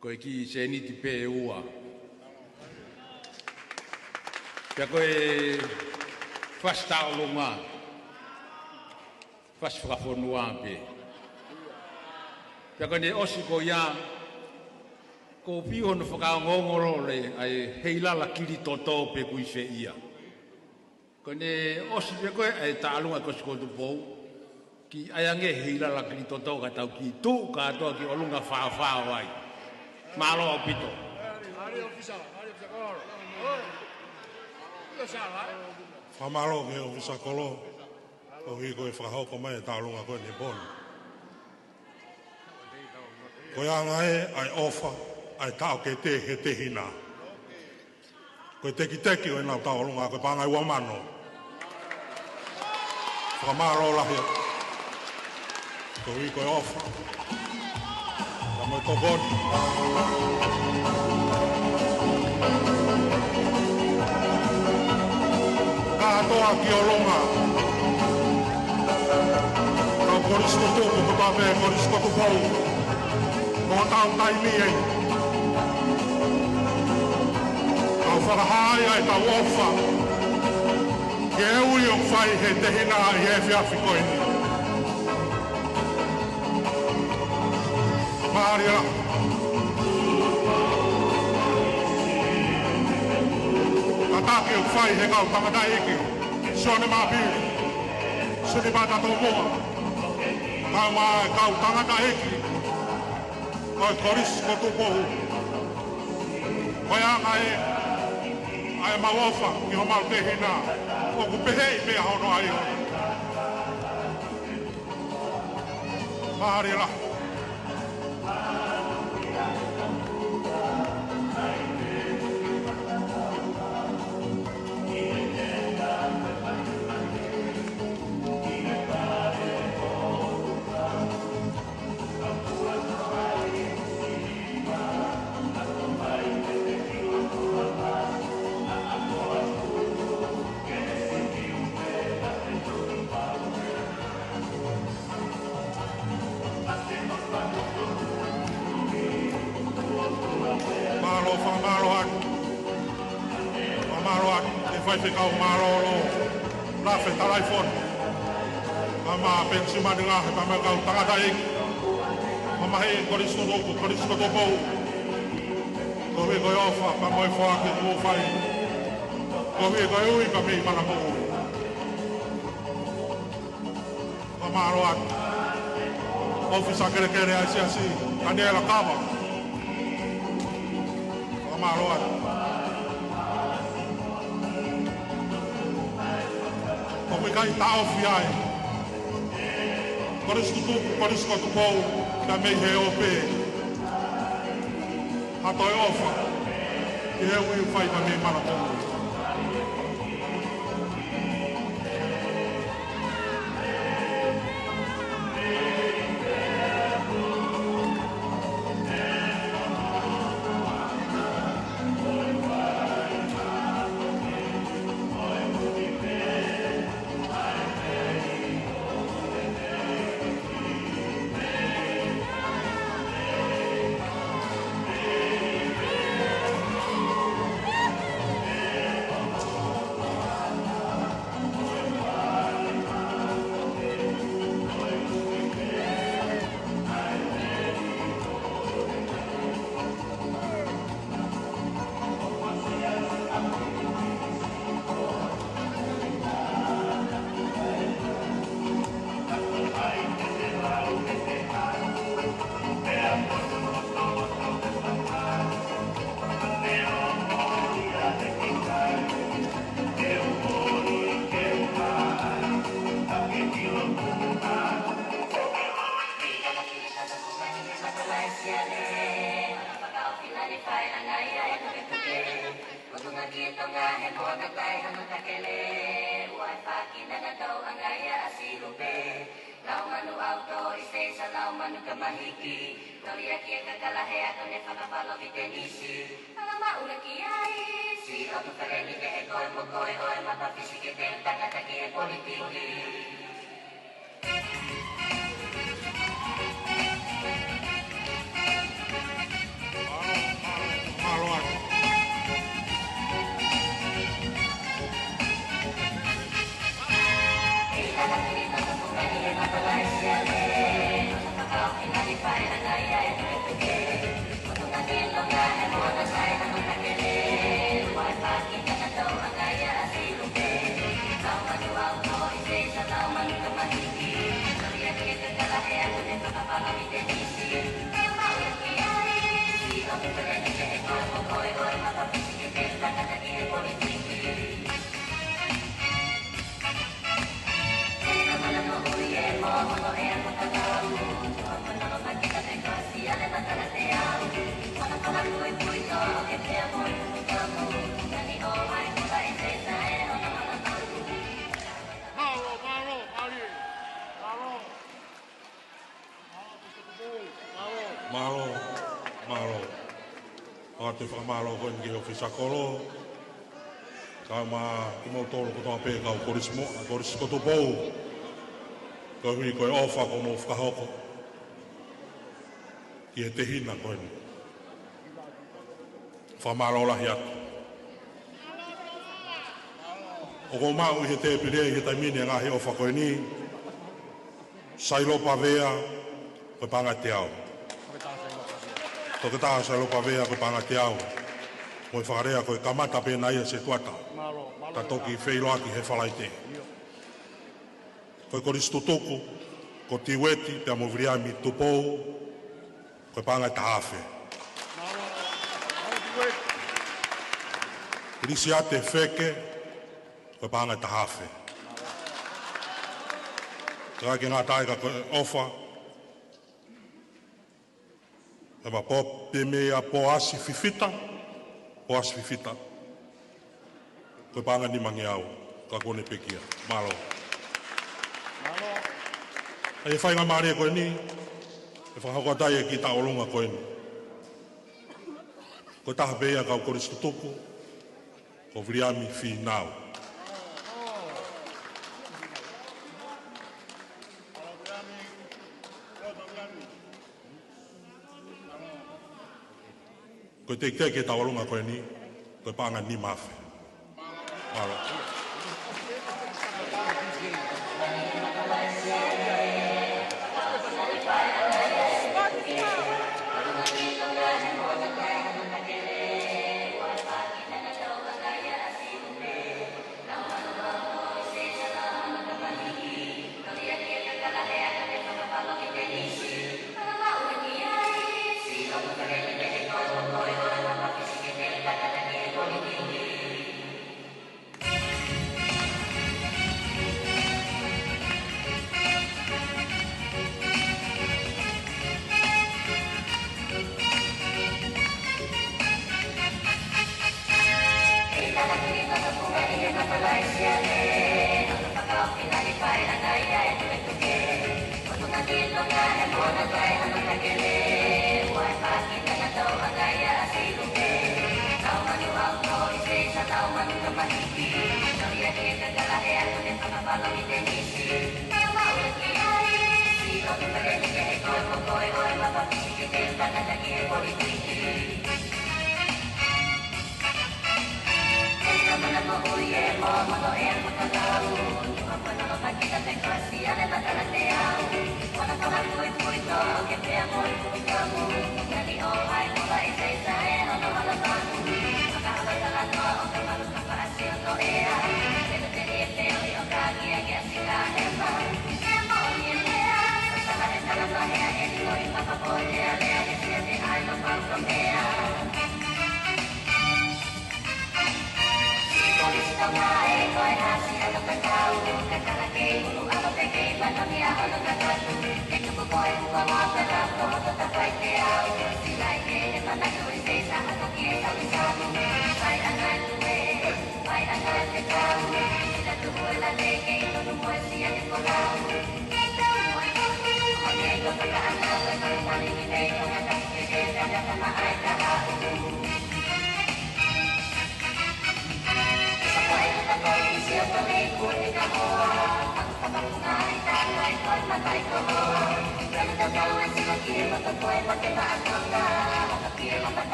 ko e kiʻi sēniti pē ʻe ua. Pea ko e fasi tauʻolunga, fasi fakafonua pē. Pea ko ʻene ʻosi ko ia, ʻoku ou fiu hono fakaongoongo lole ʻa e heilala kili toto pe kui fē ia. Ko ʻene ʻosi pē ko ē ʻa e tauʻolunga Kolisi ko Tupou, kiʻi ʻai ange heilala kili toto ka tau kiʻi tuʻu kātoa ki ʻolunga fāfā ai. Mālō ʻaupito. Fakamālō ki he ʻōfisa kolo, koeʻuhi ko e fakahoko mai e tauʻolunga ko eni he pō ni. Ko e anga ē ʻa e ʻofa, ʻa e taʻokete he tehina. Ko e tekiteki ʻo ʻenau tauʻolunga ko e paʻanga ʻe ua mano. Fakamālō lahi. Koeʻuhi ko e ʻofa. Ka mo e tokoni. Kātoa ki ʻolunga. Kau Kolisi Tutuku, ko e pā pē Kolisi ko Tupou. Ko hotau taimi ē. Kau fakahā ai ʻetau ʻofa ki he ui ʻoku fai he tehina ʻi he efiafi ko eni. Mālie. Tataki ʻoku fai he kau tangataʻeiki. Sione Mapili, Sinipa Tatomuʻa, kae ʻumaʻā e kau tangataʻeiki ʻo e Kolisi ko Tupou. Ko e anga ē ʻa ʻemau ʻofa ki homau tehina, ʻoku pehē pē ʻa hono ʻai ʻo Mālō ʻaupito. Mālō, fakamālō atu. Fakamālō atu ki he faifekau mālōlō, Lafe Talaifono, kae ʻumaʻā Penisimani Lahe, kae ʻumaʻā e kau tangataʻeiki, mamahiʻi e Kolisi ko Tupou, Kolisi ko Tupou. Koeʻuhi ko e ʻofa pea mo e foaki kuo fai. Koeʻuhi ko e ui pea mei Manapoʻuli. Fakamālō atu. ʻŌfisa Kelekele ʻa e Siasi, Taniela Kava. Fakamālō atu. ʻOku ʻikai taʻofi ai Kolisi ko Tupou, Kolisi ko Tupou, kae mei he ope ha toe ʻofa ki he ui ʻoku fai mei Manapoʻuli. Lau manu ʻauto ʻi se isa lau manu ka mahiki. Toli ʻaki e kakala he ako ne fakapalo vitenisi. Ala maʻu le ki ai, si o tu feleni ke he koe mo koe ʻo e mapa fisike te u tangata ki he politiki. Mālō, mālō, mālō atu. Mālō, mālō, mālō. Mālō, mālō. ʻOatu e fakamālō ko eni ki he ʻōfisa kolo, kae ʻumaʻā kimoutolu kotoa pē kau Kolisi mo, Kolisi ko Tupou. Koeʻuhi ko e ʻofa kuo mou fakahoko ki he tehina ko eni. Fakamālō lahi atu. ʻOku ou maʻu ʻi he tēpile ʻi he taimi ni e ngaahi ʻofa ko eni. Sailopa Vea, ko e paʻanga ʻe teau. Toketā Sailopa Vea, ko e paʻanga ʻe teau. Mo e fakalea ko e kamata pē ʻena ia setuata. Ta toki feʻiloaki he Falaite. Ko e kolisi tutuku, ko Tiueti pea mo Viliami Tupou, ko e paʻanga ʻe taha afe. Lisiate Feke, ko e paʻanga ʻe taha afe. Ka ke ngata ai ka ko e ʻofa, ʻe ma pō pē meia Pōasi Fifita, Pōasi Fifita. Ko e paʻanga ʻe nimangeau, ka kuo ne pekia. Mālō. ʻA e faingamālie ko eni, ʻe fakahoko atu ai e kiʻi tauʻolunga ko eni. Ko e taha pē ia kau kolisi tutuku, ko Viliami Fīnau. Ko e tekiteki e tauʻolunga ko eni, ko e paʻanga ʻe nima afe. Mālō.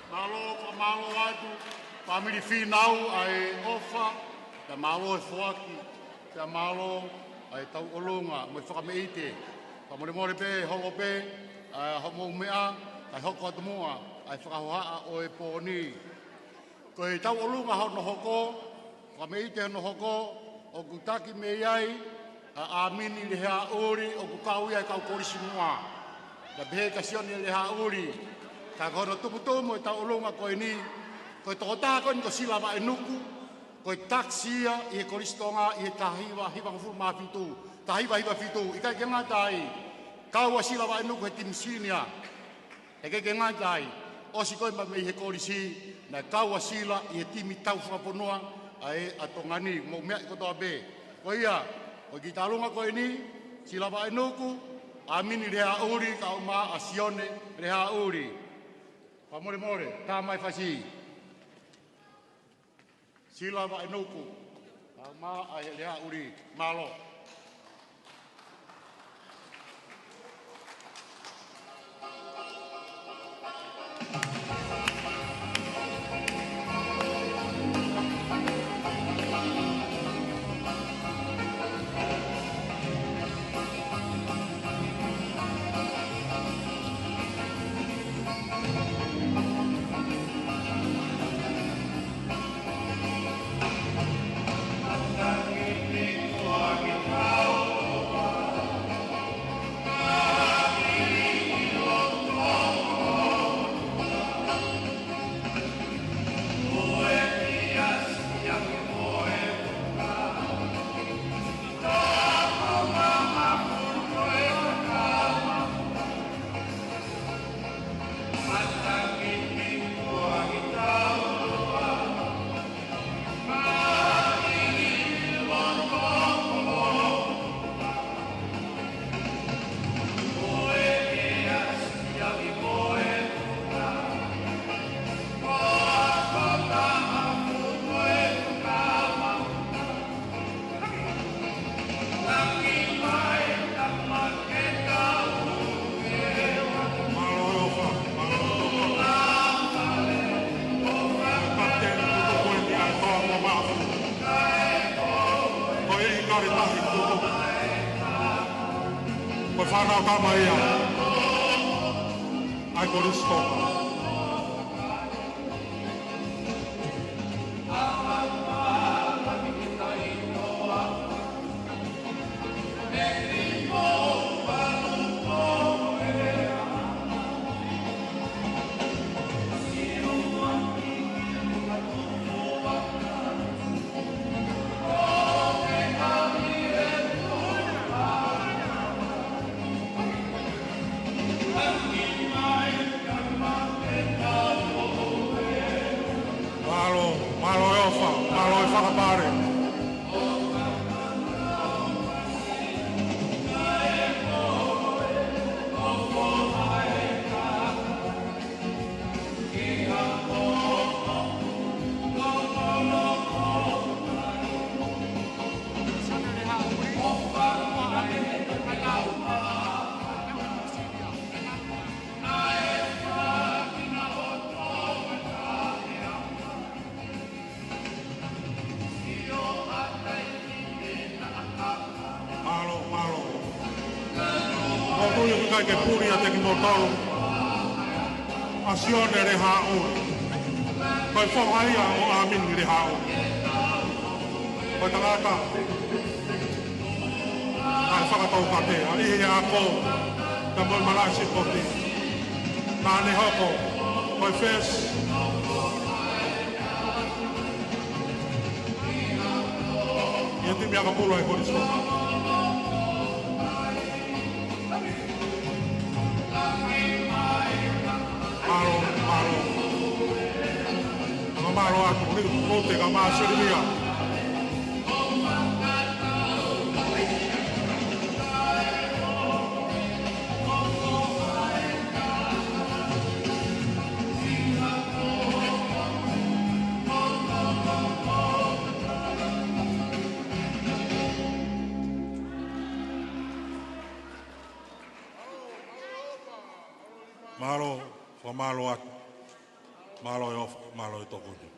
Mālō, fakamālō atu, fāmili Fīnau, ʻa e ʻofa, pea mālō e foaki, pea mālō ʻa e tauʻolunga mo e fakameʻite. Fakamolemole pē, holo pē ʻa hoʻomou meʻa, kae hoko atu muʻa ʻa e fakahohaʻa ʻo e pō ni. Ko e tauʻolunga hono hoko, fakameʻite hono hoko, ʻoku taki mei ai ʻa ʻĀmini Leheaʻuli, ʻoku kau ia he kau kolisi muʻa. Naʻe pehē kia Sione Leheaʻuli, ka ko hono tumutumu e tauʻolunga ko eni, ko e tokotaha ko eni ko Sila Vaʻenuku, ko e takisi ia ʻi he Kolisi Tonga ʻi he taha hiva hivangofulu mā fitu, taha hiva hiva fitu, ʻikai ke ngata ai, kau ʻa Sila Vaʻenuku he timi senior. ʻIkai ke ngata ai, ʻosi ko ē mai mei he kolisi, naʻe kau ʻa Sila ʻi he timi tau fakafonua ʻa e ʻa Tonga ni, mou meaʻi kotoa pē. Ko ia, ko e kiʻi tauʻolunga ko eni, Sila Vaʻenuku, ʻĀmini Lehaʻuli, kae ʻumaʻā ʻa Sione Lehaʻuli. Fakamolemole, tā mai fasi. Sila Vaʻenuku, kae ʻumaʻā ʻa e Lehaʻuli. Mālō. Mālō e ʻofa, mālō e ʻofa. Kapiteni Tutukueni ʻa e Toa Maʻafu. Ko e ʻIkale Tahi Tutuku. Ko e fānau tama ia ʻa e Kolisi Toka. Mālō, mālō e ʻofa, mālō e fakapale. Mālō, mālō. ʻOku ou tui ʻoku ʻikai ke puli ʻiate kimoutolu ʻa Sione Lehaʻuli. Ko e foha ia ʻo ʻĀmini Lehaʻuli. Ko e tangata naʻe fakataukatea ʻi he ako, pea mo e malaʻe sipoti. Naʻa ne hoko ko e first ʻi he timi ʻakapulu ʻa e Kolisi Toka. Mālō, mālō. Fakamālō atu, Likote kae ʻumaʻā Silimia. Mālō, fakamālō atu. Mālō e ʻofa, mālō e tokoni.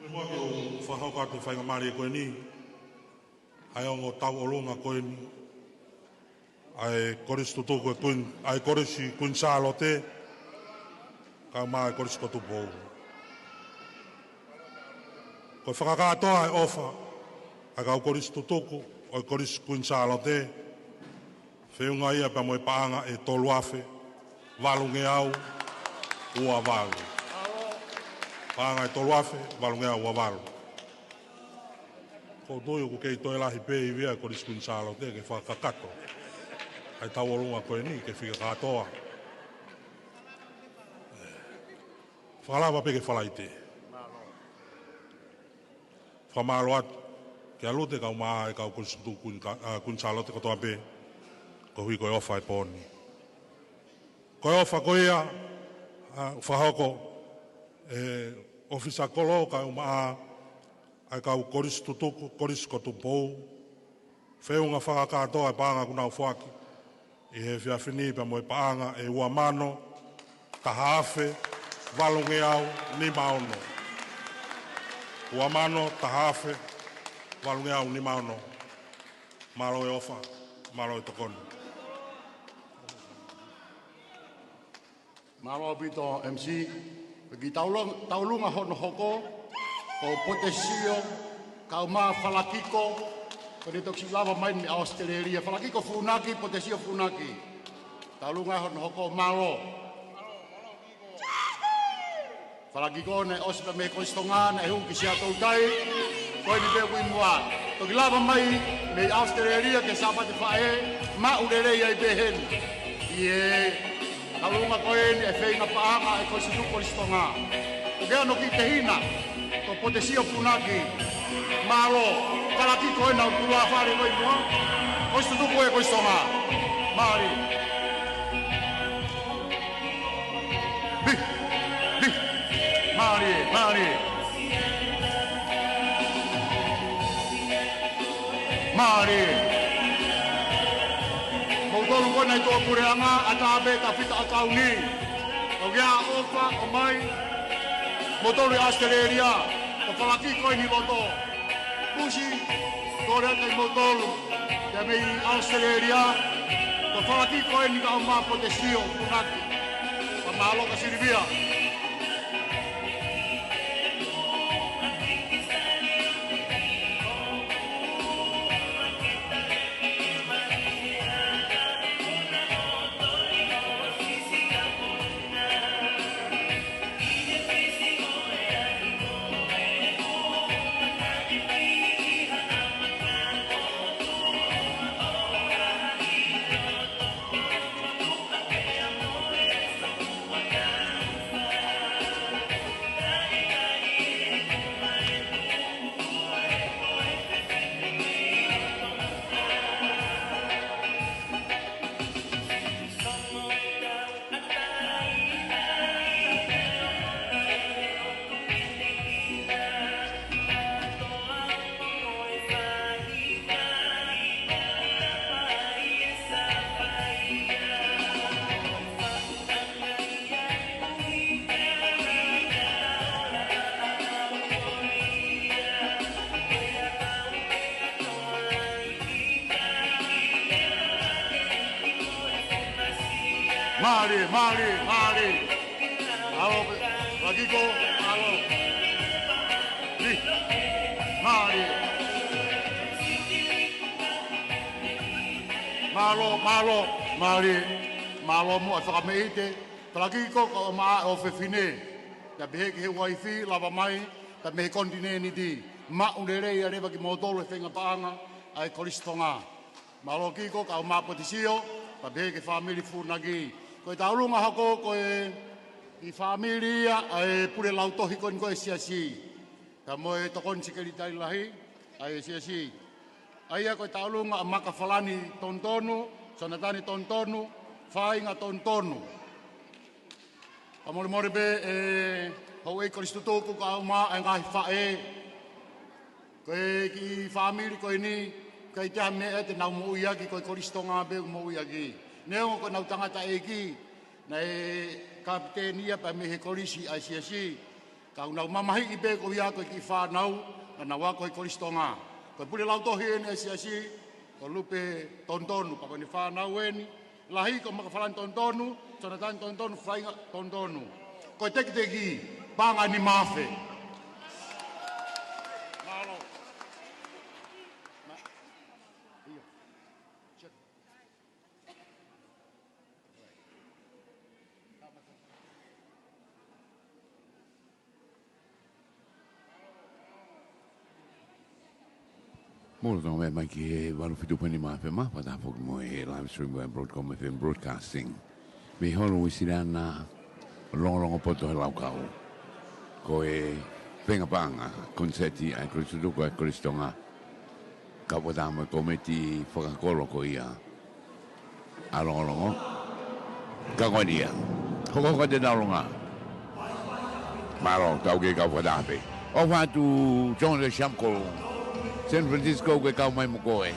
Tuku muʻa ke u fakahoko atu e faingamālie ko eni, ʻa e ongo tauʻolunga ko eni ʻa e Kolisi Tutuku ʻe Kuini, ʻa e Kolisi Kuini Sālote, kae ʻumaʻā e Kolisi ko Tupou. Ko e fakakātoa e ʻofa ʻa e kau Kolisi Tutuku ʻo e Kolisi Kuini Sālote, feʻunga ia pea mo e paʻanga ʻe tolu afe valungeau ua valu. Paʻanga ʻe tolu afe valungeau ua valu. ʻOku ou tui ʻoku kei toe lahi pē ivi ʻa e Kolisi Kuini Sālote ke fakakakato ʻa e tauʻolunga ko eni ke fika kātoa. Fakalava pē ki he Falaite. Fakamālō atu. Kia Lute kae ʻumaʻā e kau Kolisi Tutuku Kuini Ka-, ʻa, Kuini Sālote kotoa pē, koeʻuhi ko e ʻofa e pō ni. Ko e ʻofa ko ia, ʻa, fakahoko ʻe he ʻōfisa kolo kae ʻumaʻā ʻa e kau Kolisi Tutuku, Kolisi ko Tupou, feʻunga fakakātoa e paʻanga kuo nau foaki ʻi he efiafi ni pea mo e paʻanga ʻe ua mano taha afe valungeau nima ono. Ua mano taha afe valungeau nima ono. Mālō e ʻofa, mālō e tokoni. Mālō ʻaupito M C, ki he taulung-, taulunga hono hoko, ko Potesio, kae ʻumaʻā Falakiko, ko ʻene toki lava mai mei ʻAositelēlia. Falakiko Funaki, Potesio Funaki. Taulunga hono hoko, mālō. Falakiko naʻe ʻosi pē mei Kolisi Tonga, naʻe hū ki Siaʻatoutai, ko eni pē ʻoku ʻi muʻa. Toki lava mai mei ʻAositelēlia ki he Sāpate Faʻē, maʻu lelei ai pē heni. ʻI he taulunga ko eni e feinga paʻanga ʻa e Kolisi Tutuku Kolisi Tonga. ʻOku ʻi ai hono kiʻi tehina, ko Potesio Funaki. Mālō, Falakiko ena ʻoku tuʻu fale ko ē ʻi muʻa. Kolisi Tutuku ē Kolisi Tonga. Mālie. Bi, bi. Mālie, mālie. Mālie. Moutolu ko ena ʻi tuʻapuleʻanga, ʻatā pē tafita ʻakau ni. ʻOku ʻi ai ʻofa ʻomai. Moutolu ʻi ʻAositelēlia, ko Falakiko eni ʻi loto. Kusi, kole atu kiate kimoutolu. Pea mei ʻAositelēlia, ko Falakiko eni kae ʻumaʻā Potesio Funaki. Ka mālō ka Silivia. Mālie, mālie, mālie. ʻAlo, Falakiko, ʻalo. Ni, mālie. Mālō, mālō, mālie. Mālō muʻa e fakameʻite. Falakiko kae ʻumaʻā e ʻofefine. Pea pehē ki he uaifi, lava mai, pea mei he konitinēniti. Maʻu lelei ʻa leva kimoutolu e feinga paʻanga ʻa e Kolisi Tonga. Mālō Kiko, kae ʻumaʻā Potesio, pea pehē ki he fāmili Funaki. Ko e taulunga hoko ko e kiʻi fāmili ia ʻa e pule lautohi ko eni ko e siasi. Pea mo e tokoni sekelitali lahi ʻa e siasi. ʻA ia ko e taulunga ʻa Makafalani Tonutonu, Sonatani Tonutonu, Fainga Tonutonu. Kae molemole pē ʻe houʻeiki Kolisi Tutuku kae ʻumaʻā e ngaahi faʻē. Ko e kiʻi fāmili ko eni, ʻikai toe ʻi ai ha meʻa te nau moʻui ʻaki, ko e Kolisi Tonga pē ʻoku moʻui ʻaki. Neongo ko ʻenau tangataʻeiki, naʻe kapiteni ia pea mei he kolisi ʻa e siasi. Ka ʻoku nau mamahiʻi pē ko ia ko e kiʻi fānau, naʻa nau ako he Kolisi Tonga. Ko e pule lautohi eni ʻa e siasi, ko Lupe Tonutonu, pea ko ʻene fānau eni, lahi ko Makafalani Tonutonu, Sonatani Tonutonu, Fainga Tonutonu. Ko e tekiteki, paʻanga nima afe. Mālō. Mou lolotonga mai ki he valu fitu poini nima F M, fakataha foki mo e live stream ʻa e Broadcom F M Broadcasting. Mei Holo, Uēsiliana, Longolongopoto he Laukau. Ko e feinga paʻanga, konisēti ʻa e Kolisi Tutuku ʻa e Kolisi Tonga. Kau fakataha mo e kōmiti fakakolo ko ia ʻa Longolongo. Ka ko eni ia. Hoko hoko atu e tauʻolunga. Mālō, tau kei kau fakataha pē. ʻOfa atu John Lesham ko San Francisco ke kau mai mo koe.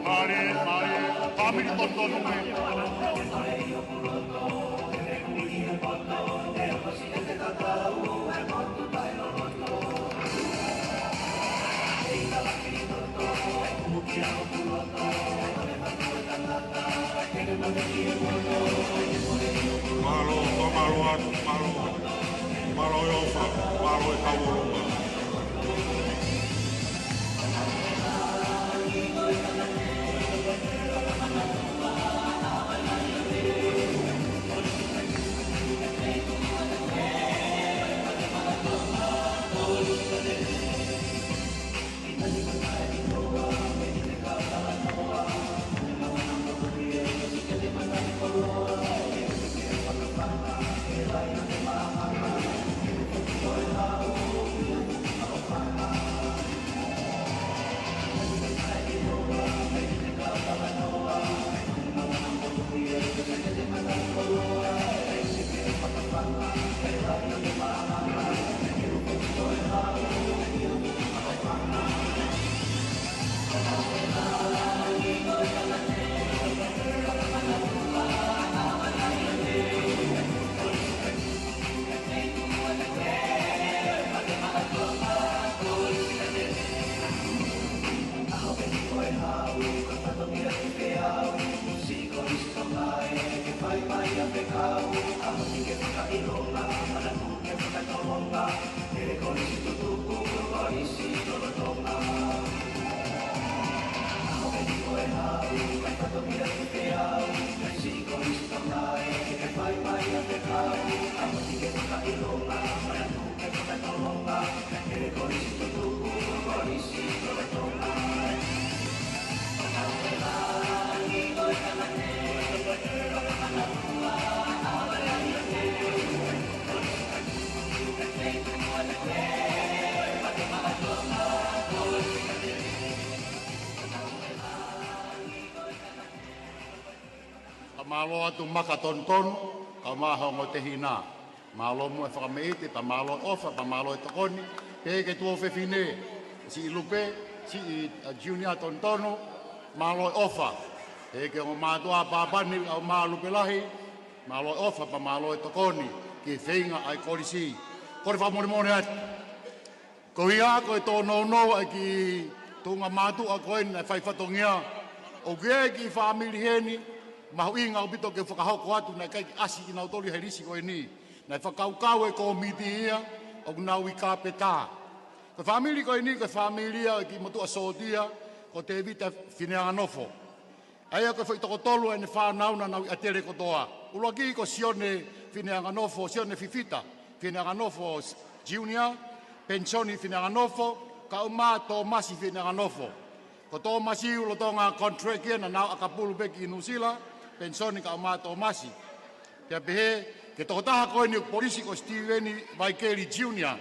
Mālō, mālō, fāmili totonu mei. Mālō, mālō atu, mālō. Mālō e ʻofa, mālō e tauʻolunga. Ka mālō atu maka tonutonu, ka mālō ongo tehina. Mālō muʻa e fakameʻite, pea mālō e ʻofa, pea mālō e tokoni, pea ki he tuofefine, siʻi Lupe, siʻi, uh, Junior tonutonu, mālō e ʻofa. Pea ki he ongo mātuʻa pāpani, ʻa e ʻomai Lupe Lahi, mālō e ʻofa, pea mālō e tokoni, ki he feinga ʻa e kolisi. Kole fakamolemole atu. Ko ia ko e tōnounou ʻa e kiʻi tuʻunga mātuʻa ko eni naʻe fai fatongia. ʻOku ʻi ai e kiʻi fāmili heni, mahuʻinga ʻaupito ke fakahoko atu naʻe ʻikai ke ʻasi kinautolu he lisi ko eni. Naʻe fakakaukau e kōmiti ia, ʻoku nau ʻi Kāpeta. Ko e fāmili ko eni, ko e fāmili ia ʻo e kiʻi motuʻa sōtia, ko Tēvita Fineanganofo. ʻA ia ko e foʻi toko tolu ʻene fānau naʻa nau ʻi ʻAtele kotoa. ʻUluaki ko Sione Fineanganofo, Sione Fifita Fineanganofo Junior, Penisoni Fineanganofo, kae ʻumaʻā Tōmasi Fineanganofo. Ko Tōmasi ʻoku lolotonga contract ia naʻa nau ʻakapulu pē ki Nuʻusila, Penisoni kae ʻumaʻā Tōmasi. Pea pehē, ki he tokotaha ko eni ʻoku polisi ko Sitīveni Vaikeli Junior.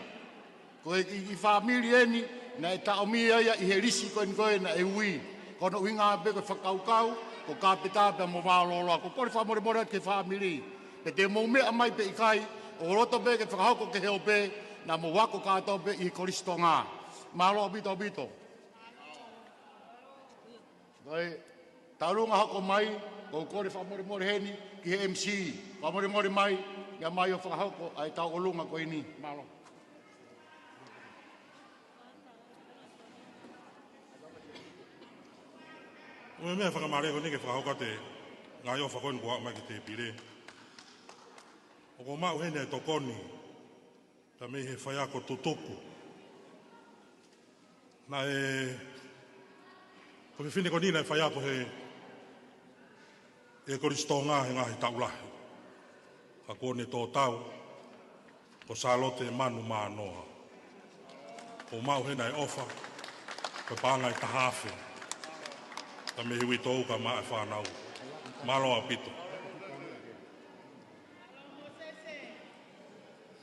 Ko e kiʻi, kiʻi fāmili eni, naʻe taʻomia ia ʻi he lisi ko eni ko ē naʻe ui. Ko hono ʻuhinga pē ko e fakakaukau, ko Kāpeta pea mo Vaololoa. Ko e kole fakamolemole atu ki he fāmili. Pe te mou meʻa mai pe ʻikai, ʻoku loto pē ke fakahoko ke heo pē, naʻa mou ako kātoa pē ʻi he Kolisi Tonga. Mālō ʻaupito ʻaupito. Ko e tauʻolunga hoko mai, ko e kole fakamolemole heni ki he M C. Fakamolemole mai, ʻomai ʻo fakahoko ʻa e tauʻolunga ko eni. Mālō. Ko e meʻa fakamālō ko eni ke fakahoko atu e ngaahi ʻofa ko eni kuo aʻu mai ki he tēpile. ʻOku ou maʻu heni e tokoni. Pea mei he faiako tutuku. Naʻe, ko e fefine ko eni naʻe faiako he ʻE Kolisi Tonga he ngaahi taʻu lahi. Ka kuo ne tō tau, ko Sālote Manu Mānoa. Kuo mau hena e ʻofa, ko e paʻanga ʻe taha afe. Ka mei he uitou ka maʻa e fānau. Mālō ʻaupito.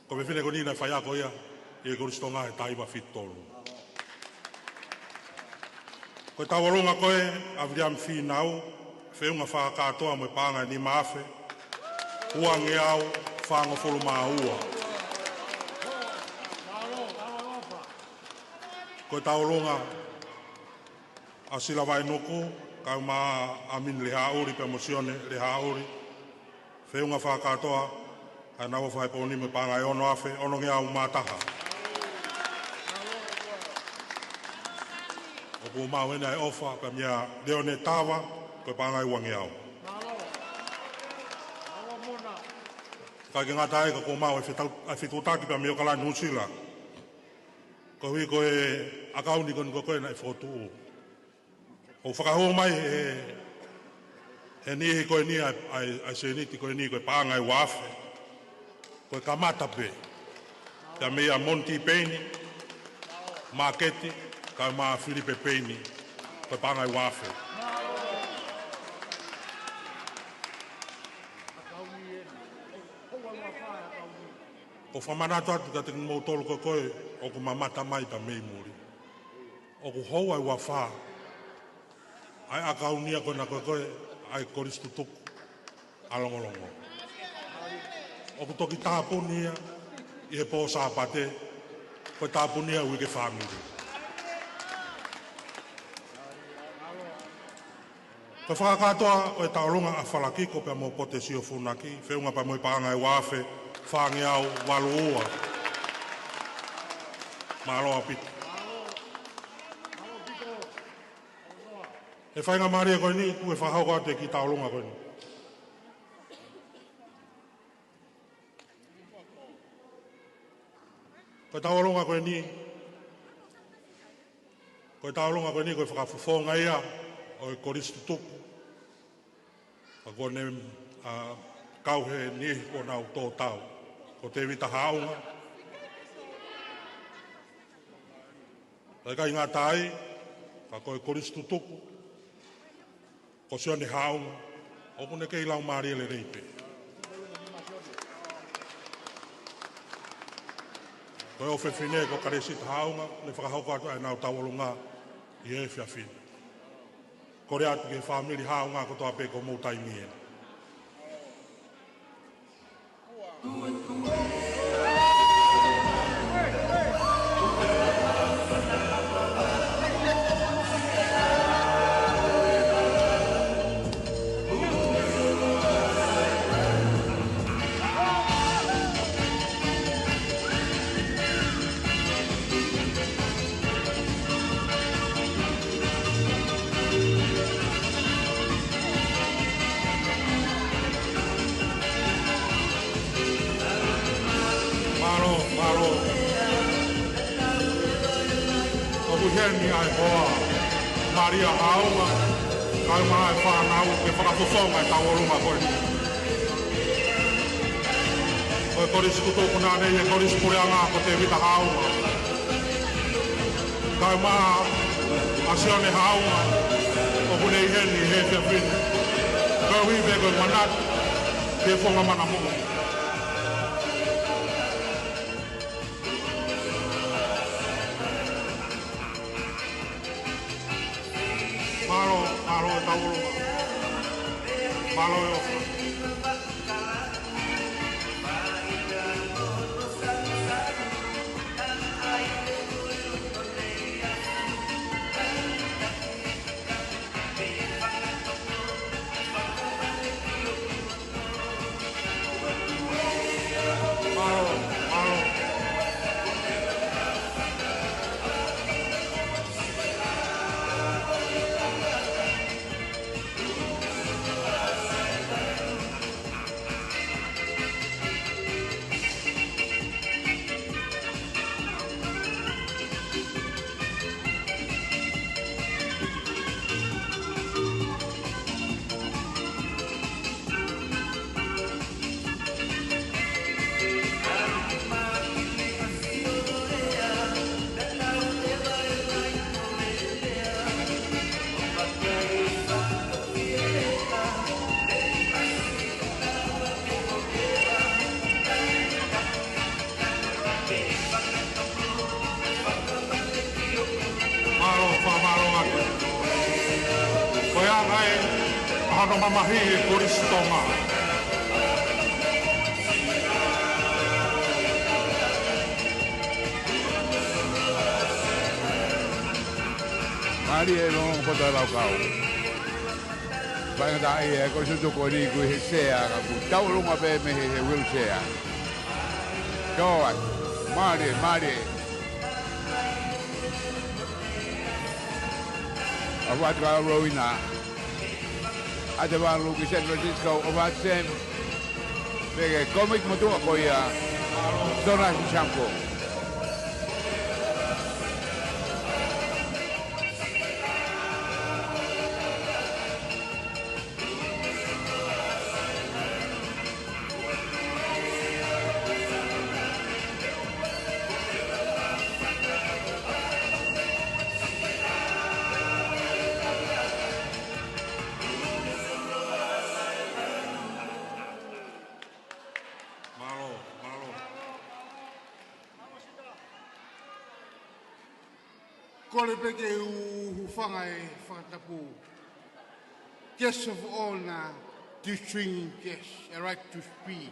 Ko e fefine ko eni naʻe faiako ia ʻi he Kolisi Tonga he taha hiva fitu tolu. Ko e tauʻolunga ko ē ʻa Viliami Fīnau, feʻunga fakakātoa mo e paʻanga ʻe nima afe, uangeau fāngofulu mā ua. Ko e tauʻolunga ʻa Sila Vainuku, kae ʻumaʻā ʻa Mini Lehaʻuli pea mo Sione Lehaʻuli, feʻunga fakakātoa ʻa ʻenau ʻofa he pō ni mo e paʻanga ʻe ono afe, onongeau mā taha. ʻOku mau hena e ʻofa pea meia Leone Tava, ko e paʻanga ʻe uangeau. Kae ʻikai ke ngata ai ka kuo mau e fetau-, ʻa e fetuʻutaki pea meia ʻOkalani Nuʻusila. Koeʻuhi ko e ʻakauni ko eni ko ē naʻe fokotuʻu. ʻOku fakahū mai he, he niʻihi ko eni ʻa e, ʻa e, ʻa e sēniti ko eni ko e paʻanga ʻe ua afe. Ko e kamata pē. Pea meia Monty Peini, Maketi, kae ʻumaʻā Filipe Peini, ko e paʻanga ʻe ua afe. ʻOku ou fakamanatu atu kiate kimoutolu ko ē ʻoku mamata mai pea mei muli. ʻOku houa ʻe ua fā ʻa e ʻakauni ia ko ena ko ē ʻa e Kolisi Tutuku ʻa Longolongo. ʻOku toki tāpuni ia ʻi he pō Sāpate, ko e tāpuni ia ʻa e uike fāmili. Ko e fakakātoa ʻo e tauʻolunga ʻa Falakiko pea mo Pote Sio Funaki, feʻunga pea mo e paʻanga ʻe ua afe, fāngeau valu ua. Mālō ʻaupito. ʻE faingamālie ko eni, kuo fakahoko atu e kiʻi tauʻolunga ko eni. Ko e tauʻolunga ko eni, ko e tauʻolunga ko eni, ko e fakafofonga ia ʻo e Kolisi Tutuku. Ka kuo ne, ʻa, kau he niʻihi kuo nau tō tau. Ko Tēvita Haʻunga. Kae ʻikai ngata ai, ka ko e Kolisi Tutuku, ko Sione Haʻunga, ʻoku ne kei laumālie lelei pē. Ko e ʻofefine ko Kalesita Haʻunga, ne fakahoko atu ʻa ʻenau tauʻolunga ʻi he efiafi ni. Kole atu ki he fāmili Haʻunga kotoa pē ko hoʻomou taimi ē. Mālō, mālō. ʻOku ʻi heni ʻa e hoa, Malia Haʻunga, kae ʻumaʻā e fānau ke fakafofonga e tauʻolunga ko eni. Ko e Kolisi Tutuku naʻe ʻi he Kolisi Puleʻanga ko Tēvita Haʻunga. Kae ʻumaʻā ʻa Sione Haʻunga, ʻoku ne ʻi heni he efiafi ni. Koeʻuhi pē ko e manatu, ke fonga mana moʻui. Mālō, mālō e tauʻolunga. Mālō e ʻofa. Ko e anga ē ʻa hono mamahi ʻa e Kolisi Tonga. Mālie e lolotonga poto ʻa e laukau. Faingataʻaʻia e kolisi ko eni ʻoku ʻi he sea, ka ʻoku tauʻolunga pē mei he, he wheelchair. Ko ai, mālie, mālie. ʻOfa atu kia Rowena ʻAtevalu ki San Francisco, ʻofa atu Sam. Pea ki he kōmiti motuʻa ko ia, Donald Shamko. Mālō, mālō. Kole pē ke u hūfanga he fakatapu. Guest of honor, distinguished guest, a right to speak.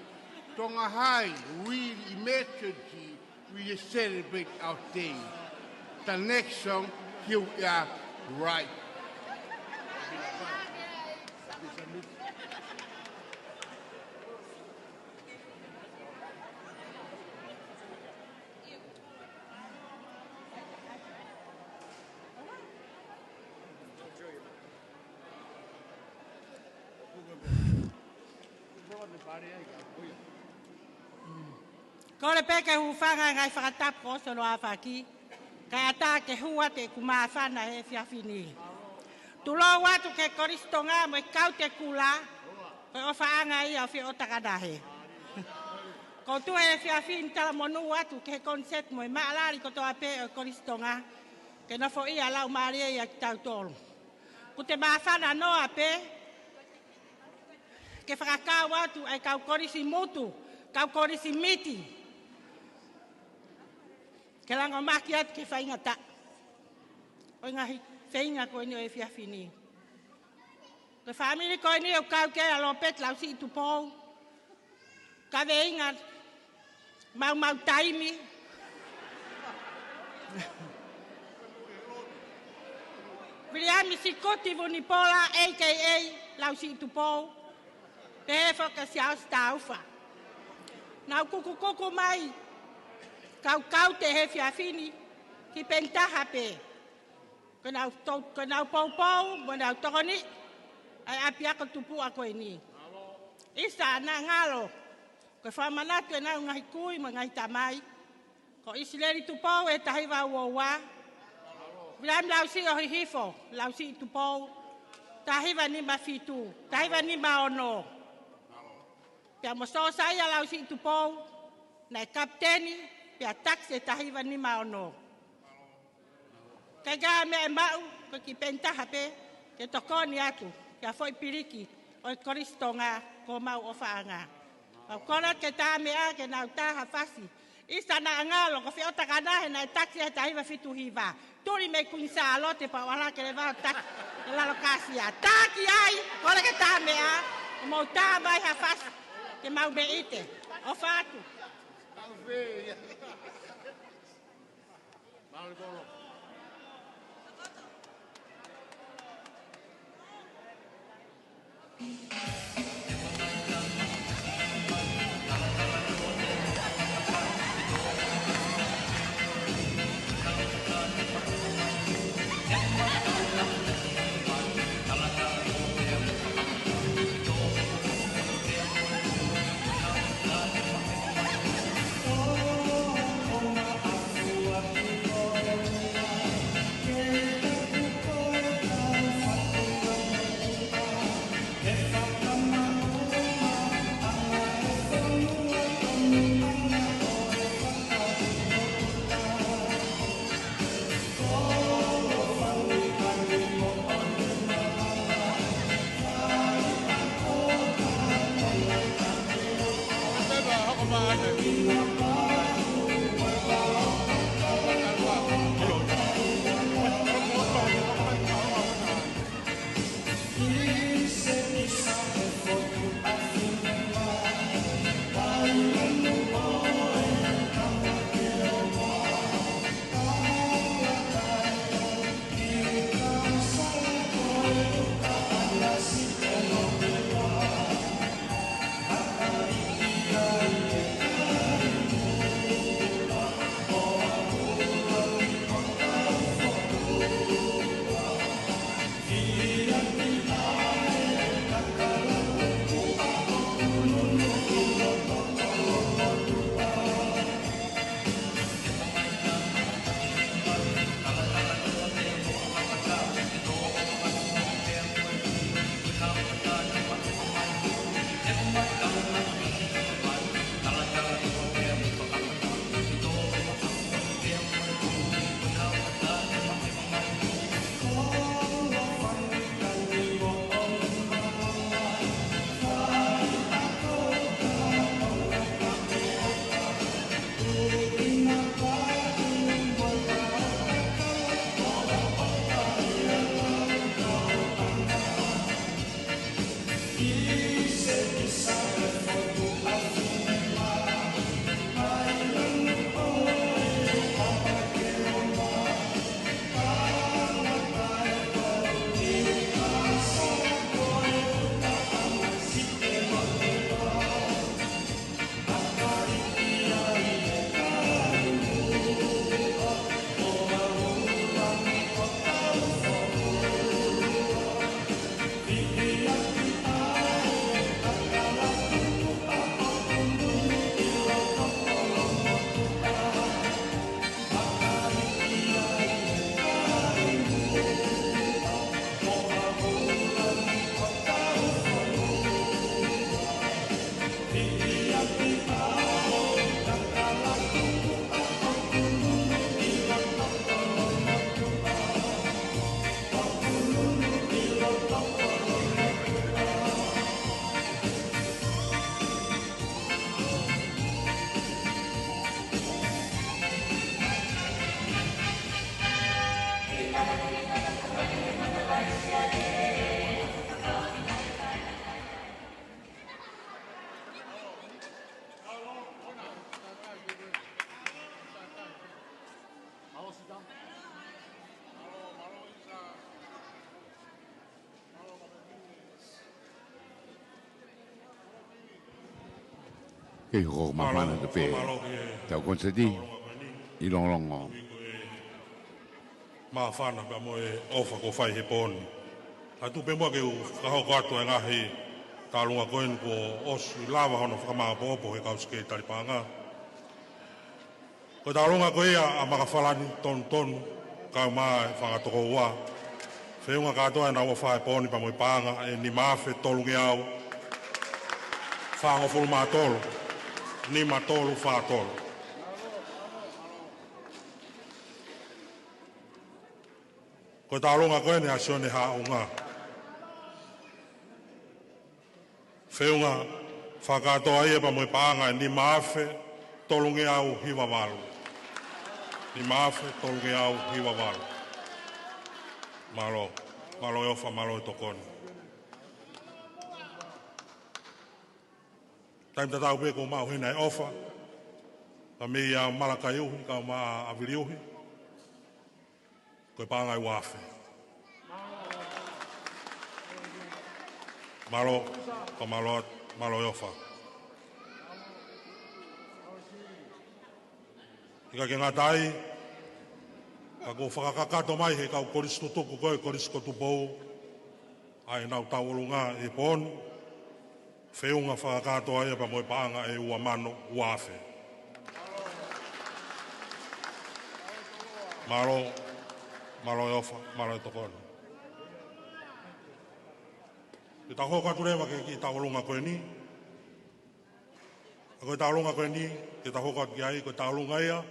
Tonga High, we emergency, we celebrate our day. The next song, here we are, right. Kole pē ke hūfanga he ngaahi fakatapu kuo ʻosi hono ʻaofaki, kae ʻatā ke hū atu ʻeku māfana he efiafi ni. Tulou atu ki he Kolisi Tonga mo e Kaute Kula, ko e ʻofaʻanga ia ʻo Feʻotakanahe. ʻOku ou tuʻu he efiafi ni talamonū atu ki he koniseti mo e maʻalali kotoa pē ʻo e Kolisi Tonga, ke nofoʻia e laumālie ʻiate kitautolu. ʻOku te māfana noa pē ke fakakau atu ʻa e kau kolisi motu, kau kolisi miti, ke langomaki atu ki he faingataʻa ʻo e ngaahi feinga ko eni ʻo e efiafi ni. Ko e fāmili ko eni ʻoku kau ki ai ʻa Lopeti Lausiʻi Tupou, kaveinga maumau taimi, Viliami Sikuti Vunipola, A K A Lausiʻi Tupou, pehē foki kia Siaosi Taufa. Nau kukukuku mai kau kaute he efiafi ni ki Penitaha pē. Ko ʻenau tou-, ko ʻenau poupou mo ʻenau tokoniʻi ʻa e ʻapiako tupuʻa ko eni. ʻIsa, naʻa ngalo, ko e fakamanatu ʻenau ngaahi kui mo e ngaahi tamai. Ko ʻIsileli Tupou he taha hiva ua ua. Viliami Lausiʻi ʻo Hihifo Lausiʻi Tupou, taha hiva nima fitu, taha hiva nima ono. Pea mo Siosaia Lausiʻi Tupou, naʻe kapiteni pea takisi he taha hiva nima ono. Kae ʻikai ha meʻa ʻe maʻu, ko e ki Penitaha pē ke tokoni atu ki ha foʻi piliki ʻo e Kolisi Tonga ko homau ʻofaʻanga. Mau kole ke tā meʻa ke nau tā ha fasi. ʻIsa, naʻa ngalo, ko Feʻotakanahe naʻe takisi he taha hiva fitu hiva. Tuli mei Kuini Sālote pea u ʻalu hake leva ʻo taki he lalo kāsia. Tā ki ai, kole ke tā meʻa, ʻo mou tā mai ha fasi ke mau meʻite. ʻOfa atu. Kei hoko māfana atu pē. Mālō, mālō ki he tau koniseti ʻi Longolongo. Māfana pea mo e ʻofa kuo fai he pō ni. Ka tuku pē muʻa ke u fakahoko atu e ngaahi tauʻolunga ko eni kuo ʻosi lava hono fakamāʻopoʻopo he kau Sekelitali Paʻanga. Ko e tauʻolunga ko ia ʻa Makafalani Tonutonu, kae ʻumaʻā e fanga tokoua. Feʻunga kātoa ʻenau ʻofa he pō ni pea mo e paʻanga ʻe nima afe tolungeau fāngofulu mā tolu, nima tolu fā tolu. Ko e tauʻolunga ko eni ʻa Sione Haʻunga. Feʻunga fakakātoa ia pea mo e paʻanga ʻe nima afe tolungeau hiva valu. Nima afe tolungeau hiva valu. Mālō, mālō e ʻofa, mālō e tokoni. Taimi tatau pē kuo maʻu heni e ʻofa. Pea mei a Malakai Uhi, kae ʻumaʻā ʻa Vili Uhi. Ko e paʻanga ʻe ua afe. Mālō, ka mālō, mālō e ʻofa. ʻIkai ke ngata ai, ka kuo fakakakato mai he kau kolisi tutuku ko ē, Kolisi ko Tupou, ʻa ʻenau tauʻolunga he pō ni. Feʻunga fakakātoa ia pea mo e paʻanga ʻe ua mano ua afe. Mālō, mālō e ʻofa, mālō e tokoni. Te tau hoko atu leva ki he kiʻi tauʻolunga ko eni. Ko e tauʻolunga ko eni, te tau hoko atu ki ai, ko e tauʻolunga ia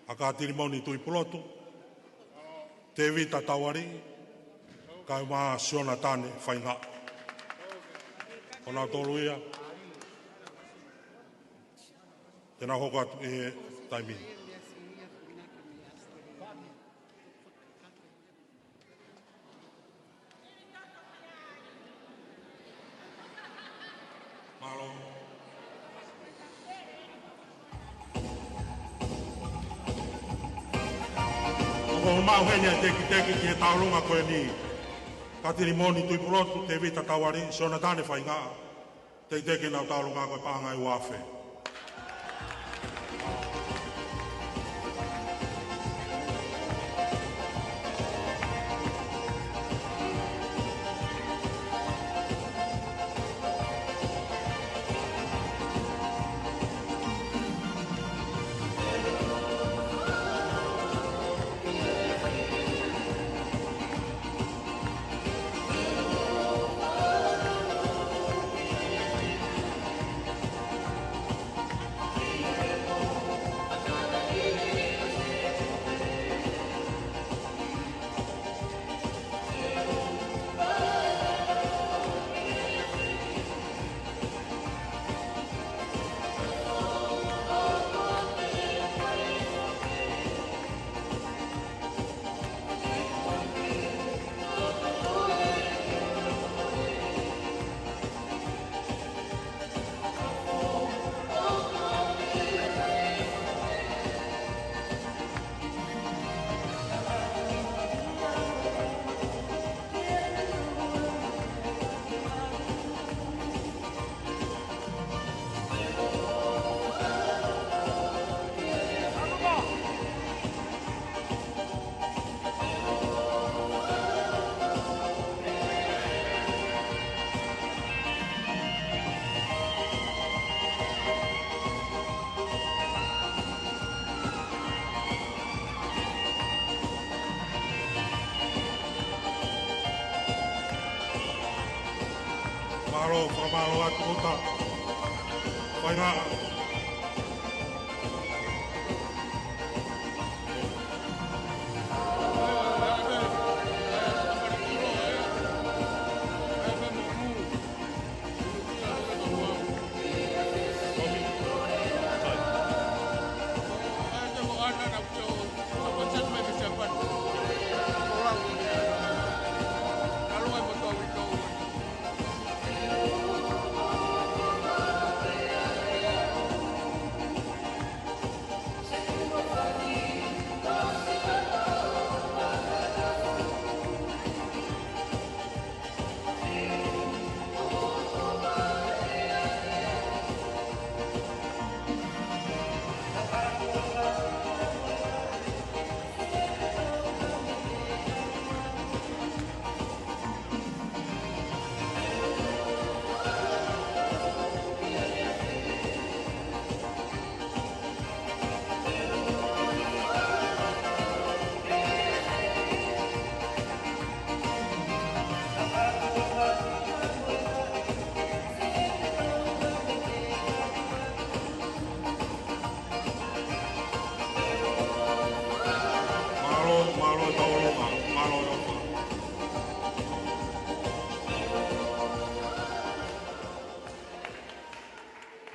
ʻa Katilimoni Tuʻipulotu, Tēvita Taualiʻi, kae ʻumaʻā Sionatane Faingaʻa. Ko nautolu ia, te nau hoko atu he taimi ni. Mālō. ʻOku maʻu heni e tekiteki ki he tauʻolunga ko eni. Katilimoni Tuʻipulotu, Tēvita Taualiʻi, Sionatane Faingaʻa. Tekiteki ʻenau tauʻolunga ko e paʻanga ʻe ua afe. Mālō, fakamālō atu ʻOta. Faingaʻa.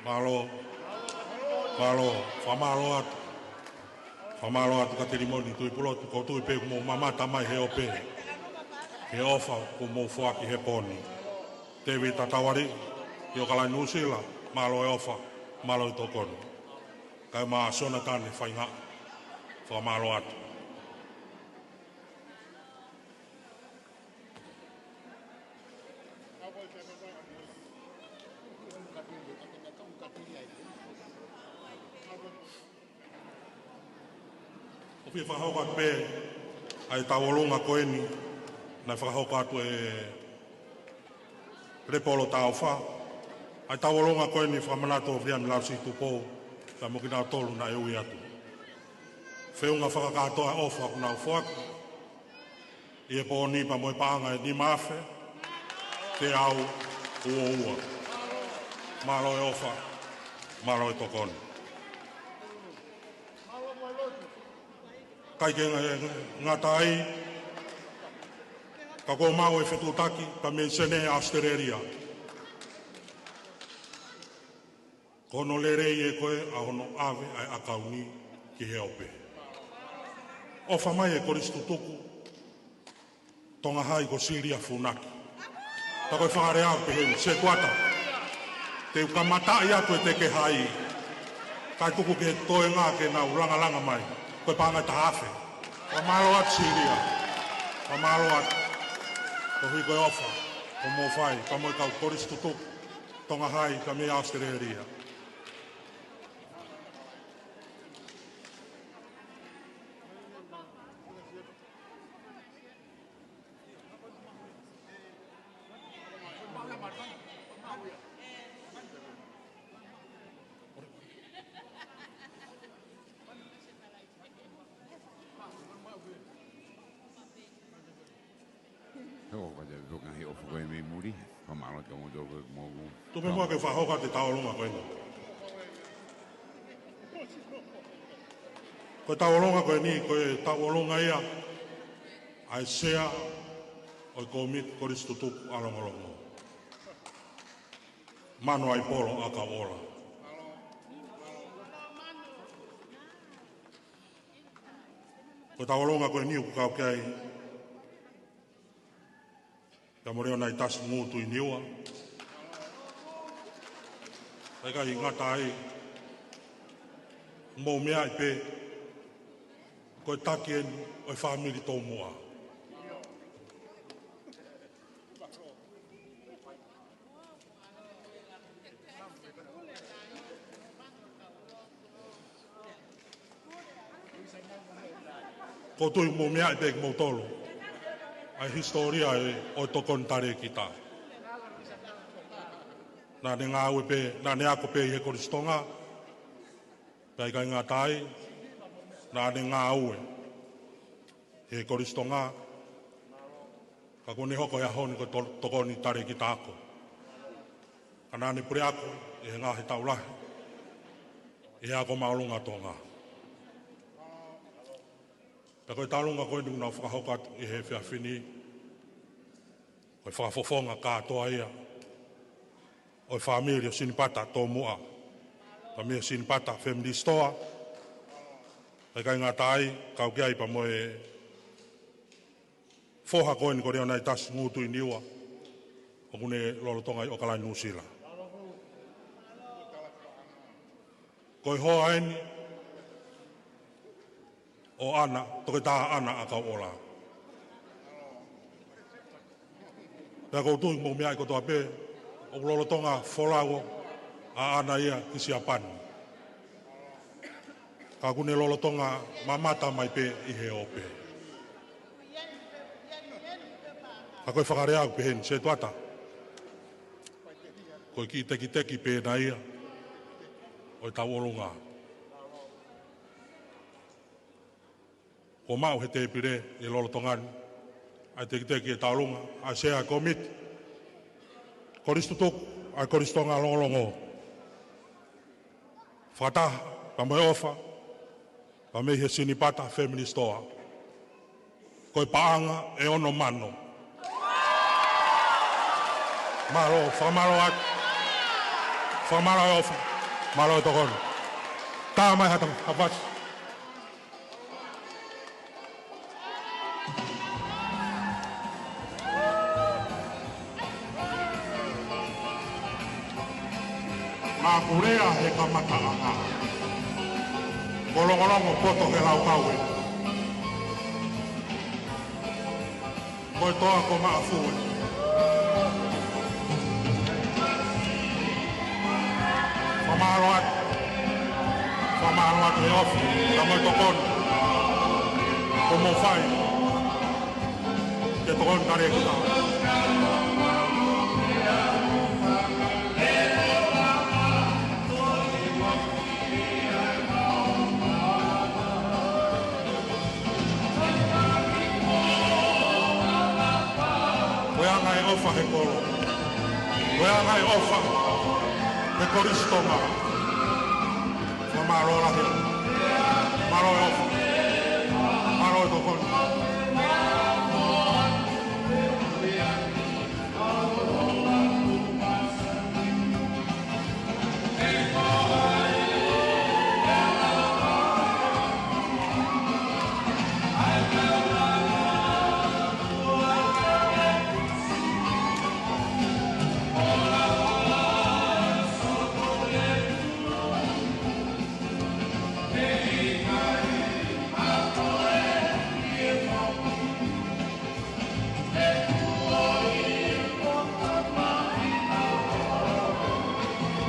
Mālō. Mālō. Fakamālō atu. Fakamālō atu Katilimoni Tuʻipulotu, ʻoku ou tui pē kuo mou mamata mai he ope, he ʻofa kuo mou foaki he pō ni. Tēvita Taualiʻi ʻi ʻOkalani Nuʻusila, mālō e ʻofa, mālō e tokoni. Kae ʻumaʻā Sionatane Faingaʻa, fakamālō atu. ʻOku ou fie fakahoko atu pē ʻa e tauʻolunga ko eni naʻe fakahoko atu ʻe Lepolo Taufa, ʻa e tauʻolunga ko eni fakamanatu ʻo Viliami Lausi Tupou, pea mo kinautolu naʻe ui atu. Feʻunga fakakātoa ʻofa kuo nau foaki ʻi he pō ni pea mo e paʻanga ʻe nima afe teau ua ua. Mālō e ʻofa, mālō e tokoni. ʻIkai ke nga-, ngata ai, ka kuo maʻu e fetuʻutaki pea mei Senē, ʻAositelēlia. Ko hono lelei ē ko ē ʻa hono ʻave ʻa e ʻakau ni ki he ope. ʻOfa mai e Kolisi Tutuku, Tonga Hai ko Silia Funaki. Pea ko e fakalea ʻoku pehē ni, Setuata, te u kamataʻi atu ʻete kehai, kae tuku ke toe ngata ke nau langalanga mai. Ko e paʻanga ʻe taha afe. Fakamālō atu Silia. Fakamālō atu. Koeʻuhi ko e ʻofa kuo mou fai, pea mo e kau Kolisi Tutuku Tonga Hai pea mei ʻAositelēlia. He ʻoku ʻikai te u hoko he ʻofa ko ē mei muli. Fakamālō atu kiate kimoutolu ko ē ʻoku mou. Tuku pē muʻa ke u fakahoko atu e tauʻolunga ko eni. Ko e tauʻolunga ko eni, ko e tauʻolunga ia ʻa e Sea ʻo e Kōmiti Kolisi Tutuku ʻa Longolongo, Mano ʻAipolo ʻAkauʻola. Ko e tauʻolunga ko eni ʻoku kau ki ai pea mo Leonaitasi Ngutuiniua. Pea ʻikai ngata ai, mou meaʻi pē, ko e taki eni ʻo e fāmili Toumuʻa. ʻOku ou tui mou meaʻi pē kimoutolu ʻa e hisitōlia ē ʻo e tokoni talēkita. Naʻa ne ngāue pē, naʻa ne ako pē ʻi he Kolisi Tonga. Pea ʻikai ngata ai, naʻa ne ngāue he Kolisi Tonga, ka kuo ne hoko he ʻaho ni ko e to-, tokoni talēkita ako. Ka naʻa ne puleako ʻi he ngaahi taʻu lahi ʻi he Ako Māʻolunga Tonga. Pea ko e tauʻolunga ko eni ʻoku nau fakahoko atu ʻi he efiafi ni, ko e fakafofonga kātoa ia ʻo e fāmili ʻo Sinipata Toumuʻa, pea mei he Sinipata Family Store. Pea ʻikai ngata ai, kau ki ai pea mo e foha ko eni ko Leonaitasi Ngutuiniua, ʻoku ne lolotonga ʻi ʻOkalani Nuʻusila. Ko e hoa eni ʻo ʻAna, Toketā ʻAna ʻAkauʻola. Pea ʻoku ou tui mou meaʻi kotoa pē, ʻoku lolotonga folau ʻa ʻAna ia ki Siapani. Ka ʻoku ne lolotonga mamata mai pē ʻi he ope. Ka ko e fakalea ʻoku pehē ni, Setuata, ko e kiʻi tekiteki pē ena ia ʻo e tauʻolunga. Kuo maʻu he tēpile ʻi he lolotonga ni ʻa e tekiteki e tauʻolunga, ʻa e Sea Kōmiti Kolisi Tutuku ʻa e Kolisi Tonga Longolongo. Fakataha pea mo e ʻofa pea mei he Sinipata Family Store, ko e paʻanga ʻe ono mano. Mālō, fakamālō atu. Fakamālō e ʻofa. Mālō e tokoni. Tā mai ha tama, ha fasi. Makulea he kamataʻanga. Ko Longolongo poto he laukau ē. Ko e toa ko Maʻafu ē. Fakamālō atu. Fakamālō atu he ʻofa, ka mo e tokoni. Ko mo fai. Ke tokoni kale kita. Ko e anga e ʻofa he kolo. Ko e anga e ʻofa he Kolisi Tonga. Fakamālō lahi. Mālō e ʻofa. Mālō e tokoni.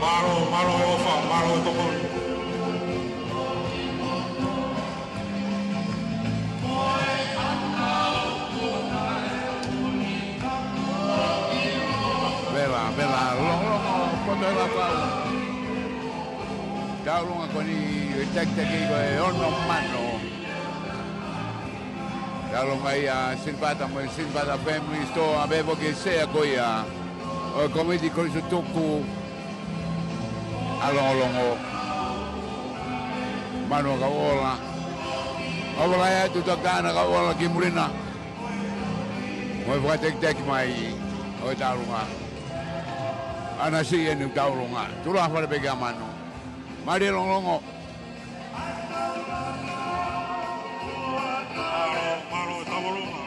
Mālō, mālō e ʻofa, mālō e tokoni. Vela, vela, Longolongo poto he laukau. Tauʻolunga ko eni, e takitaki ko e ono mano. Tauʻolunga ia Sinipata mo e Sinipata Family Store, ʻa e vevo ke sea ko ia ʻo e komiti kolisi tuku ʻa Longolongo. Manu ka ola. Ola ia tu takana ka ola ki muli na. Mo e fakatakitaki mai ʻo e tauʻolunga. ʻAna si eni tauʻolunga. Tula fale pē kia Manu. Mālō Longolongo. Mālō, mālō e tauʻolunga.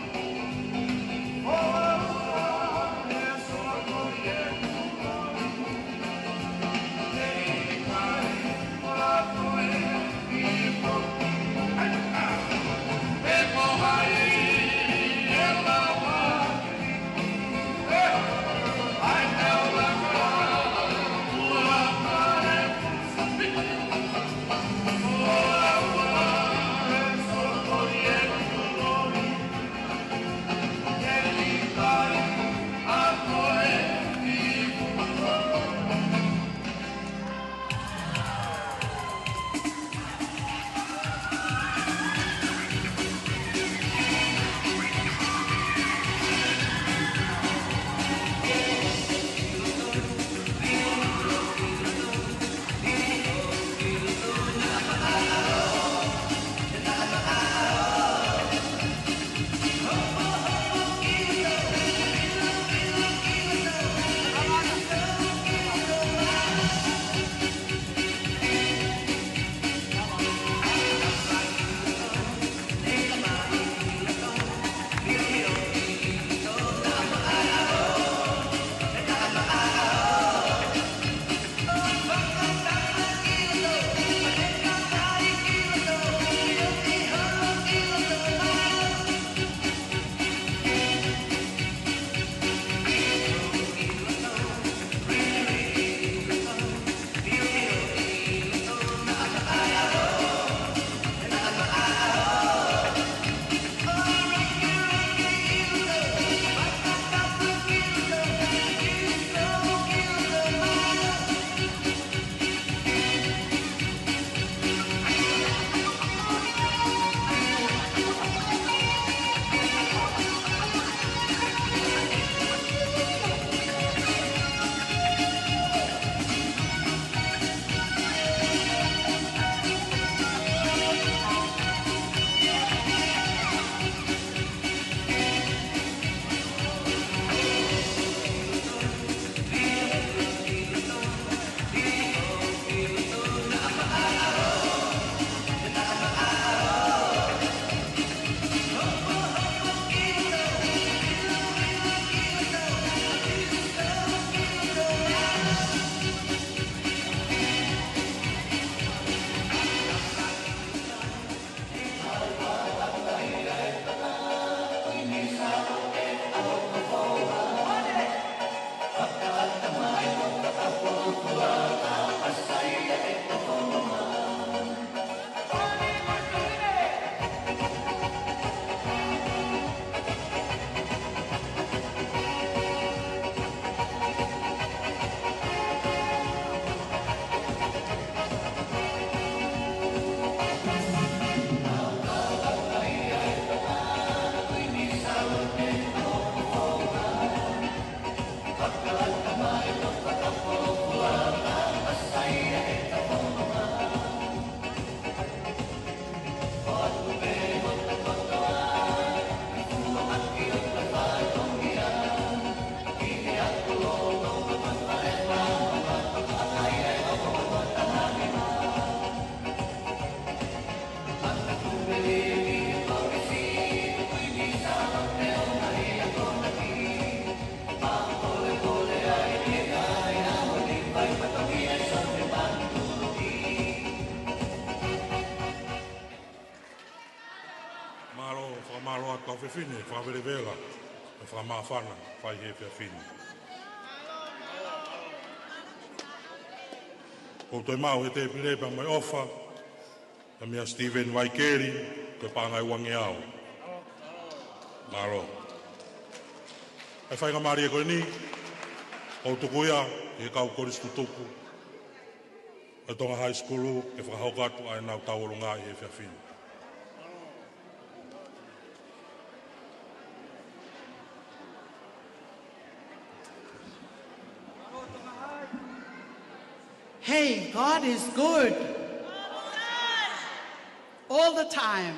Fine, fakavelevela, mo e fakamāfana, fai he efiafi ni. ʻOku ou toe maʻu he tēpile pea mo e ʻofa, ʻa meia Steven Vaikeli, ko e paʻanga ʻe uangeau. Mālō. ʻA e faingamālie ko eni, ʻoku ou tuku ia, ʻi he kau kolisi tutuku, ʻa e Tonga High School, ke fakahoko atu ʻa ʻenau tauʻolunga ʻi he efiafi ni. Hey, God is good. All the time.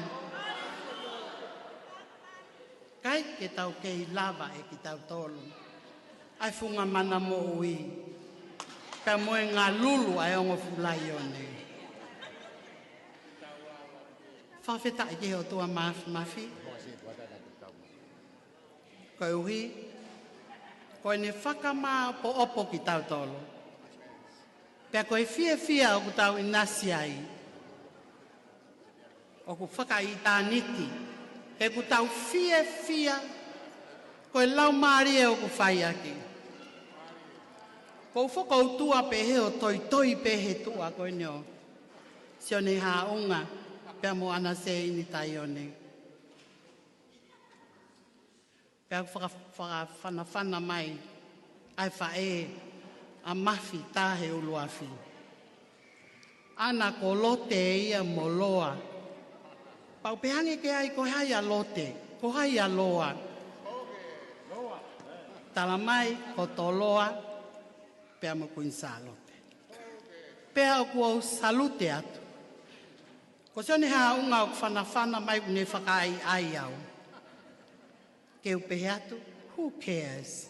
ʻIkai ke tau kei lava ʻe kitautolu ʻa e funga mana moʻui, pea mo e ngalulu ʻa e ongo fuʻu laione. Fakafetaʻi ki he ʻOtua Māfimafi. Koeʻuhi ko ʻene fakamāʻopoʻopo kitautolu, pea ko e fiefia ʻoku tau ʻinasi ai, ʻoku fakaʻitāniti, he ʻoku tau fiefia, ko e laumālie ʻoku fai ʻaki. ʻOku ou fokoutua pē he ʻo toitoi pē he tuʻa ko eni ʻo Sione Haʻunga, pea mo ʻAna Seini Taione. Pea faka-, fakafanafana mai ʻa e faʻē ʻa Mafi Tahe ʻUluafi. ʻAna ko Lote ia mo Loa. Pau pē hangē ke ʻai ko hai ʻa Lote, ko hai ʻa Loa. Tala mai ko Toloa, pea mo Kuini Sālote. Pea ʻoku ou salute atu. Ko Sione Haʻunga ʻoku fanafana mai ʻoku ne fakaʻaiʻai au. Ke u pehē atu, who cares?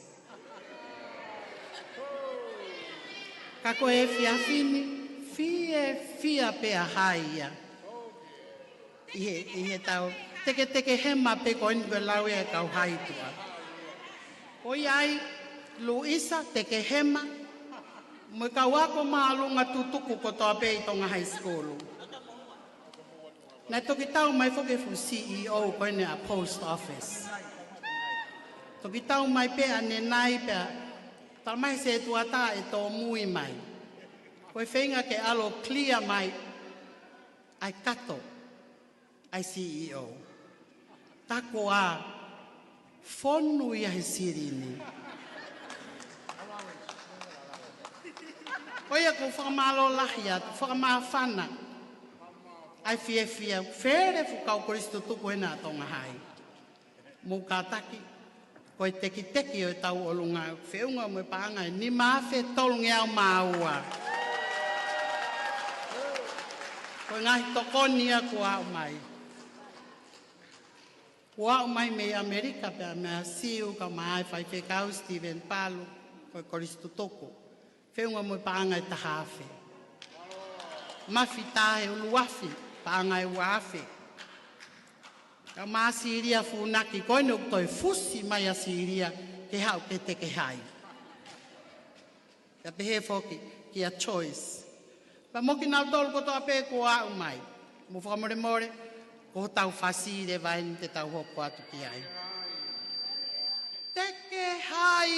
Ka ko e efiafi ni, fiefia pē ʻa hai ia. ʻI he, ʻi he tau, teketeke hema pē ko eni ko e lau ia ʻa e kau high tuʻa. Ko ia ai, Luisa, teke hema, mo e kau ako māʻolunga tutuku kotoa pē ʻi Tonga High School. Naʻe toki tau mai foki e fuʻu C E O ko eni ʻa e post office. Toki tau mai pē ʻanenai pea, tala mai he sētuata ʻe tōmui mai. Ko e feinga ke ʻalu ʻo clear mai ʻa e kato ʻa e C E O. Tā ko ā fonu ia he silini. Ko ia ʻoku ou fakamālō lahi atu, fakamāfana ʻa e fiefia, fele fuʻu kau kolisi tutuku ena ʻa Tonga High. Mou kātaki, ko e tekiteki ʻo e tauʻolunga, feʻunga mo e paʻanga ʻe nima afe tolungeau mā ua. Ko e ngaahi tokoni ia kuo aʻu mai. Kuo aʻu mai mei ʻAmelika pea mei Siu, kau mai faifekau Steven Palu, ko e kolisi tutuku. Feʻunga mo e paʻanga ʻe taha afe. Mafi Tahe ʻUluafi, paʻanga ʻe ua afe. Kau mai Silia Funaki, ko eni ʻoku toe fusi mai ʻa Silia ke haʻu ke teke hai. Pea pehē foki kia Joyce. Pea mo kinautolu kotoa pē kuo aʻu mai. Mou fakamolemole, ko hotau fasi leva eni te tau hoko atu ki ai. Teke hai!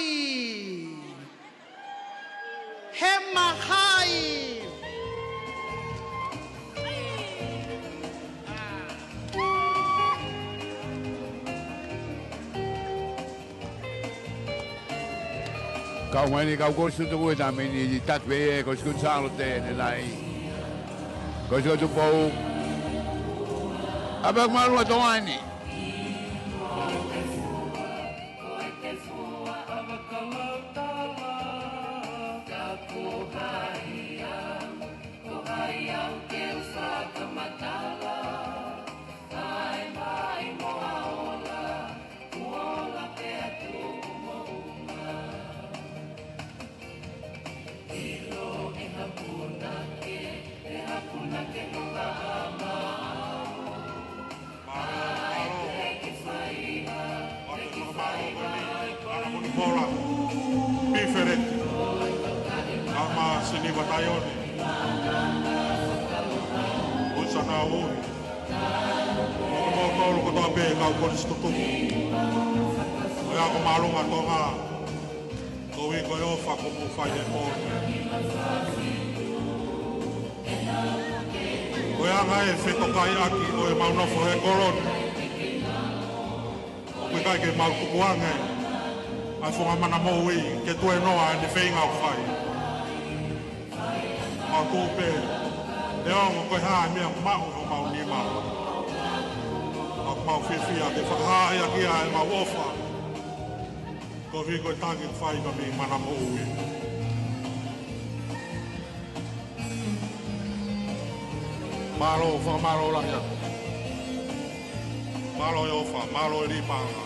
Hema hai! Kau mai eni kau kolisi tutuku ʻe taha mei ni, taki pē ʻe Kolisi Kuini Sālote ʻanenai. Kolisi Tupou. ʻApa mālō ʻa Tonga ni. Mālō, mālō. ʻOku ou fakamālō ko eni, ʻa e Hola Pifele, ʻa Masini Vataione, Usa Naui, Mo kimoutolu kotoa pē kau kolisi tutuku ʻo e ako māʻolunga Tonga, koeʻuhi ko e ʻofa kuo mou fai he pō ni. Ko e anga e fetokaiʻaki ʻo ʻemau nofo he kolo ni, ʻoku ʻikai ke mau tukuange ʻa e funga mana moʻui ke tuenoa ʻene feinga ʻoku fai. Mau tuʻu pē, neongo ko e hā e meʻa ʻoku maʻu ʻi homau nima, ʻoku mau fiefia ke fakahaaʻi ʻaki ʻa ʻemau ʻofa koeʻuhi ko e tangi ʻoku fai mei he mana moʻui. Mālō, fakamālō lahi atu. Mālō e ʻofa, mālō e liʻi paʻanga.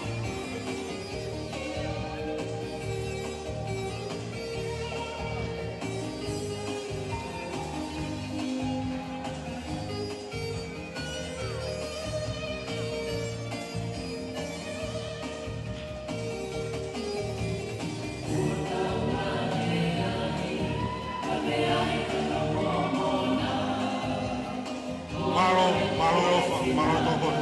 Mālō, mālō e ʻofa, mālō e tokoni.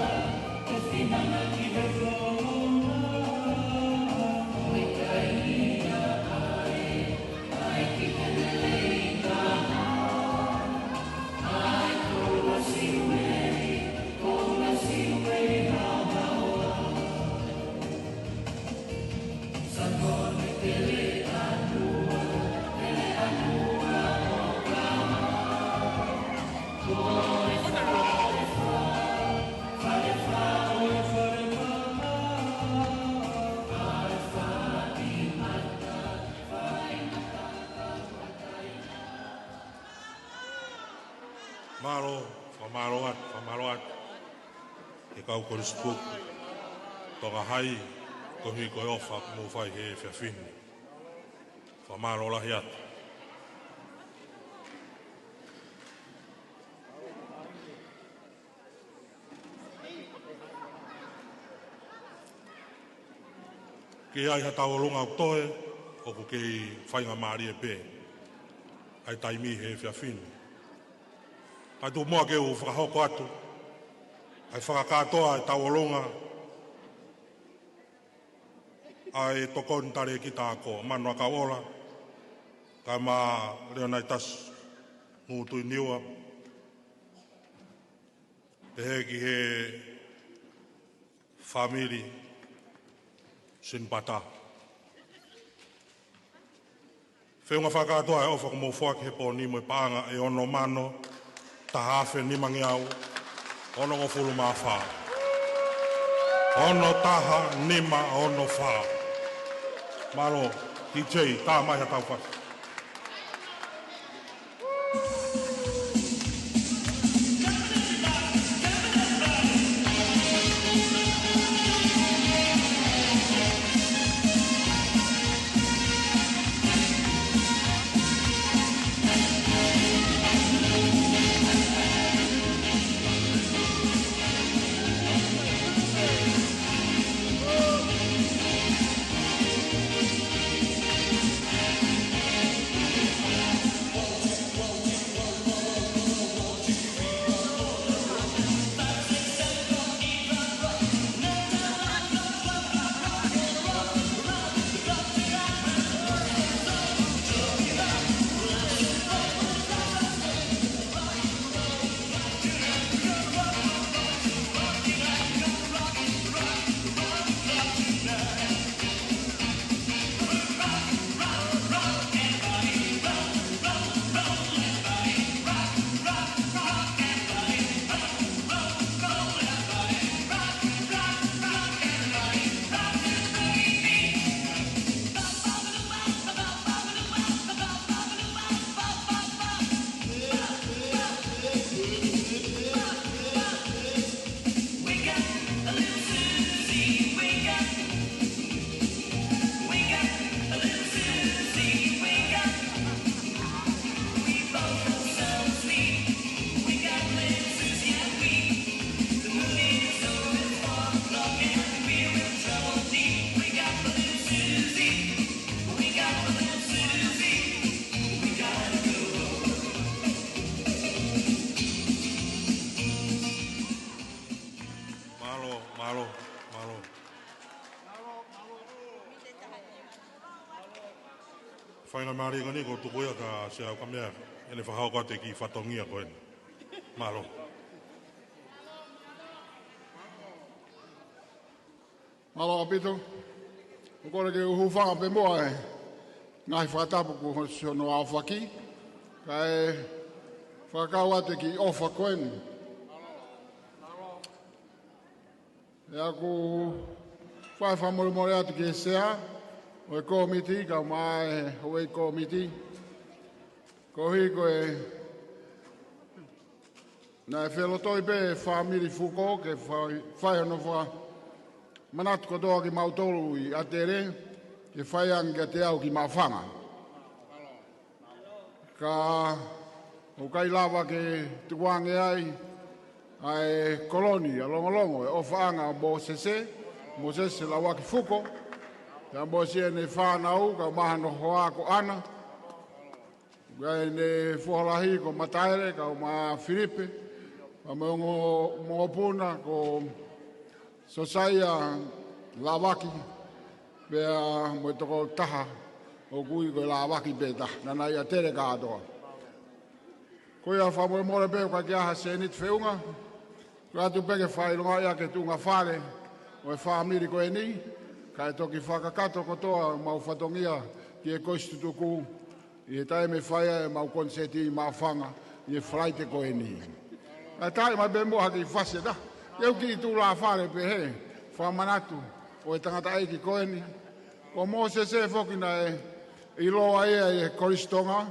Mālō, fakamālō atu, fakamālō atu ki he kau kolisi tutuku Tonga Hai, koeʻuhi ko e ʻofa kuo mou fai he efiafi ni. Fakamālō lahi atu. Ke ʻi ai ha tauʻolunga ʻoku toe, ʻoku kei faingamālie pē ʻa e taimi he efiafi ni. Kae tuku muʻa ke u fakahoko atu ʻa e fakakātoa ʻa e tauʻolunga ʻa e tokoni talēkita ako, Manu ʻAkauʻola, kae ʻumaʻā Leonaitasi Ngutuiniua, pehē ki he fāmili Sinipata. Feʻunga fakakātoa e ʻofa kuo mou foaki he pō ni mo e paʻanga ʻe ono mano, taha afe nimangeau, onongofulu mā fā. Ono taha nima ono fā. Mālō, D J, tā mai ha tau fasi. Faingamālie ko eni ʻoku tuku ia kia Sea Kamea ke ne fakahoko atu e kiʻi fatongia ko eni. Mālō. Mālō ʻaupito. ʻOku ou kole ke u hūfanga pē muʻa he ngaahi fakatapu kuo ʻosi hono aofaki, kae fakakau atu e kiʻi ʻofa ko eni. ʻE ʻoku ou fai fakamolemole atu ki he Sea ʻo e kōmiti, kae ʻumaʻā e houʻeiki kōmiti, koeʻuhi ko e naʻe felotoi pē e fāmili Fuko ke fai, fai hono fakamanatu kotoa kimautolu ʻi ʻAtele, ke fai ange kiate au ki Maʻufanga. Ka ʻoku ʻikai lava ke tukuange ai ʻa e koloni ʻa e longolongo e ʻofaʻanga ʻo Mōsese, Mōsese Lauaki Fuko, pea mo siʻene fānau, kae ʻumaʻā hono hoa ko ʻAna, pea mo ʻene foha lahi ko Mataele, kae ʻumaʻā Filipe, pea mo e ongo mokopuna ko Sosaia Lauaki, pea mo e tokotaha ʻoku ui ko e Lauaki pē taha, naʻa na ʻi ʻAtele kātoa. Ko ia fakamolemole pē ʻoku ʻikai ke ʻi ai ha sēniti feʻunga, ʻoatu pē ke fakaʻilongaʻi ʻaki e tuʻunga fale ʻo e fāmili ko eni, kae toki fakakakato kotoa ʻemau fatongia ki he kosi tutuku, ʻi he taimi ʻe fai ai ʻemau konisēti ʻi Maʻufanga ʻi he Falaite ko eni. Kae taaʻi mai pē muʻa ha kiʻi fasi ʻe taha, ʻi heʻeku kiʻi tulāfale pehē, fakamanatu ʻo e tangataʻeiki ko eni. Ko Mōsese foki naʻe ʻiloa ia ʻi he Kolisi Tonga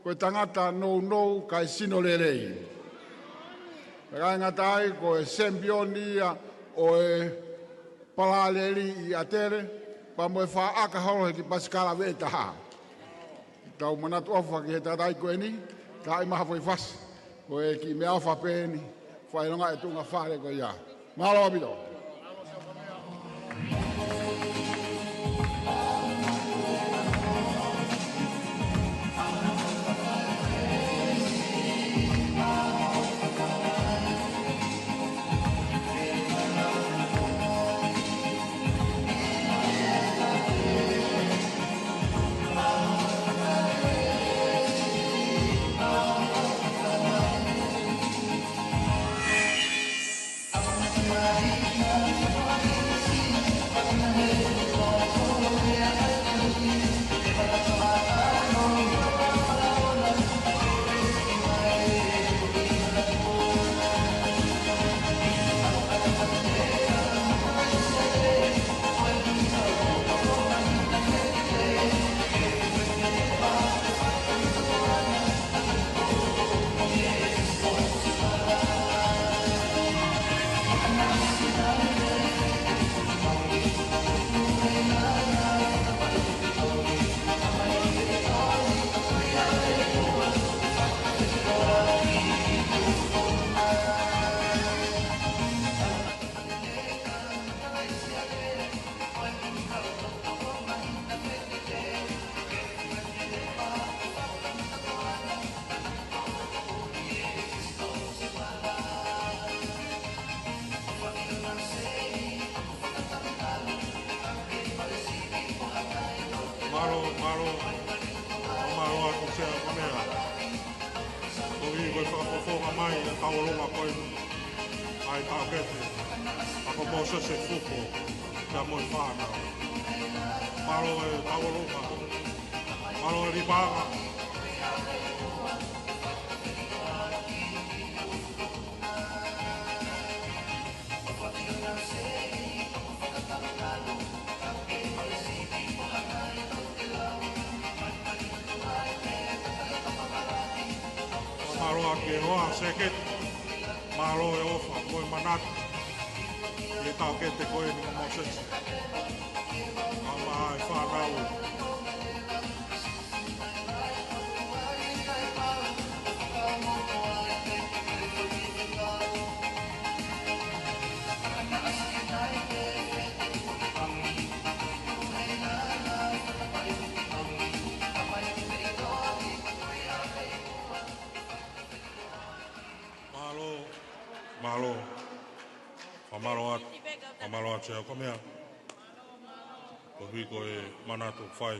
ko e tangata nounou kae sino lelei. Pea ʻikai ngata ai, ko e sempioni ia ʻo e palāleli ʻi ʻAtele, pea mo e fā ʻaka holo he kiʻi pasikala veʻe taha. Tau manatu ʻofa ki he tangataʻeiki ko eni, taaʻi mai ha foʻi fasi, ko e kiʻi meʻaʻofa pē eni, fakaʻilongaʻi e tuʻunga fale ko ia. Mālō ʻaupito. Mālō, mālō, mālō atu Sea Kamea. Koeʻuhi ko e fakafofonga mai e tauʻolunga ko eni ʻa e taʻokete, ʻa ko Mōsese Fuko, pea mo e fānau. Mālō e tauʻolunga. Mālō e lipaʻanga. Mālō ʻa e hoa Seketi. Mālō e ʻofa mo e manatu ki he taʻokete ko eni ko Mōsese, pea mo e fānau. Mālō, mālō. Fakamālō atu, fakamālō atu Sea Kamea. Koeʻuhi ko e manatu fai.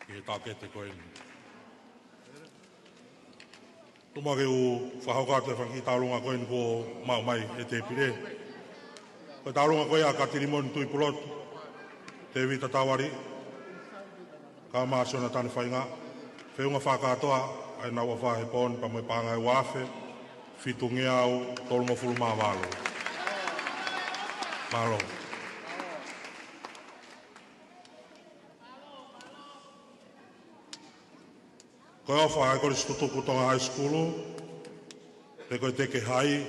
ʻi he taʻokete ko eni. Tuku muʻa ke u fakahoko atu e fanga kiʻi tauʻolunga ko eni kuo maʻu mai ʻe he tēpile. Ko e tauʻolunga ko ia ʻa Katilimoni Tuʻipulotu, Tēvita Taualiʻi, kae ʻumaʻā Siona Tanefaingaʻa, feʻunga fakakātoa ʻa ʻenau ʻofa he pō ni pea mo e paʻanga ʻe ua afe fitungeau tolungofulu mā valu. Mālō. Ko e ʻofa ʻa e Kolisi Tutuku Tonga High School, pe ko e Teke Hai,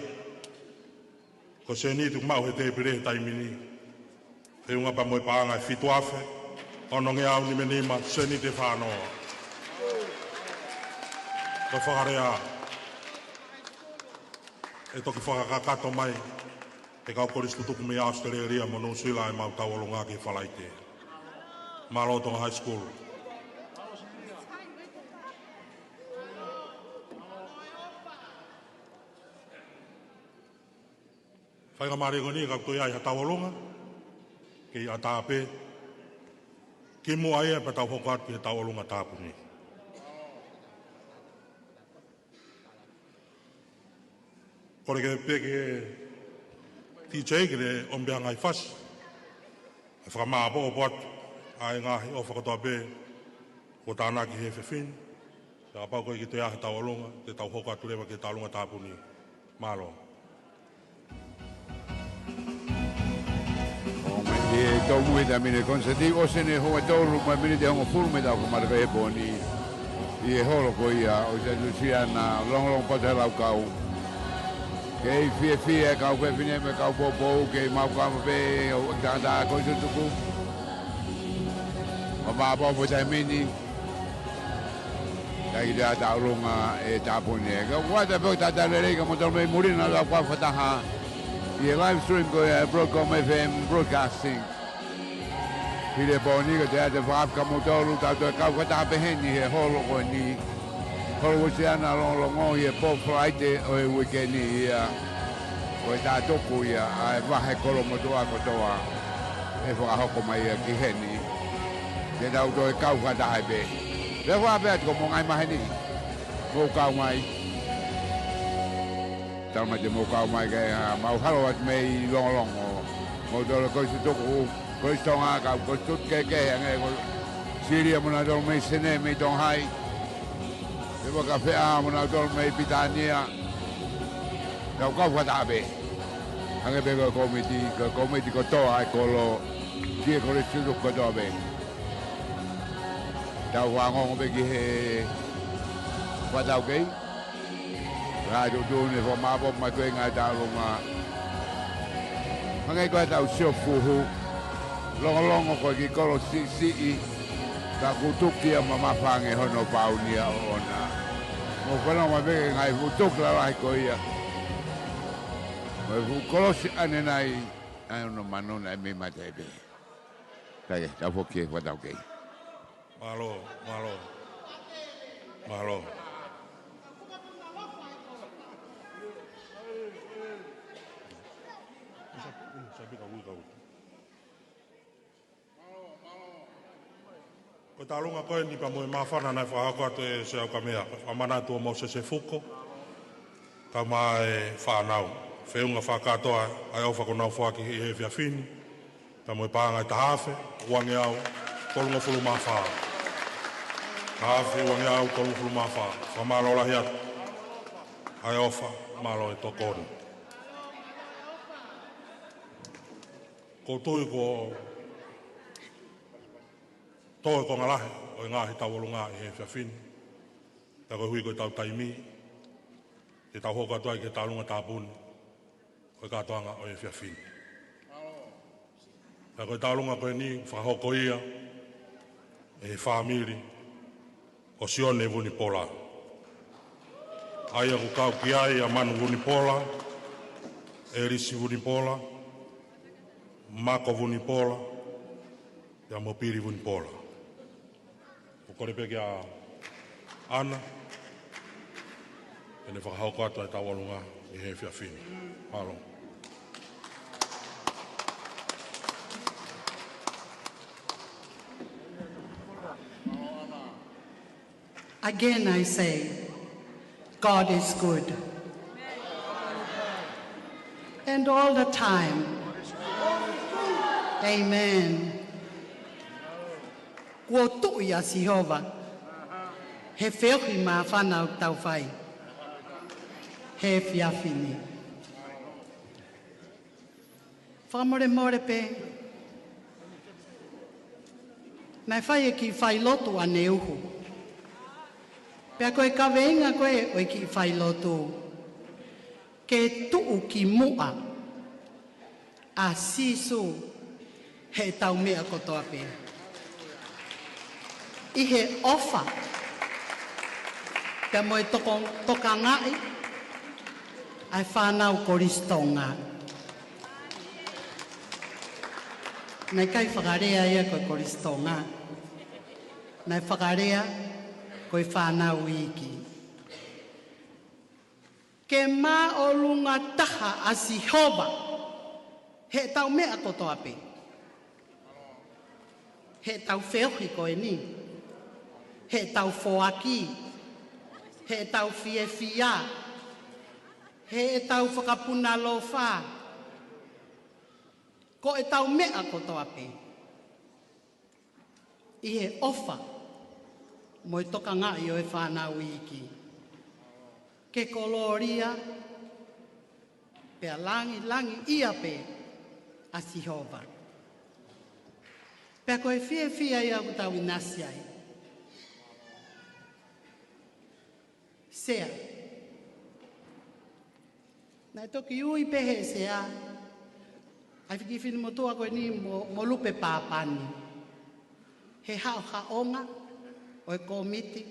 ko e sēniti ʻoku maʻu he tēpile he taimi ni, feʻunga pea mo e paʻanga ʻe fitu afe onongeau nima nima sēniti ʻe fā noa. Ko e fakalea ʻe toki fakakakato mai ʻe he kau kolisi tutuku mei ʻAositelēlia mo Nuʻusila ʻemau tauʻolunga ki he Falaite. Mālō Tonga High School. Faingamālie ko eni ka ʻoku toe ʻi ai ha tauʻolunga kei ʻatā pē. Kimuʻa ia pea tau hoko atu ki he tauʻolunga tāpuni. Kole ke pehē ki he D J ke ne ʻomi pē ha ngaahi fasi. ʻE fakamāʻopoʻopo atu ʻa e ngaahi ʻofa kotoa pē kuo tānaki he efiafi ni. Pea kapau ʻoku ʻikai ke toe ʻi ai ha tauʻolunga, te tau hoko atu leva ki he tauʻolunga tāpuni. Mālō. ʻO mai ʻi he tau mui ta mine koniseti, ʻosi eni e houa ʻe tolu mo e miniti ʻe hongofulu mei he tau kamata ko e pō ni. ʻI he holo ko ia ʻo Saint Luciana, Longolongo Patu Laukau. Kei fiefia e kau fefine mo e kau poupou, kei maʻu kama pē ʻo e tangata kolisi tutuku. ʻO māʻopoʻopo e taimi ni. ʻIkai ke toe ʻi ai ha tauʻolunga ʻe tāpuni. Ka ʻoku ʻatā pē ʻo talitali lelei kia moutolu mei muli, naʻa tau kau fakataha ʻi he live stream ko ia ʻa e Broadcom F M Broadcasting. Hili e pō ni, ko e ʻatā e fakaafe kia moutolu, tau toe kau fakataha pē heni he holo ko eni. Holo Luciana Longolongo ʻi he pō Falaite ʻo e uike ni ia. Ko e tātuku ia ʻa e vahe kolo motuʻa kotoa ʻe fakahoko mai ia ki heni. Te tau toe kau fakataha ai pē. Pea fakaafe atu ki homou ngaahi maheni. Mou kau mai. Tau mai te mou kau mai ke, ʻa, mau halo atu mei Longolongo. Moutolu kolisi tutuku, kolisi Tonga, kau kolisi tutuku kehekehe, hangē ko Silia mo nautolu mei Senē, mei Tonga Hai. Pea mo Kafeʻā mo nautolu mei Pilitānia. Tau kau fakataha pē. Hangē pē ko e kōmiti, ko e kōmiti kotoa ʻa e kolo, ki he kolisi tutuku kotoa pē. Tau fanongo pē ki he fakataukei. Ka tuʻutuʻuni e fakamāʻopoʻopo mai ko e ngaahi tauʻolunga. Hangē ko ʻetau sio fuhu. Longolongo ko e kiʻi kolo siʻisiʻi. Ka kuo tuku ia mamafa ange hono pāuni ʻoʻona. Mou fanongo mai pē ki he ngaahi fuʻu tuki lalahi ko ia. Mo e fuʻu kolosi ʻanenai, ʻa hono manu naʻe mei mate pē. Kae, tau foki ki he fakataukei. Mālō, mālō. Mālō. Ko e tauʻolunga ko eni pea mo e māfana naʻe fakahoko atu ʻe Siaokamea, fakamanatu ʻo Mōsese Fuko, kae ʻumaʻā e fānau. Feʻunga fakakātoa ʻa e ʻofa kuo nau foaki ʻi he efiafi ni, pea mo e paʻanga ʻe taha afe uangeau tolungofulu mā fā. Taha afe uangeau tolungofulu mā fā. Fakamālō lahi atu. ʻA e ʻofa, mālō e tokoni. Ko e tui ko e tō e konga lahi ʻo e ngaahi tauʻolunga ʻi he efiafi ni. Pea koeʻuhi ko ʻetau taimi, te tau hoko atu ai ki he tauʻolunga tāpuni ʻo e kātoanga ʻo e efiafi ni. Pea ko e tauʻolunga ko eni fakahoko ia ʻe he fāmili ʻo Sione Vunipola. ʻA ia ʻoku kau ki ai ʻa Manu Vunipola, ʻElisi Vunipola, Mako Vunipola, pea mo Pili Vunipola. ʻOku kole pē kia ʻAna, ke ne fakahoko atu ʻa e tauʻolunga ʻi he efiafi ni. Mālō. Again I say, God is good. And all the time. Amen. Kuo tuʻu ʻa Sihova he feohi māfana ʻoku tau fai he efiafi ni. Fakamolemole pē, naʻe fai e kiʻi failotu ʻaneuhu. Pea ko e kaveinga ko ē ʻo e kiʻi failotu, ke tuʻu ki muʻa ʻa Sīsū heʻetau meʻa kotoa pē. ʻI he ʻofa, pea mo e toko-, tokangaʻi ʻa e fānau Kolisi Tonga. Naʻe ʻikai fakalea ia ko e Kolisi Tonga. Naʻe fakalea ko e fānau iiki. Ke māʻolunga taha ʻa Sihova heʻetau meʻa kotoa pē. Heʻetau feohi ko eni. Heʻetau foaki. Heʻetau fiefia. Heʻetau fakapunalofa. Ko ʻetau meʻa kotoa pē. ʻI he ʻofa mo e tokangaʻi ʻo e fānau iiki. Ke kolōlia, pea langilangiʻia pē ʻa Sihova. Pea ko e fiefia ia ʻoku tau ʻinasi ai. Sea. Naʻe toki ui pē he sea ʻa e kiʻi finemotuʻa ko eni mo, mo Lupe Pāpani. He haʻohaʻonga ʻo e kōmiti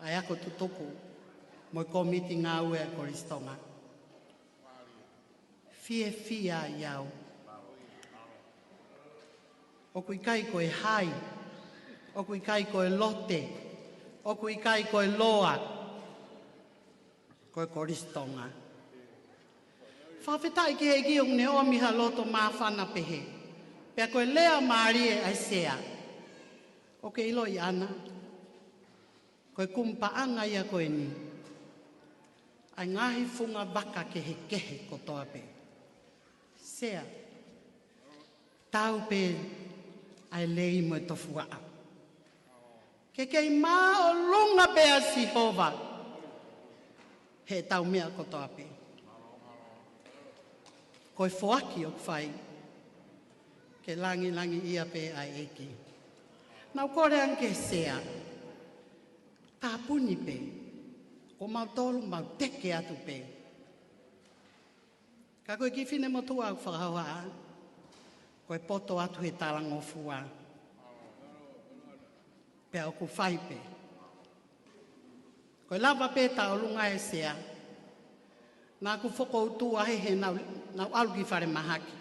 ʻa e ako tutuku mo e kōmiti ngāue ʻa e Kolisi Tonga. Fiefia ai au. ʻOku ʻikai ko e hai, ʻoku ʻikai ko e lote, ʻoku ʻikai ko e loa, ko e Kolisi Tonga. Fakafetaʻi ki he ʻEiki ʻoku ne ʻomi ha loto māfana pehē. Pea ko e lea mālie ʻa e sea. ʻOku ke ʻiloʻi ʻAna, ko e kumi paʻanga ia ko eni ʻa e ngaahi funga vaka kehekehe kotoa pē. Sea, tau pē ʻa e lei mo e tofuaʻa. Ke kei māʻolunga pē ʻa Sihova heʻetau meʻa kotoa pē. Ko e foaki ʻoku fai, ke langilangiʻia pē ʻa e ʻEiki. Naʻa ku kole ange ki he sea, tāpuni pē, ko mautolu mau teke atu pē. Ka ko e kiʻi finemotuʻa ʻoku fakahohaʻa, ko e poto atu he talangofua. Pea ʻoku fai pē. Ko e lava pē tauʻolunga e sea, naʻa ku fokoutua he, he naʻa ku, naʻa ku ʻalu ki falemahaki.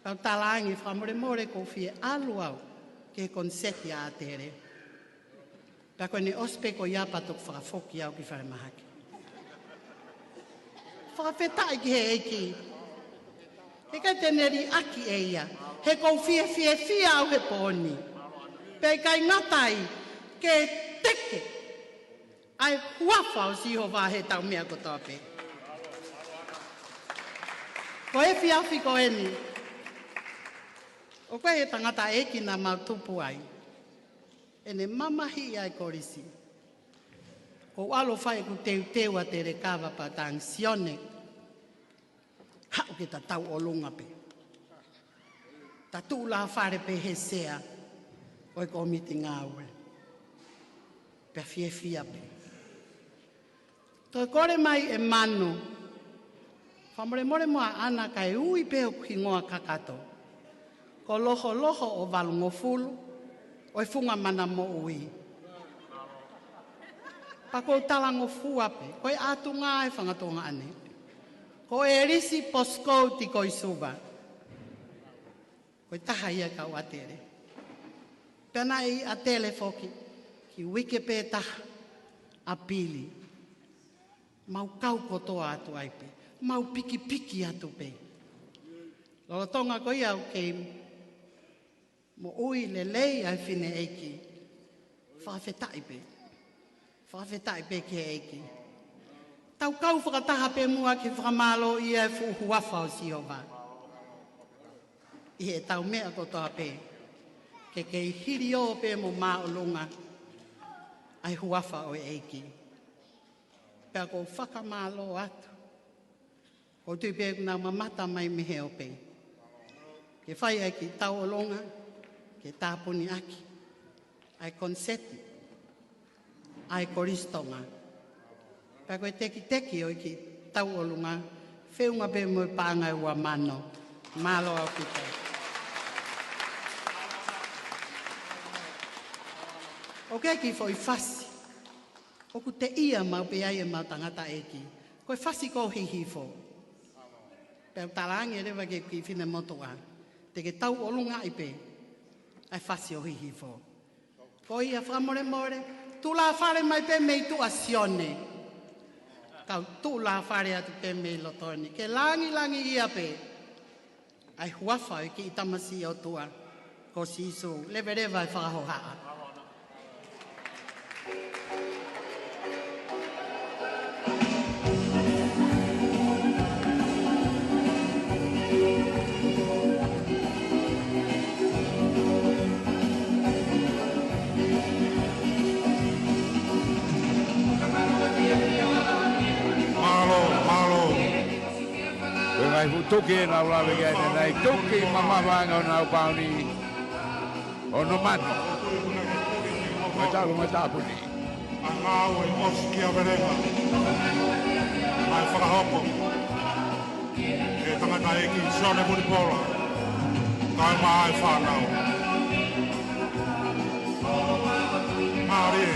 Kau talaange, fakamolemole ʻoku ou fie ʻalu au ki he koniseti ʻa ʻAtele. Pea ko ʻene ʻosi pē ko ia pea toki fakafoki au ki falemahaki. Fakafetaʻi ki he ʻEiki. He ʻikai te ne liʻaki ʻe ia. He ʻoku ou fie, fiefia au he pooni. Pea ʻikai ngata ai, ke teke ʻa e huafa ʻo Sihova heʻetau meʻa kotoa pē. Ko e efiafi ko eni, ʻoku ʻi ai e tangataʻeiki naʻa mau tupu ai. ʻEne mamahiʻi ʻa e kolisi. Ko u ʻalu ʻo fai ʻeku teuteu ʻa Telekava pea u talaange, Sione, haʻu ke ta tauʻolunga pē. Ta tuʻu lāfale pē he sea ʻo e kōmiti ngāue. Pea fiefia pē. Toe kole mai ʻe Manu, fakamolemole mo ʻAna kae ui pē hoku hingoa kakato. Ko Loholoho ʻo Valungofulu, ʻo e Funga Mana Moʻui. Pea ʻoku ou talangofua pē, ko e ʻatunga e fanga tuongaʻane. Ko ʻElisi Posikouti ko ē ʻi Suva. Ko e taha ia kau ʻAtele. Pea naʻe ʻi ʻAtele foki, kiʻi uike pē taha, ʻApili. Mau kau kotoa atu ai pē. Mau pikipiki atu pē. Lolotonga ko ia ʻoku kei moʻui lelei ai fineʻeiki. Fakafetaʻi pē. Fakafetaʻi pē ki he ʻEiki. Tau kau fakataha pē muʻa ke fakamālōʻia e fuʻu huafa ʻo Sihova. ʻI heʻetau meʻa kotoa pē, ke kei hiliō pē mo māʻolunga ʻa e huafa ʻo e ʻEiki. Pea ʻoku ou fakamālō atu. ʻOku ou tui pē ʻoku nau mamata mai mei he ope. Ke fai ʻa e kiʻi tauʻolunga, ke tāpuni ʻaki ʻa e koniseti ʻa e Kolisi Tonga. Pea ko e tekiteki ʻo e kiʻi tauʻolunga, feʻunga pē mo e paʻanga ʻe ua mano. Mālō ʻaupito. ʻOku ʻi ai e kiʻi foʻi fasi ʻoku teʻia maʻu pē ai ʻemau tangataʻeiki. Ko e fasi ko Hihifo. Pea u talaange leva ki he kiʻi finemotuʻa, te ke tauʻolungaʻi pē ʻa e fasi ʻo Hihifo. Ko ia, fakamolemole, tulāfale mai pē mei tuʻa, Sione. Kau tulāfale atu pē mei loto ni. Ke langilangiʻia pē ʻa e huafa ʻo e kiʻi tamasiʻi ʻOtua ko Sīsū. Leveleva e fakahohaʻa. Mālō, mālō. Ko e ngaahi fuʻu tuki ʻena ʻoku lave ki ai ʻanenai, tuki mamafa ange ʻo nau pauni. ʻOno mano. Mo e tau, mo e tāpuni. ʻA e ngāue ʻosi kia Velenga. ʻA e fakahoko ʻe he tangataʻeiki Sione Vunipola, kae ʻumaʻā e fānau. Mālie,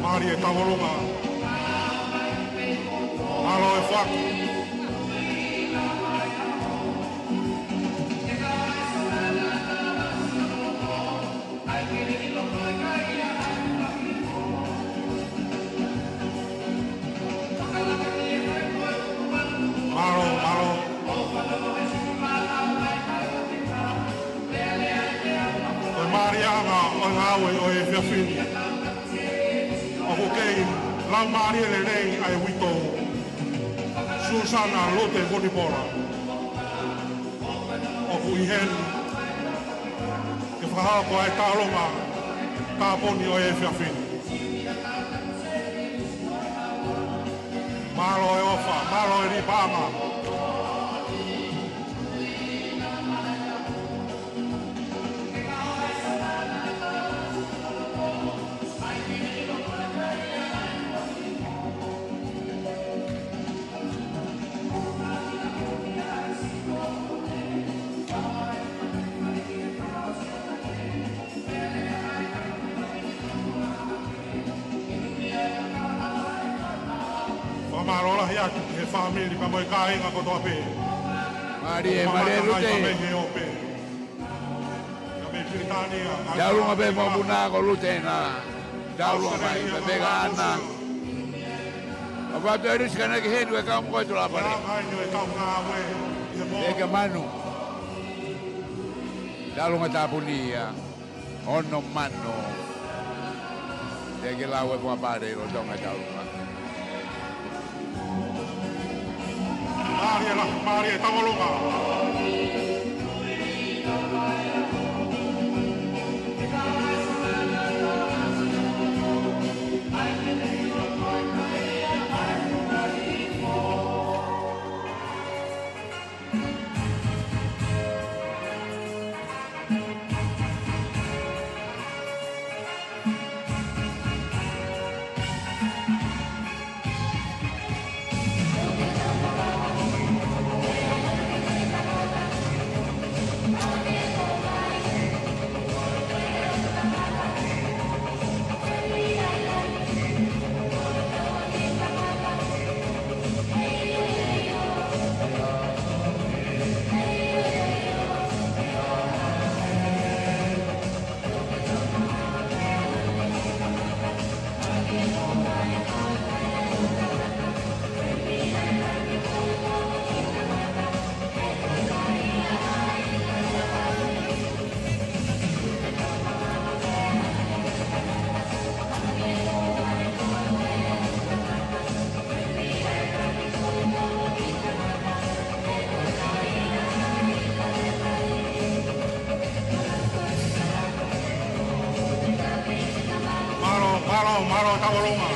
mālie tauʻolunga. Mālō e faki. Mālō, mālō. Ko e mālie ʻa e ngāue ʻo e efiafi ni. ʻOku kei laumālie lelei ʻa e uitou Susana Lute Vunipola. ʻOku ʻi heni ke fakahoko ʻa e tauʻolunga tāpuni ʻo e efiafi ni. Mālō e ʻofa, mālō e liʻi paʻanga. Fakamālō lahi atu he fāmili pea mo e kāinga kotoa pē. Mālie, mālie Lute. Tauʻolunga pē mo Muna ko Lute na. Tauʻolunga mai, pea pē ka ana. ʻOku ʻatu e lisi ka na ki heni ʻe kau mo koe tulāfale. Pea ke manu. Tauʻolunga tāpuni ia. ʻOno mano. Te ke lau e kuapale ʻi loto ʻo e tauʻolunga. Mālie la, mālie tauʻolunga. Mālō tauʻolunga.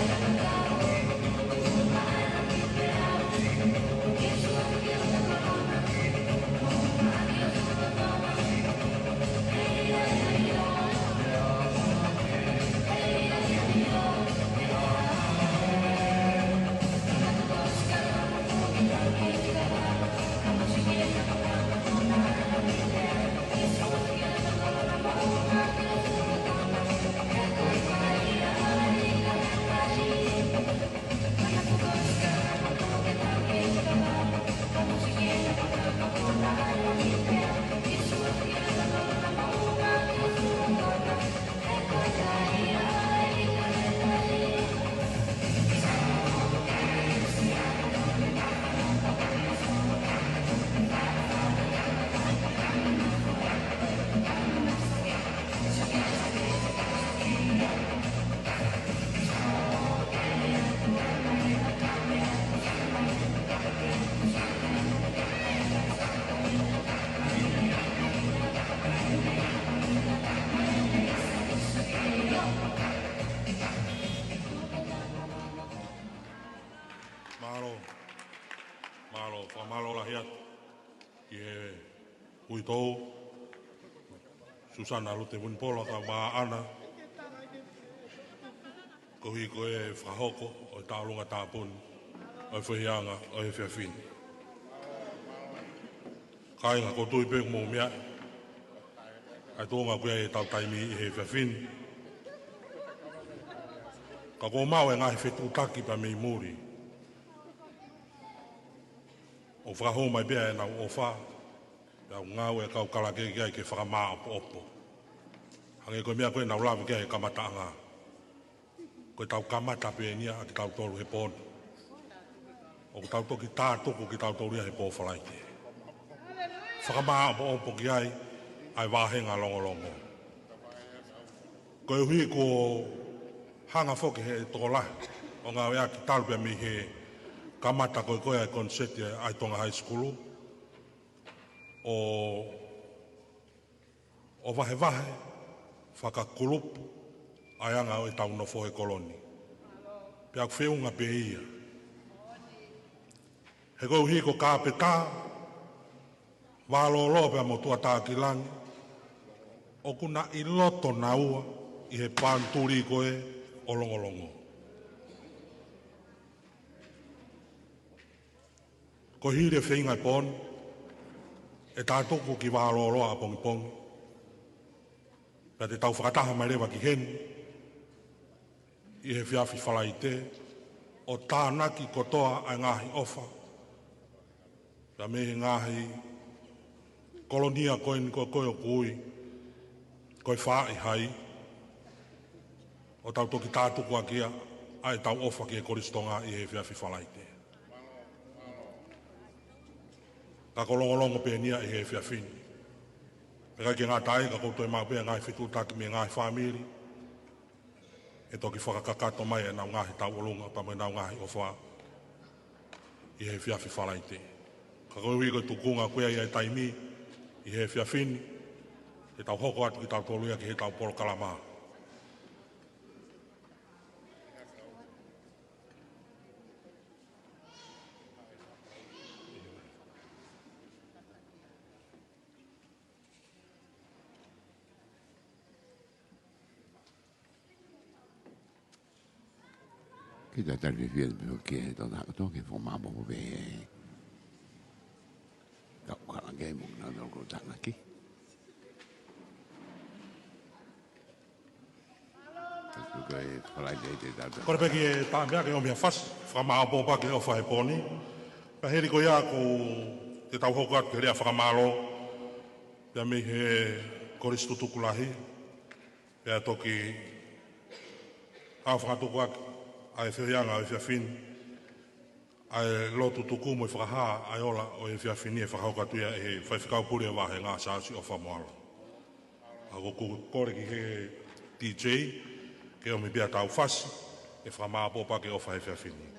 Mālō. Mālō, fakamālō lahi atu ki he uitou, Susana Lute Vunipola, kau Maʻana, koeʻuhi ko e fakahoko ʻo e tauʻolunga tāpuni ʻo e feohiʻanga ʻo e efiafi ni. Kāinga, ʻoku ou tui pē ʻoku mou meaʻi ʻa e tuʻunga ʻoku ʻi ai ʻetau taimi ʻi he efiafi ni. Ka ʻoku ou maʻu e ngaahi fetuʻutaki pea mei muli ʻoku fakahū mai pē ʻenau ʻofa, pea ʻoku ngāue e kau kalake ki ai ke fakamāʻopoʻopo. Hangē ko e meʻa ko ē naʻa ku lave ki ai he kamataʻanga. Ko ʻetau kamata pē eni ia ʻa kitautolu he pō ni. ʻOku tau toki tātuku kitautolu ia he pō Falaite. Fakamāʻopoʻopo ki ai ʻa e vāhenga longolongo. Koeʻuhi kuo hanga foki he tokolahi ʻo ngāueʻaki talu pea mei he kamata ko ē ko ē ʻa e koniseti ʻa e Tonga High School ʻo, ʻo vahevahe fakakulupu ʻa e anga ʻo ʻetau nofo he kolo ni. Pea ʻoku feʻunga pē ia. He koeʻuhi ko Kāpeta, Vālōloa pea mo Tuʻatākilangi, ʻoku na ʻi loto naua ʻi he paunituli ko ē ʻo Longolongo. Ko e hili e feinga e pō ni, ʻe tātuku ki Vālōloa ʻapongipongi. Pea te tau fakataha mai leva ki heni ʻi he efiafi Falaite, ʻo tānaki kotoa ʻa e ngaahi ʻofa. Pea mei he ngaahi kolonia ko eni ko ē ʻoku ui ko e Faʻahai, ʻo tau toki tātuku ʻaki ia ʻa ʻetau ʻofa ki he Kolisi Tonga ʻi he efiafi Falaite. Ka ko Longolongo pē eni ia ʻi he efiafi ni. Pea ʻikai ke ngata ai, ka ʻoku ou toe maʻu pē ngaahi fetuʻutaki mei he ngaahi fāmili ʻe toki fakakakato mai ʻenau ngaahi tauʻolunga pea mo ʻenau ngaahi ʻofa ʻi he efiafi Falaite. Ka koeʻuhi ko e tuʻunga ko ia ʻa e taimi ʻi he efiafi ni, te tau hoko atu kitautolu ia ki heʻetau polokalama. Ke talitali fiefia pē ki he tau taha kotoa ke fakamāʻopoʻopo pē. Kau kalake mo kinautolu ʻoku tānaki. Ko e Falaite te tau. Kole pē ki he taha meʻa ke ʻomi ha fasi fakamāʻopoʻopo ki he ʻofa he pō ni. Pea hili ko ia ʻoku te tau hoko atu ki he lea fakamālō pea mei he Kolisi Tutuku Lahi. Pea toki ʻa e fakatuku ʻaki ʻa e feohiʻanga ʻo e efiafi ni, ʻa e lotu tuku mo e fakahā ʻa e ola ʻo e efiafi ni ʻe fakahoko atu ia ʻe he faifekau pule ʻo e vāhenga, Siaosi ʻOfa Moalo. ʻA, ʻoku ou kole ki he D J ke ʻomi pē ʻa e tau fasi ʻe fakamāʻopoʻopo ki he ʻofa he efiafi ni.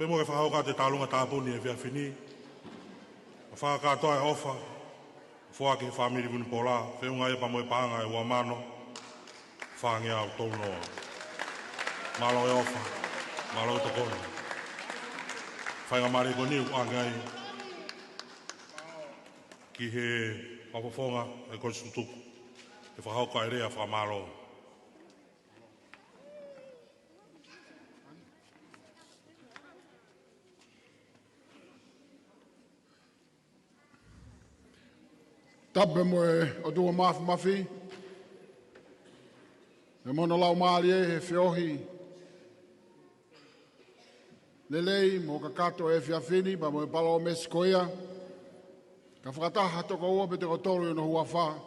Te mo ke fakahoko atu e tālunga tāpuni he efiafi ni. Fakakātoa e ʻofa, foaki ki he fāmili Vunipola, feʻunga ia pea mo e paʻanga ʻe uamano fāngeau tolunoa. Mālō e ʻofa, mālō e tokoni. Faingamālie ko eni ʻoku ʻoange ai ki he fakafofonga ʻo e Kolisi Tutuku ke fakahoko ʻa e lea fakamālō. Tapu mo e ʻOtua Mafimafi, mo hono Laumālie he feohi lelei mo kakato he efiafi ni, pea mo e palōmesi ko ia, ka fakataha toko ua pe toko tolu ʻi hono huafa,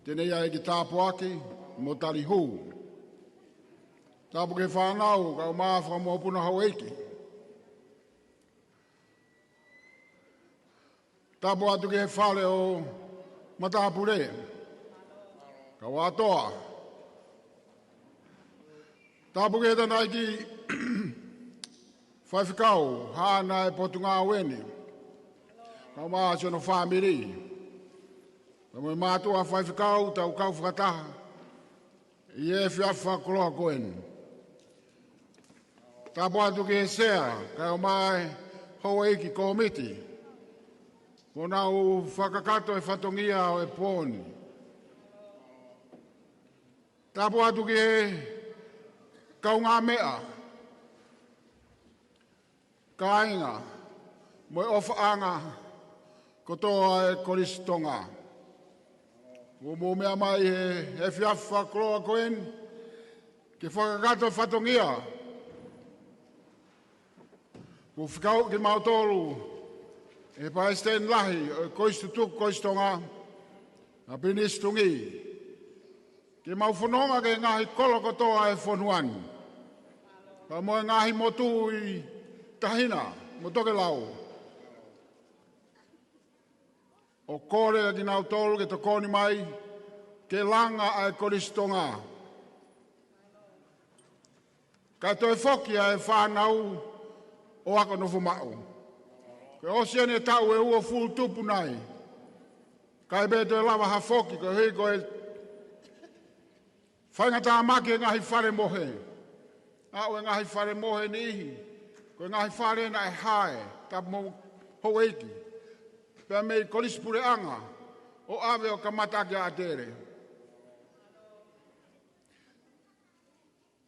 te ne ʻai ke tāpuaki mo tali hū. Tapu ki he fānau, kae ʻumaʻā e fanga mokopuna houʻeiki. Tapu atu ki he fale ʻo matāpule, kau ʻatoa. Tapu ki he tangataʻeiki faifekau, haʻane potungāue ni, kae ʻumaʻā siʻono fāmili. Pea mo e mātuʻa faifekau, tau kau fakataha ʻi he efiafi fakakoloa ko eni. Tapu atu ki he sea, kae ʻumaʻā e houʻeiki kōmiti, kuo nau fakakakato e fatongia ʻo e pō ni. Tapu atu ki he kaungāmeʻa, kāinga, mo e ʻofaʻanga kotoa ʻo e Kolisi Tonga. Kuo mou meʻa mai he, he efiafi fakakoloa ko eni ke fakakakato e fatongia kuo fekauʻi kimautolu ʻe he Palesiteni Lahi ʻo e Kolisi Tutuku Kolisi Tonga, ʻa Pilinisi Tungī, ke mau fononga ki he ngaahi kolo kotoa ʻo e fonua ni, pea mo e ngaahi motu ʻi Tahina mo Tokelau, ʻo kole kiate kinautolu ke tokoni mai ke langa ʻa e Kolisi Tonga, kae toe foki ʻa e fānau ʻo ako nofo maʻu. Kuo ʻosi eni e taʻu ʻe uofulu tupu nai, kae pē toe lava ha foki, koeʻuhi ko e faingatāmaki e ngaahi fale mohe. Aʻu e ngaahi fale mohe niʻihi, ko e ngaahi fale naʻe hae, tapu mo houʻeiki, pea mei he Kolisi Puleʻanga, ʻo ʻave ʻo kamata ʻaki ʻa ʻAtele.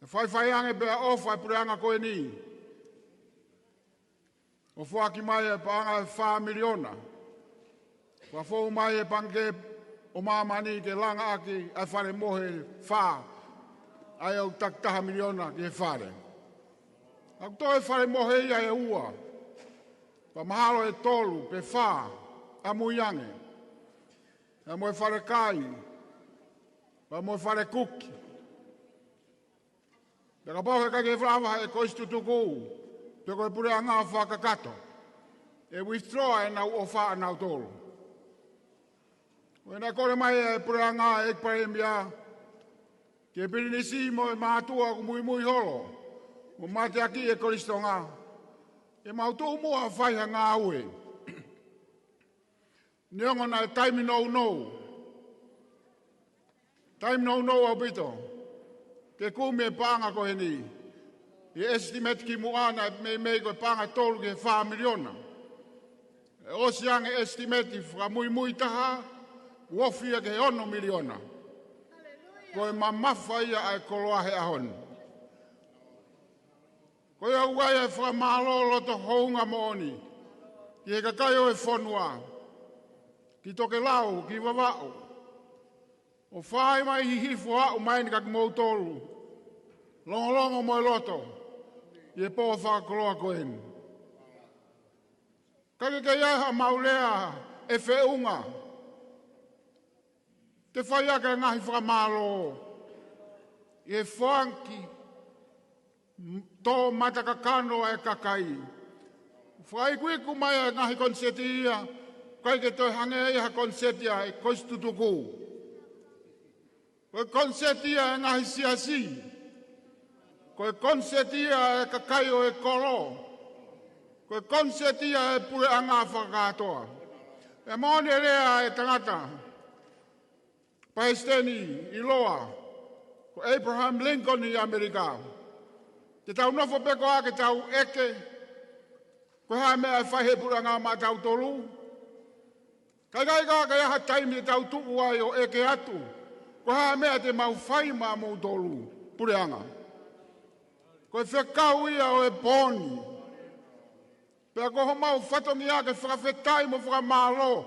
ʻE faifai ange pea ʻofa e puleʻanga ko eni ʻo foaki mai e paʻanga ʻe fā miliona. Fakafou mai e Pangikē ʻo Māmani ke langa ʻaki ʻa e fale mohe fā, ʻa ia ʻoku takitaha miliona ki he fale. ʻOku toe fale mohe ia ʻe ua, pea mahalo ʻe tolu pe fā ʻamui ange. Pea mo e fale kai, pea mo e fale kuki. Pea kapau heʻikai ke lava ʻe he Kolisi Tutuku, pe ko e puleʻanga fakakakato, ʻe withdraw ʻenau ʻofa ʻanautolu. ʻOku ne kole mai e puleʻanga, ʻEiki Palēmia, ki he Pilinisi mo e mātuʻa ʻoku muimui holo mo mateakiʻi e Kolisi Tonga, ke mau tuʻu muʻa ʻo fai ha ngāue. Neongo naʻe taimi nounou, taimi nounou ʻaupito ke kumi e paʻanga ko eni. ʻI he estimate kimuʻa naʻe meimei ko e paʻanga ʻe tolu ki he fā miliona. ʻE ʻosi ange e estimate fakamuimui taha, ʻoku ofi ia ki he ono miliona. Ko e mamafa ia ʻa e koloa he ʻaho ni. Ko ia ʻoku ʻai e fakamālō loto houngaʻia moʻoni ki he kakai ʻo e fonua, ki Tokelau, ki Vavaʻu, ʻo fai mai hihifo aʻu mai ni kiate kimoutolu, longolongo mo e loto, ʻi he pō fakakoloa ko eni. Ka ke kei ʻai haʻamau lea ʻe feʻunga, te fai ʻaki e ngaahi fakamālō ʻi he foaki tō matakakano ʻa e kakai. Fakaikuiku mai e ngaahi koniseti ia, ʻikai ke toe hangē ia ha koniseti ʻa e Kolisi Tutuku. Ko e koniseti ia e ngaahi siasi. Ko e koniseti ia e kakai ʻo e kolo. Ko e konisēti ia ʻa e puleʻanga fakakātoa. Pea moʻoni e lea ʻa e tangata palesiteni ʻiloa ko Abraham Lincoln ʻi ʻAmelika: Te tau nofo pē koā ke tau ʻeke ko e hā e meʻa ʻe fai ʻe he puleʻanga maʻatautolu? Ka ʻikai, ka ʻi ai ha taimi te tau tuʻu ai ʻo ʻeke atu ko e hā e meʻa te mau fai maʻamoutolu, puleʻanga. Ko e fekau ia ʻo e pō ni. Pea ko homau fatongia ke fakafetaʻi mo fakamālō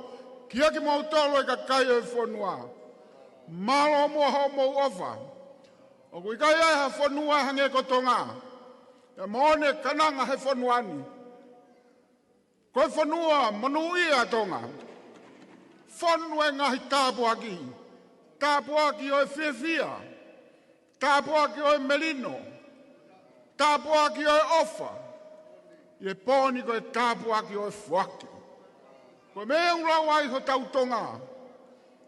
kiate kimoutolu ʻa e kakai ʻo e fonua. Mālō muʻa hoʻomou ʻofa. ʻOku ʻikai ʻi ai ha fonua ʻe hangē ko Tonga. Pea moʻoni e kananga he fonua ni. Ko e fonua monūʻia ʻa Tonga. Fonu e ngaahi tāpuaki. Tāpuaki ʻo e fiefia. Tāpuaki ʻo e melino. Tāpuaki ʻo e ʻofa. ʻI he pō ni ko e tāpuaki ʻo e foaki. Ko e meʻa ʻoku lau ai hotau Tonga,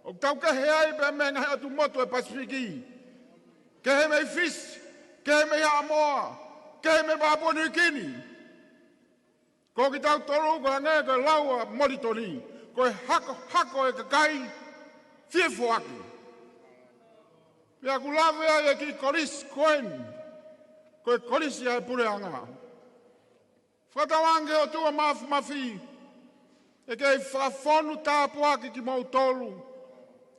ʻoku tau kehe ai pē mei he ngaahi ʻotu motu ʻo e Pasifiki. Kehe mei Fisi, kehe mei Haʻamoa, kehe mei Papua Niu Kini. Ko kitautolu ko e hangē ko e lau ʻa Molitoni, ko e hakohako e kakai fie foaki. Pea ʻoku lave ai e kiʻi kolisi ko eni, ko e kolisi ʻa e puleʻanga. Fakatauange ʻOtua Māfimafi, ʻe kei fakafonu tāpuaki kimoutolu.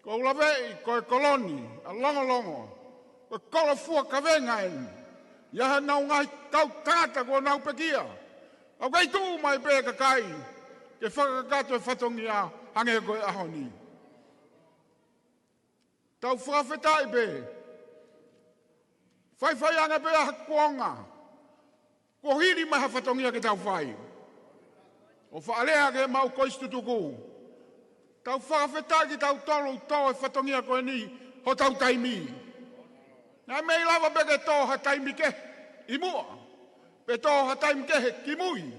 Ko u laveʻi ko e kolo ni ʻa Longolongo, ko e kolo fua kavenga eni. ʻI ai haʻanau ngaahi kau tangata kuo nau pekia. ʻOku kei tuʻu mai pē kakai ke fakakakato e fatongia hangē ko e ʻaho ni. Tau fakafetaʻi pē. Faifai ange pē ʻa ha kuonga kuo hili mai ha fatongia ke tau fai. ʻO faʻa lea ki heʻemau kolisi tutuku, tau fakafetaʻi kitautolu ʻoku tō e fatongia ko eni hotau taimi. Naʻe mei lava pē ke tō ha taimi kehe ʻi muʻa, pe tō ha taimi kehe kimui.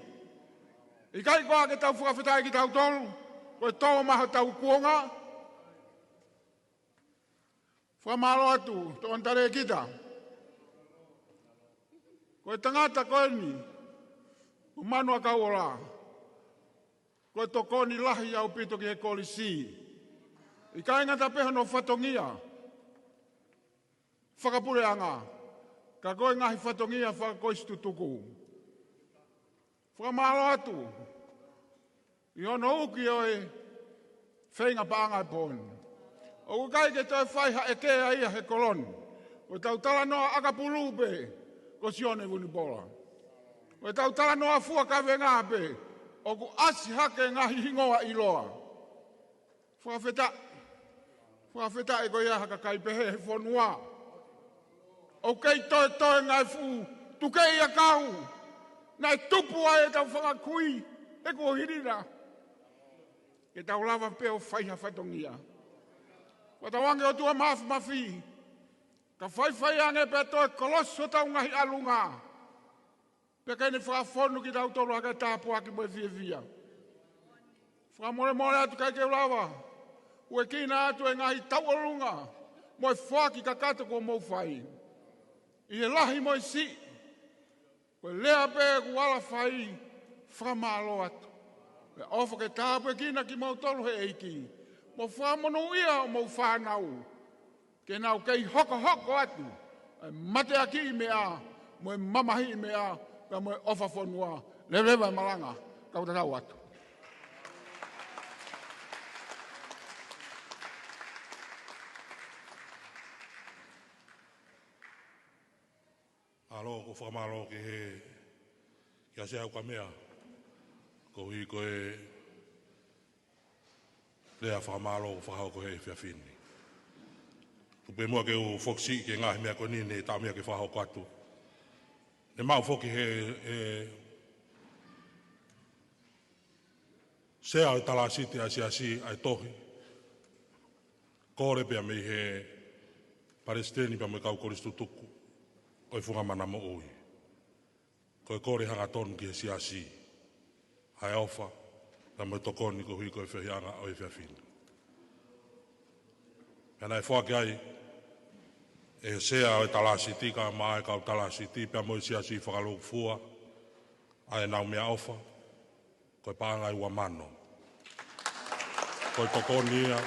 ʻIkai koā ke tau fakafetaʻi kitautolu ko e tō mai hotau kuonga? Fakamālō atu, Tokoni Talēkita. Ko e tangata ko eni, ko Manuakauola, ko e tokoni lahi ʻaupito ki he kolisi. ʻIkai ngata pē hono fatongia fakapuleʻanga, ka ko e ngaahi fatongia fakakolisi tutuku. Fakamālō atu ʻi hono uki ʻo e feinga paʻanga e pō ni. ʻOku ʻikai ke toe fai ha ʻeke ia he kolo ni. Ko ʻetau talanoa ʻakapulu pē ko Sione Vunipola. Ko ʻetau talanoa fua kavenga pē, ʻoku ʻasi hake ngaahi hingoa ʻiloa. Fakafetaʻi. Fakafetaʻi ko ia ha kakai pehē he fonua. ʻOku kei toetoe ngaahi fuʻu tukeʻi ʻakau naʻe tupu ai ʻetau fanga kui he kuohili na, ke tau lava pē ʻo fai ha fatongia. Fakatauange ʻOtua Māfimafi, ka faifai ange pē toe kolosi hotau ngaahi ʻalunga, pea ke ne fakafonu kitautolu ʻaki e tāpuaki mo e fiefia. Fakamolemole atu ʻikai ke u lava ʻo ʻuekina atu e ngaahi tauʻolunga mo e foaki kakato kuo mou fai ʻi he lahi mo e siʻi. Ko e lea pē ʻoku ala fai, fakamālō atu. Pea ʻofa ke tāpuekina kimoutolu he ʻEiki, mo fakamonūʻia hoʻomou fānau, ke nau kei hokohoko atu e mateakiʻi meʻa mo e mamahiʻi meʻa, pea mo e ʻofa fonua. Leveleva e malanga, kau tatau atu. Mālō, ʻoku fakamālō ki he, kia Sea Ukamea, koeʻuhi ko e lea fakamālō ʻoku fakahoko he efiafi ni. Tuku pē muʻa ke u foki siʻi ki he ngaahi meʻa ko eni ne taʻomia ke fakahoko atu. Ne maʻu foki he, he Sea ʻo e Talāsiti ʻa e Siasi ʻa e tohi kole pea mei he Palesiteni pea mo e kau kolisi tutuku ʻo e Funga Mana Moʻui. Ko e kole hangatonu ki he Siasi ʻa e ʻofa pea mo e tokoni koeʻuhi ko e fehiʻanga ʻo e efiafi ni. Pea naʻe foaki ai ʻe he Sea ʻo e Talāsiti kae ʻumaʻā e kau Talāsiti pea mo e Siasi fakalūkufua, ʻa ʻenau meʻaʻofa, ko e paʻanga ʻe ua mano. Ko e tokoni ia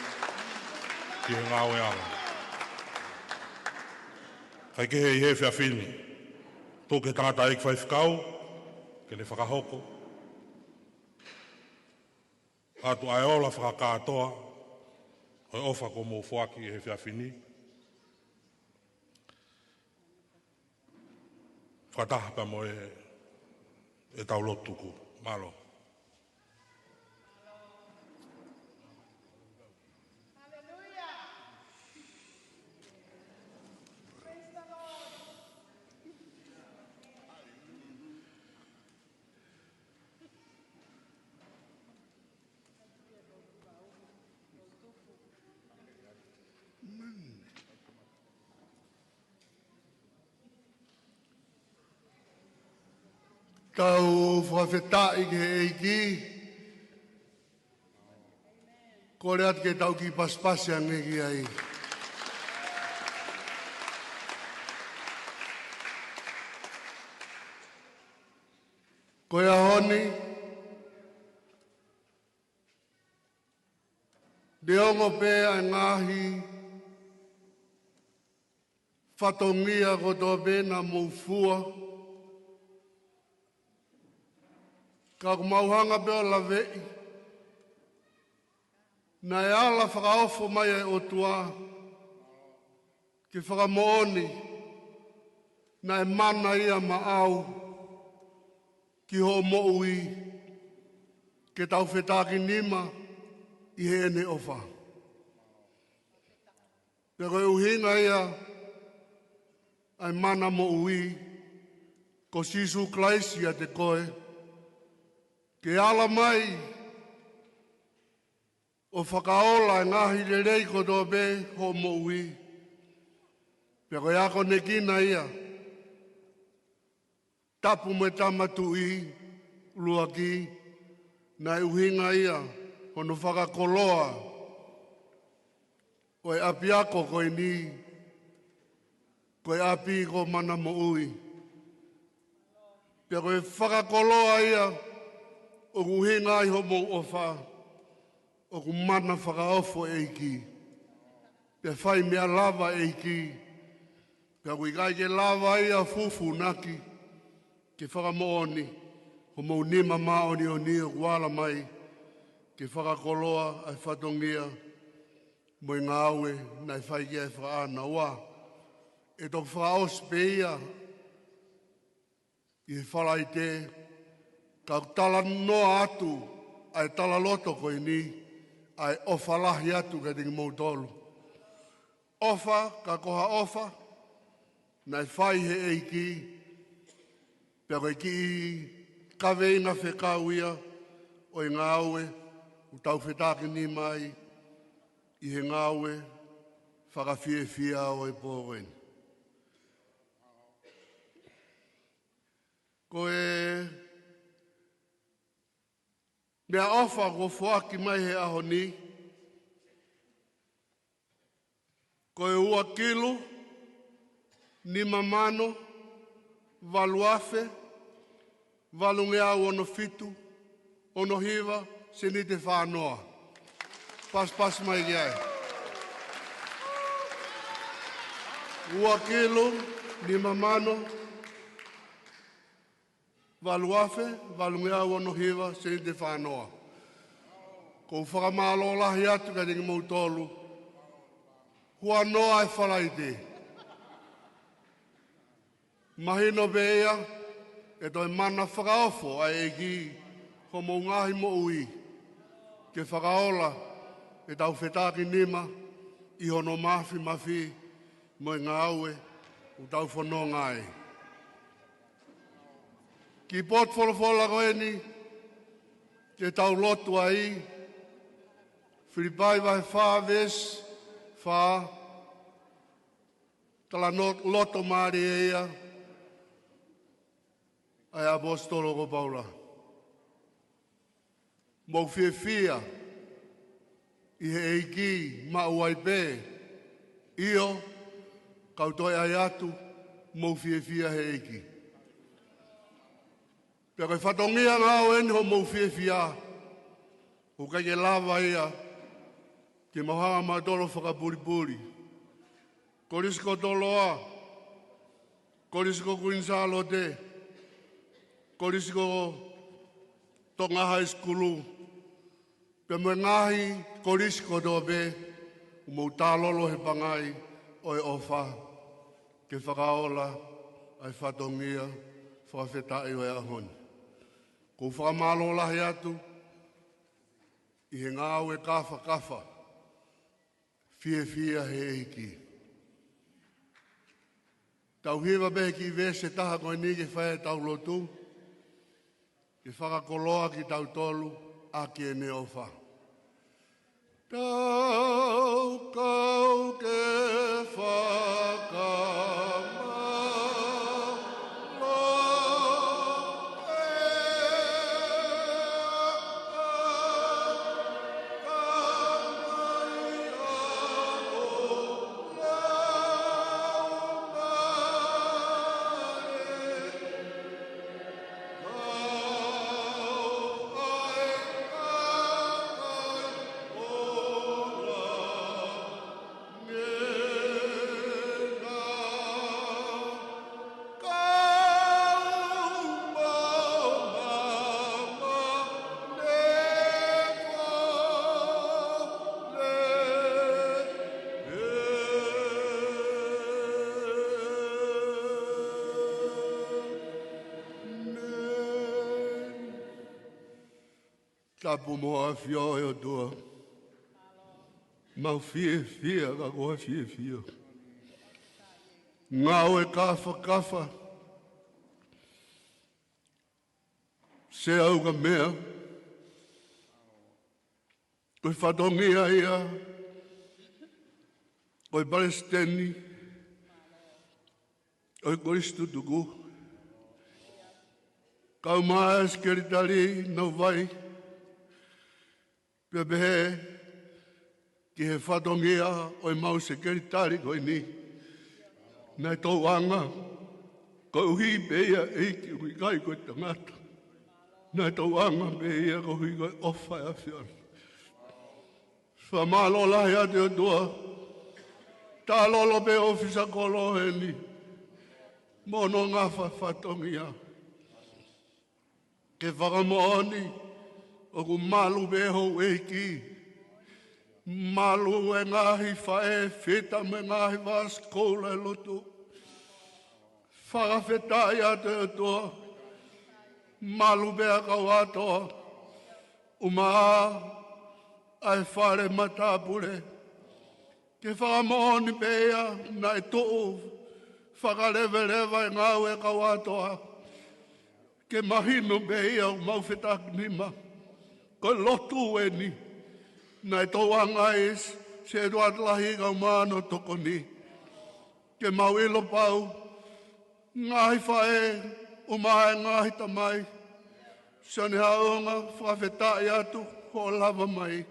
ki he ngāueʻanga. Kae kehe ʻi he efiafi ni, tuku ki he tangataʻeiki faifekau ke ne fakahoko atu ʻa e ola fakakātoa ʻo e ʻofa kuo mou foaki ʻi he efiafi ni, fakataha pea mo e, ʻetau lotu tuku. Mālō. Tau fakafetaʻi ki he ʻEiki. Kole atu ke tau kiʻi pasipasi ange ki ai. Ko e ʻaho ni, neongo pē ʻa e ngaahi fatongia kotoa pē naʻa mou fua, ka ʻoku mau hanga pē ʻo laveʻi naʻe ala fakaofo mai ʻa e ʻOtua ke fakamoʻoni naʻe mana ia maʻau ki hoʻo moʻui, ke tau fetakinima ʻi heʻene ʻofa. Pea ko e ʻuhinga ia ʻa e mana moʻui ko Sīsū Kalaisi ʻiate koe, ke ala mai ʻo fakaola e ngaahi lelei kotoa pē hoʻo moʻui. Pea ko e akonekina ia, Tapu mo e Tama Tuʻi ʻUluaki, naʻe ʻuhinga ia hono fakakoloa ʻo e ʻapiako ko eni, ko e ʻapi ko Mana Moʻui. Pea ko e fakakoloa ia ʻoku ʻuhinga ai hoʻomou ʻofa, ʻoku mana fakaofo ʻEiki. Pea fai meʻa lava ʻEiki. Pea ʻoku ʻikai ke lava ia fufunaki ke fakamoʻoni homou nima māʻoniʻoni ʻoku ala mai ke fakakoloa ʻa e fatongia mo e ngāue naʻe fai ki ai e fakaʻānaua. ʻE toki fakaʻosi pē ia ʻi he Falaite, ka u talanoa atu ʻa e talaloto ko eni, ʻa e ʻofa lahi atu kiate kimoutolu. ʻOfa, ka ko ha ʻofa naʻe fai he ʻEiki, pea ko e kiʻi kaveinga fekau ia ʻo e ngāue ʻoku tau fetakinima ai ʻi he ngāue fakafiefia ʻo e pō ko eni. Ko e meʻaʻofa kuo foaki mai he ʻaho ni, ko e ua kilu, nima mano, valu afe, valungeau ono fitu, ono hiva, seniti ʻe fā noa. Pasipasi mai ki ai. Ua kilu, nima mano, valu afe, valungeau ono hiva, seniti ʻe fā noa. ʻOku ou fakamālō lahi atu kiate kimoutolu. Huanoa e Falaite. Mahino pē ia, ʻe toe mana fakaofo ʻa e ʻEiki homou ngaahi moʻui, ke fakaola ʻetau fetakinima ʻi hono māfimafi mo e ngāue ʻoku tau fononga ai. Kiʻi potu folofola ko eni ke tau lotu ai, Filipai vahe fā veesi fā, talanoa loto mālie ia ʻa e ʻaposetolo ko Paula. Mou fiefia ʻi he ʻEiki maʻu ai pē. ʻIo, kau toe ʻai atu, mou fiefia he ʻEiki. Pea ko e fatongia ngāue eni hoʻomou fiefia, ʻoku ʻikai ke lava ia ke mau hanga mautolu ʻo fakapulipuli. Kolisi ko Toloa, kolisi ko Kuini Sālote, kolisi ko Tonga High School, pea mo e ngaahi kolisi kotoa pē, ʻoku mou tālolo he pangai ʻo e ʻofa ke fakaola ʻa e fatongia fakafetaʻi ʻo e ʻaho ni. ʻOku ou fakamālō lahi atu ʻi he ngāue kāfakafa, fiefia he ʻEiki. Tau hiva pē he kiʻi veesi ʻe taha ko eni ke fai ʻetau lotu, ke fakakoloa kitautolu ʻaki ʻene ʻofa. Tau kau ke fakamālō Tapu mo ʻafio ʻe ʻOtua. Mau fiefia ka ko e fiefia. Ngāue kāfakafa. Sea Ukamea, ko e fatongia ia ʻo e palesiteni ʻo e kolisi tutuku, kae ʻumaʻā e sekelitali Nauvai, pea pehē ki he fatongia ʻo ʻemau sekelitali ko eni. Naʻe tauʻanga koeʻuhi pē ia ʻEiki, ʻoku ʻikai ko e tangata. Naʻe tauʻanga pē ia koeʻuhi ko e ʻofa ʻa e ʻAfiona. Fakamālō lahi atu ʻe ʻOtua. Tālolo pē ʻōfisa kolo heni mo hono ngafa fatongia. Ke fakamoʻoni ʻoku malu pē houʻeiki, malu e ngaahi faʻē fita mo e ngaahi vāsikoula ʻo e lotu. Fakafetaʻi atu ʻe ʻOtua, malu pē ʻa e kau ʻAtoa, ʻumaʻā ʻa e fale matāpule. Ke fakamoʻoni pē ia naʻe tuʻu fakaleveleva e ngāue ʻa e kau ʻAtoa. Ke mahino pē ia ʻoku mau fetakinima. Ko e lotu eni. Naʻe tauʻanga ai Setuata Lahi kae ʻumaʻā hono tokoni. Ke mau ʻilo pau, ngaahi faʻē, ʻumaʻā e ngaahi tamai, Sione Haʻunga, fakafetaʻi atu hoʻo lava mai.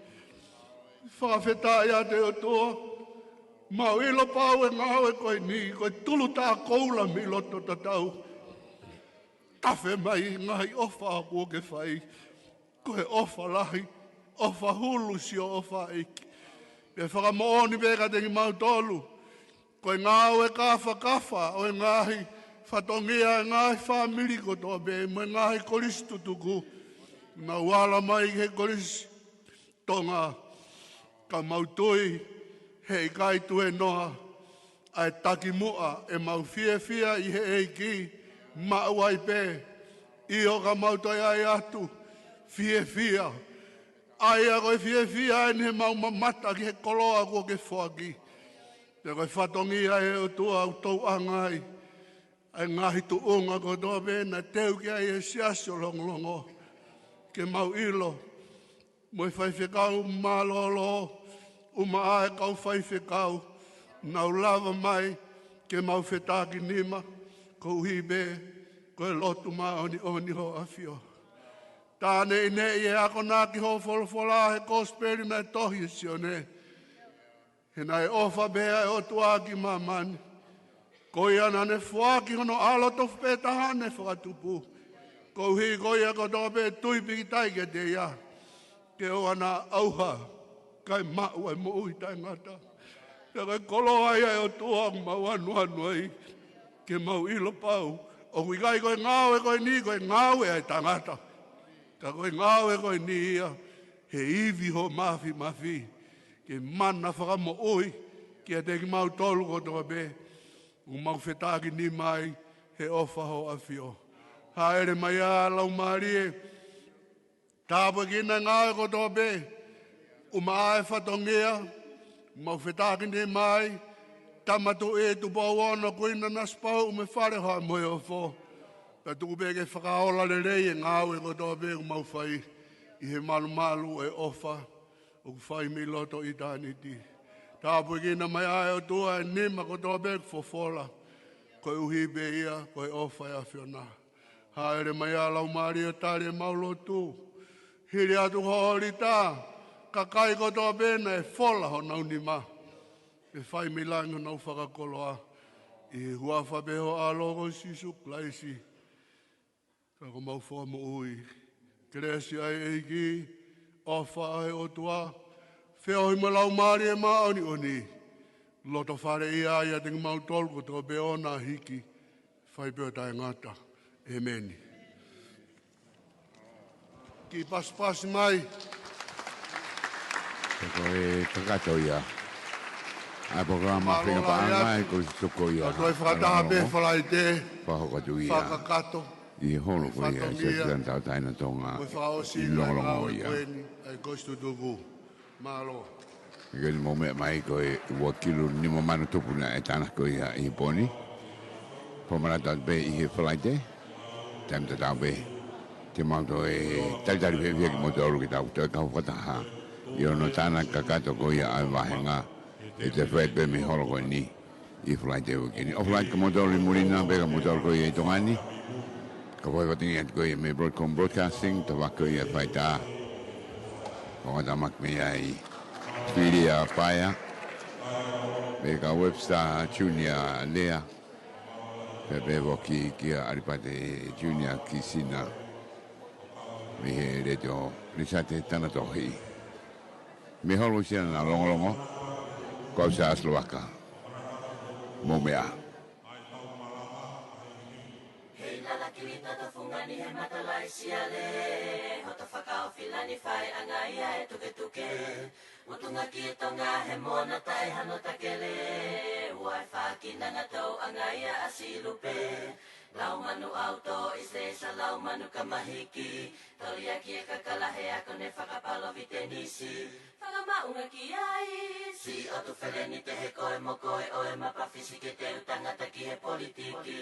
Fakafetaʻi atu ʻe ʻOtua, mau ʻilo pau e ngāue ko eni, ko e tulu tā koula mei loto tatau. Tafe mai ngaahi ʻofa kuo ke fai. Ko e ʻofa lahi, ʻofa hulu siʻo ʻofa ʻEiki. Pea fakamoʻoni pē kiate kimautolu, ko e ngāue kāfakafa ʻo e ngaahi fatongia, e ngaahi fāmili kotoa pē, mo e ngaahi kolisi tutuku. Nau ala mai he kolisi Tonga, ka mau tui he ʻikai tuēnoa ʻa e takimuʻa ʻemau fiefia ʻi he ʻEiki, maʻu ai pē. ʻIo, ka mau toe ʻai atu, fiefia. ʻA ia ko e fiefia eni heʻemau mamata ki he koloa kuo ke foaki. Pea ko e fatongia ʻe ʻOtua ʻoku tauʻanga ai ʻa e ngaahi tuʻunga kotoa pē naʻe teu ki ai e Siasi ʻo Longolongo. Ke mau ʻilo, mo e faifekau mālōlō, ʻumaʻā e kau faifekau, nau lava mai ke mau fetakinima, koeʻuhi pē ko e lotu māʻoniʻoni ho ʻAfio. Tā neʻineʻi e akonaki hoʻo folofola he kosipeli naʻe tohi ʻe Sione. He naʻe ʻofa pehē ʻa e ʻOtua ki māmani, ko ia naʻa ne foaki hono ʻAlo tofu pē taha ne fakatupu, Koeʻuhi ko ia kotoa pē tui pīkitai kiate ia, ke ʻoua naʻa ʻauha, kae maʻu ʻa e moʻui taʻengata. Pea ko e koloa ia ʻe ʻOtua ʻoku mau anuanu ai, ke mau ʻilo pau ʻoku ʻikai ko e ngāue ko eni ko e ngāue ʻa e tangata, ka ko e ngāue ko eni ia he ivi hoʻo māfimafi, ke mana fakamoʻui kiate kimautolu kotoa pē ʻoku mau fetakinima ai he ʻofa ho ʻAfio. Hāʻele mai ā Laumālie, tāpuekina e ngāue kotoa pē, ʻumaʻā e fatongia ʻoku mau fetakinima ai, Tama, Tuʻi, Tupou, Ono, Kuini, Nanasipauʻu mo e Fale ʻo Haʻa Moheofo. Pea tuku pē ke fakaola lelei e ngāue kotoa pē ʻoku mau fai ʻi he malumalu ʻo e ʻofa ʻoku fai mei loto ʻitāniti. Tāpuekina mai ā ʻe ʻOtua e nima kotoa pē ʻoku fofola, koeʻuhi pē ia ko e ʻofa ʻa e ʻAfiona. Hāʻele mai ā Laumālie ʻo tali ʻemau lotu. Hili atu ho ʻōlita, kakai kotoa pē naʻe fola honau nima, ke fai mei langi honau fakakoloa. ʻI he huafa pē ho ʻAlo ko Sīsū Kalaisi, ka ko homau Fakamoʻui. Kelesi ʻa e ʻEiki, ʻofa ʻa e ʻOtua, feohi mo e Laumālie Māʻoniʻoni, loto fale ia ʻiate kimautolu kotoa pē ʻo na hiki, fai pē ʻo taʻengata. ʻEmeni. Kiʻi pasipasi mai. Ko e kakato ia ʻa e polokalama. Mālō fenga lahi paʻanga atu. ʻE ko e tuko ia. Ka toe fakataha pē Falaite. Fakahoko atu ia. Fakakakato. ʻI he holo ko ia, fatongia, Sētane Tauʻatāina Tonga, mo e fakaʻosi ʻi Longolongo ia. Ko eni, ʻa e Kolisi Tutuku. Mālō. Ke ni mau meʻa mai ko e ua kilu nima mano tupu naʻe tānaki ko ia ʻi he pō ni. Fakamanatu atu pē ʻi he Falaite, taimi tatau pē, te mau toe talitali fiefia kimoutolu ke tau toe kau fakataha ʻi hono tānaki kakato ko ia ʻa e vāhenga ʻe toe fai pē mei he holo ko eni ʻi he Falaite uike ni. ʻOfa lahi kiate kimoutolu ʻi muli na pea kiate kimoutolu ko ia ʻi Tonga ni. Ka fai fatongia atu ko ia mei Broadcom Broadcasting, tafaʻaki ko ia ʻa e faitā. Ko e ngata maki mei ai Filia Paea, pea kia Webster Junior Lea, pea pehē foki kia ʻAlipate Junior Kisina, mei he Letiō Lisate Tanatohi. Mei he holo ʻi Siana Longolongo, ko au Siaosi Lovaka. Mou meʻa. Hei lala kili toto fungani he matalai siale, hoto fakaofilani fai anga ia e tuketuke. Mutunga ki Tonga he mona taʻe hano takele, ua e fākinanga tau anga ia ʻa Silupe. Laumanu ʻauto i se sa laumanu kamahiki, toli ʻaki e kakala he ako ne fakapalovitenisi. Fakamaʻunga ki ai, si ʻotu feleni te he koe mo koe ʻo e mapafisi ke te u tangata ki he politiki.